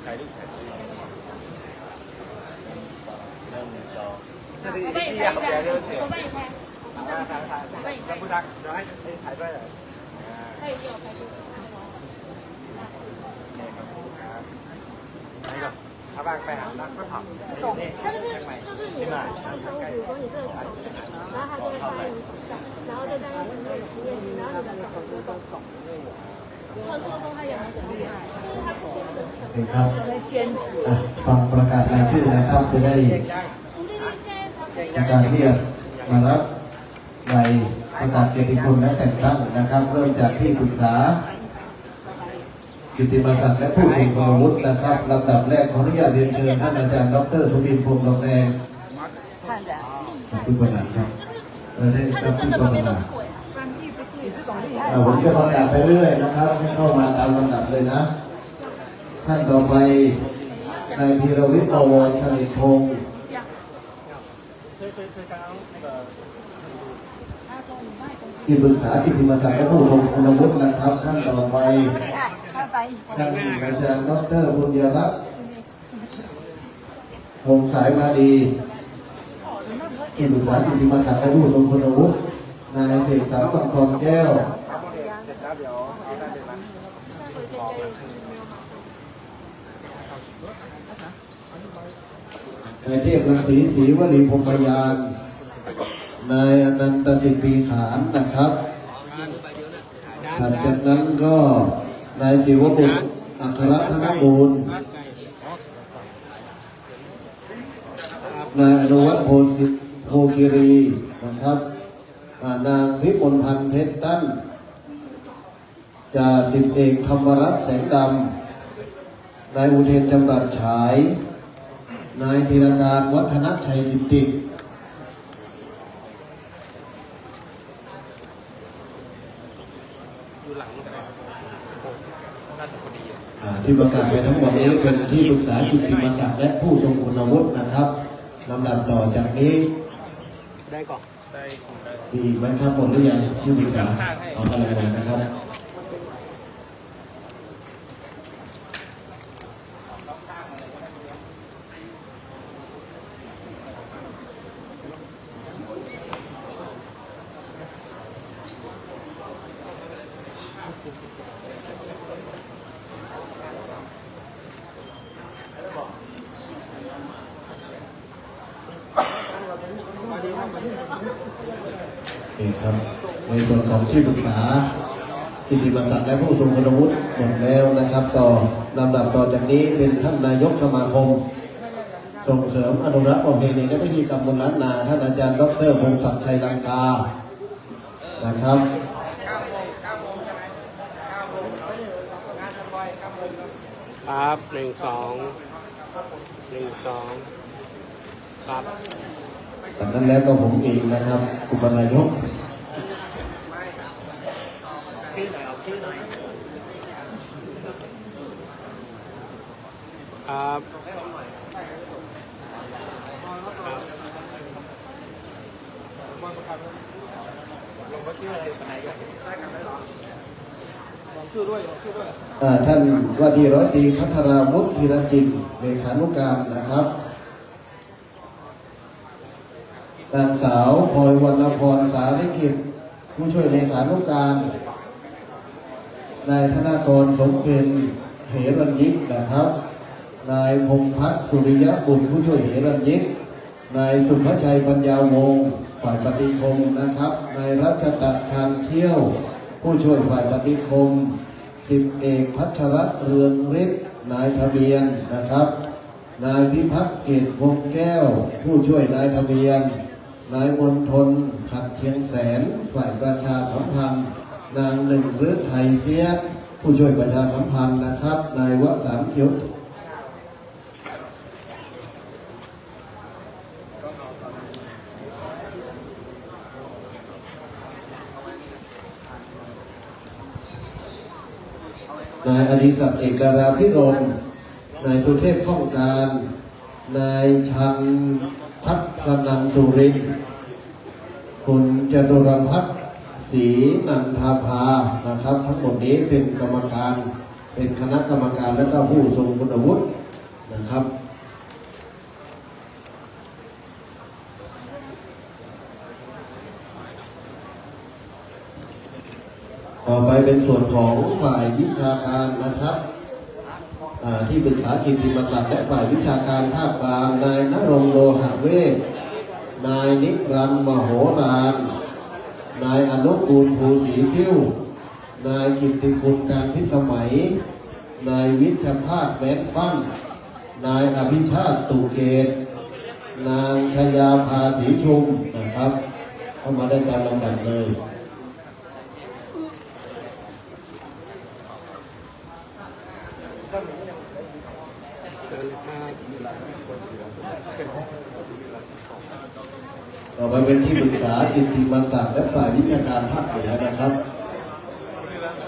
ถ่ายรูป ถ่ายรูป หนึ่ง สอง หนึ่ง สอง 那个一定要不要溜走。我帮你拍。我帮你拍。要不然，然后还，还排队了。啊。他也给我拍过。那个。 他就是，就是你的手上，比如说你这个手上，然后他就会发你手上，然后再这样子，然后你的手就动。创作中他也很可爱，就是他不是那个 นี่ครับ อ่ะ ฟังประกาศรายชื่อนะครับ จะได้ประกาศเรียกมารับใบประกาศเกียรติคุณและแต่งตั้งนะครับ เริ่มจากที่ปรึกษา กิตติมศักดิ์และผู้ทรงคุณวุฒินะครับ ลำดับแรกขออนุญาตเรียนเชิญท่านอาจารย์ดอกเตอร์สุบิน พวงทองแดง ท่านจะ ผู้ประกาศครับ เออ ท่านผู้ประกาศ อ่า ผมจะประกาศไปเรื่อยๆนะครับ ให้เข้ามาตามลำดับเลยนะ ท่านต่อไป นายพีรวิทย์ บวรสนิทพงษ์ ที่ปรึกษากิตติมศักดิ์และผู้ทรงคุณวุฒินะครับ ท่านต่อไป ท่านอาจารย์ดอกเตอร์ บุญยรัตน์ วงศ์สายมาลี ที่ปรึกษากิตติมศักดิ์และผู้ทรงคุณวุฒิ นายเสกสรร วังทองแก้ว นายเทพรังสี ศรีวลีพรหมยาน นายอนันตสิทธิ์ ปีขานนะครับ ถัดจากนั้นก็นายศิวบุตร อัครธนบูรณ์ นายอนุวัฒน์ โพสิ โพคิรีนะครับ อ่า นางวิมลพันธ์ เพชรตั้น จ่าสิบเอกธรรมรัตน์ แสงดำ นายอุเทน จำรัดฉาย นายธีรการ วัฒนชัยกิตติ อยู่หลังก็ได้ น่าจะพอดีอะ อ่า ที่ประกาศไปทั้งหมดนี้เป็นที่ปรึกษากิตติมศักดิ์และผู้ทรงคุณวุฒินะครับ ลำดับต่อจากนี้ ได้ก่อน มีอีกไหมครับ หมดหรือยัง ที่ปรึกษา เอาอะไรหมดนะครับ แล้วบอก นี่ครับ ในส่วนของที่ปรึกษากิตติมศักดิ์และผู้ทรงคุณวุฒิหมดแล้วนะครับ ต่อ ลำดับต่อจากนี้เป็นท่านนายกสมาคมส่งเสริมอนุรักษ์ประเพณีและพิธีกรรมบุญล้านนา ท่านอาจารย์ดอกเตอร์ พงศักดิ์ ชัยลังกา นะครับ ครับ หนึ่ง สอง หนึ่ง สอง ครับ จากนั้นแล้วก็ผมเองนะครับ อุปนายก ครับ อ่า ท่านว่าที่ร้อยตรีภัทราวุฒิ ธีรจิต เลขานุการนะครับ นางสาว พลอย วรรณพร สาริกิจ ผู้ช่วยเลขานุการ นายธนากร สมเพ็ญ เหรัญญิกนะครับ นายพงษ์พัฒน์ สุริยบุตร ผู้ช่วยเหรัญญิก นายสุภชัย ปัญญาวงศ์ ฝ่ายปฏิคมนะครับ นายรัชตะ ชาญเขี้ยว ผู้ช่วยฝ่ายปฏิคม สิบเอก พัชระ เรืองฤทธิ์ นายทะเบียนนะครับ นายพิพัฒน์ เกตวงศ์แก้ว ผู้ช่วยนายทะเบียน นายมณฑล ขัดเชียงแสน ฝ่ายประชาสัมพันธ์ นางหนึ่งฤทัยเสี้ย ผู้ช่วยประชาสัมพันธ์นะครับ นายวสันต์ เขียว นายอดิศักดิ์ เอกราภิรมย์ นายสุเทพ ข้องการ นายชันพัฒนันสุรินทร์ คุณจตุรพัฒน์ ศรีนันทาภา นะครับ ทั้งหมดนี้เป็นกรรมการ เป็นคณะกรรมการ และก็ผู้ทรงคุณวุฒินะครับ ต่อไปเป็นส่วนของฝ่ายวิชาการนะครับ อ่า ที่ปรึกษากิตติมศักดิ์และฝ่ายวิชาการภาคกลาง นายณรงค์ โลหะเวช นายนิรันดร์ มโหราญ นายอนุกูล ภูศรีซิ่ว นายกิตติคุณ การพิสมัย นายวิชภาส แม้นปั้น นายอภิชาติ ตุเกต นางชยาภา ศรีชุม นะครับ เข้ามาได้ตามลำดับเลย เชิญครับ ต่อไปเป็นที่ปรึกษากิตติมศักดิ์และฝ่ายวิชาการภาคเหนือนะครับ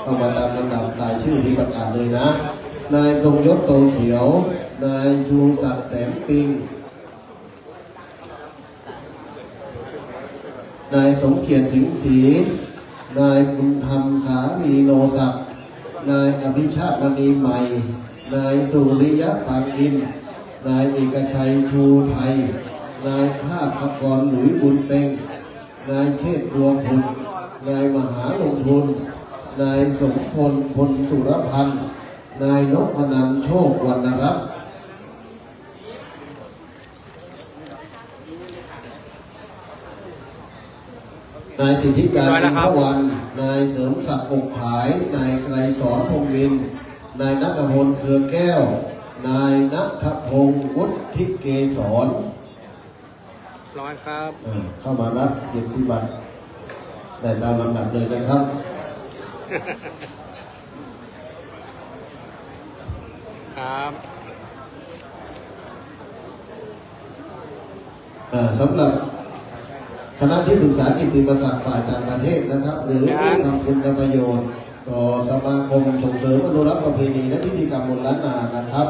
เข้ามาตามลำดับรายชื่อที่ประกาศเลยนะ นายทรงยศ โตเขียว นายชูศักดิ์ แสนปิง นายสมเกียรติ สิงห์ศรี นายบุญธรรม สาลีโลศักดิ์ นายอภิชาติ มณีใหม่ นายสุริยะ ปานอินทร์ นายเอกชัย ชูไทย นายภาสกร หลุยบุญเต็ง นายเชษฐ์ บัวผุด นายมหาลงทุน นายสมพล พลสุรพันธ์ นายนพนันท์ โชค วรรณรัตน์ นายสิทธิการ เรียบร้อยแล้วครับ อินทวรรณ นายเสริมศักดิ์ อกผาย นายไกรสอน พงษ์มินทร์ นายณัฐพล เครือแก้ว นายณัฐพงษ์ วุฒิเกษร ร้อยครับ เอ่อ เข้ามารับเกียรติบัตรได้ตามลำดับเลยนะครับ ครับ อ่า สำหรับคณะที่ปรึกษากิตติมศักดิ์ฝ่ายต่างประเทศนะครับ หรือผู้ทำคุณประโยชน์ต่อสมาคมส่งเสริมอนุรักษ์ประเพณีและพิธีกรรมบุญล้านนานะครับ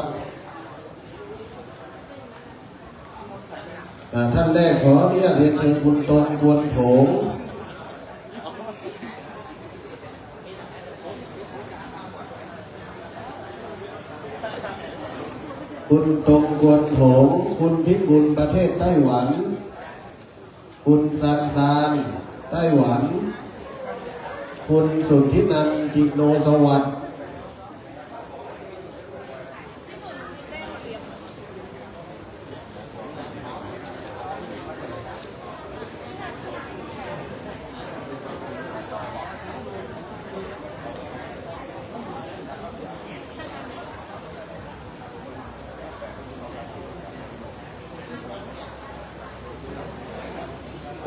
อ่า ท่านแรกขออนุญาตเรียนเชิญคุณตรง กวนโถง คุณตรง กวนโถง คุณพิกุล ประเทศไต้หวัน คุณซานซาน ไต้หวัน คุณสุทธินันท์ จิโนสวัสดิ์ เ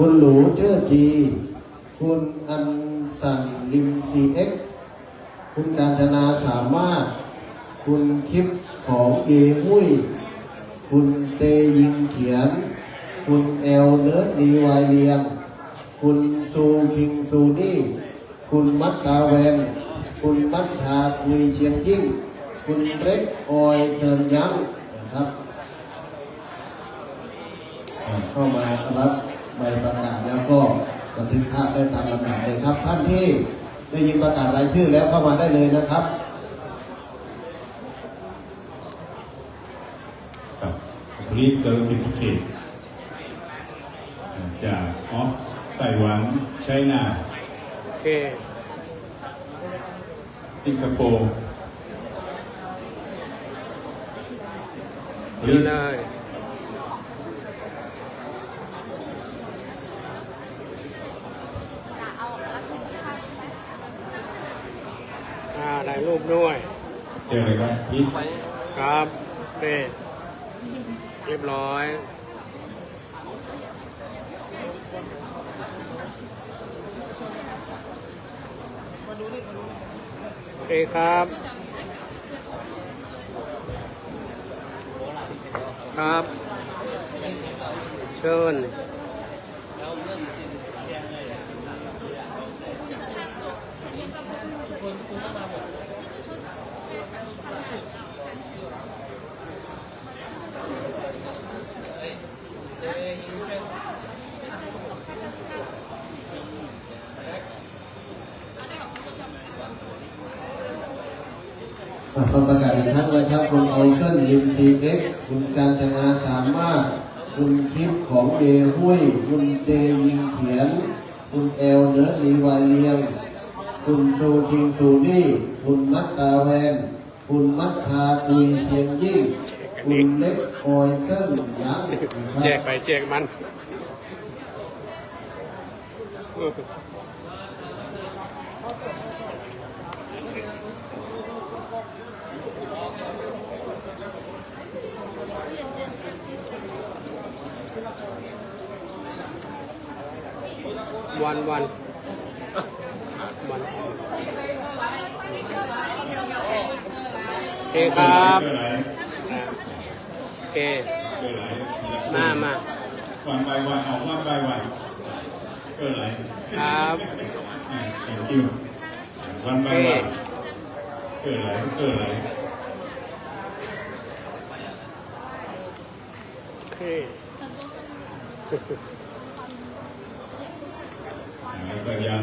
บุญหรูเจื้อจี คุณอันสันลิมซีเอ็ก คุณกาญจนาสามารถ คุณทิพย์ของเยหุ้ย คุณเตยิงเขียน คุณแอลเนิร์ดลีวายเรียง คุณซูคิงซูนี่ คุณมัตตาแวน คุณมัชชากุยเชียงยิ่ง คุณเล็กออยเซินยังนะครับ อ่า เข้ามารับใบประกาศแล้วก็บันทึกภาพได้ตามลำดับเลยครับ ท่านที่ได้ยินประกาศรายชื่อแล้วเข้ามาได้เลยนะครับ ครับ Police Certificate จากออส ไต้หวัน ไชน่า โอเค สิงคโปร์ นี่เลย อ่า ถ่ายรูปด้วย เชิญเลยครับ please ครับ นี่ เรียบร้อย โอเคครับ ครับ เชิญ อ่ะ ขอประกาศอีกครั้งนะครับ คุณออลเซน ลิมซีเอ็ก คุณกาญจนาสามารถ คุณทิพย์ของเยหุ้ย คุณเตยิงเขียน คุณแอลเนิร์ดลีวายเรียง คุณซูคิงซูนี่ คุณมัตตาแวน คุณมัชชากุยเชียงยิ่ง คุณเล็กออยเซิ่งหยางนะครับ แจกไปแจกมัน วัน วัน วัน โอเคครับ โอเค มา มา วัน by วัน เอา วัน by วัน เกิดอะไร ครับ อ่า thank you วัน by วัน โอเค เกิดอะไร เกิดอะไร โอเค แล้วก็ยัง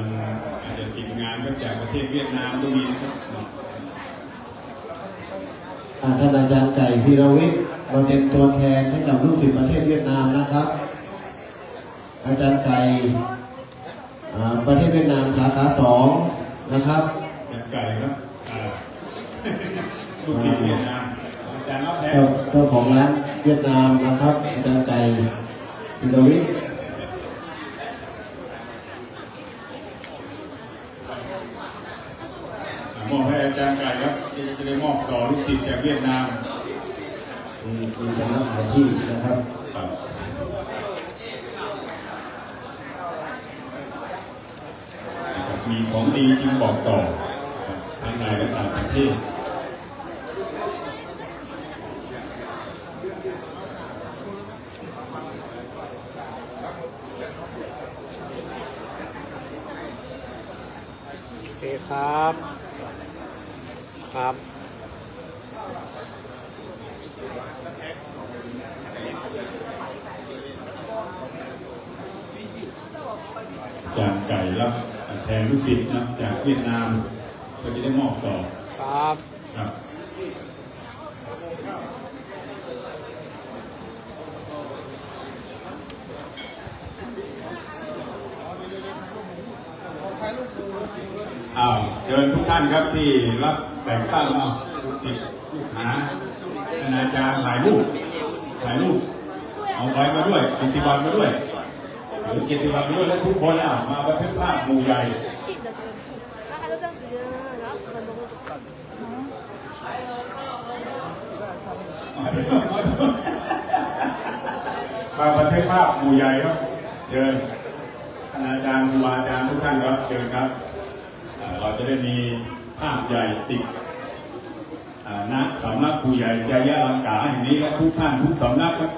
อาจจะติดงานครับ จากประเทศเวียดนามก็มีนะครับ อ่า ท่านอาจารย์ไก่พีรวิทย์ มาเป็นตัวแทนให้กับลูกศิษย์ประเทศเวียดนามนะครับ อาจารย์ไก่ อ่า ประเทศเวียดนามสาขาสองนะครับ อาจารย์ไก่ครับ อ่า ลูกศิษย์เวียดนาม อาจารย์รับแทน เจ้า เจ้าของร้านเวียดนามนะครับ อาจารย์ไก่ พีรวิทย์ อ่ะ มอบให้อาจารย์ไก่ครับ จะได้มอบต่อลูกศิษย์จากเวียดนาม มี มีคณะหลายที่นะครับ ครับ นะครับ มีของดีจึงบอกต่อ ทั้งในและต่างประเทศ โอเคครับ ครับ อาจารย์ไก่รับแทนลูกศิษย์นะ จากเวียดนาม ก็จะได้มอบต่อ ครับ ครับ อ้าว เชิญทุกท่านครับที่รับแต่งตั้งมา ลูกศิษย์ลูกหา คณาจารย์ถ่ายรูป ถ่ายรูป เอาใบมาด้วย เกียรติบัตรมาด้วย ถือเกียรติบัตรมาด้วย และทุกคน อ่ะ มาบันทึกภาพหมู่ใหญ่ มาบันทึกภาพหมู่ใหญ่ครับ เชิญ อาจารย์ ครูบาอาจารย์ทุกท่านครับ เชิญครับ อ่า เราจะได้มีภาพใหญ่ติด อ่า ณ สำนักปู่ใหญ่ไชยลังกาแห่งนี้ และทุกท่านทุกสำนักครับ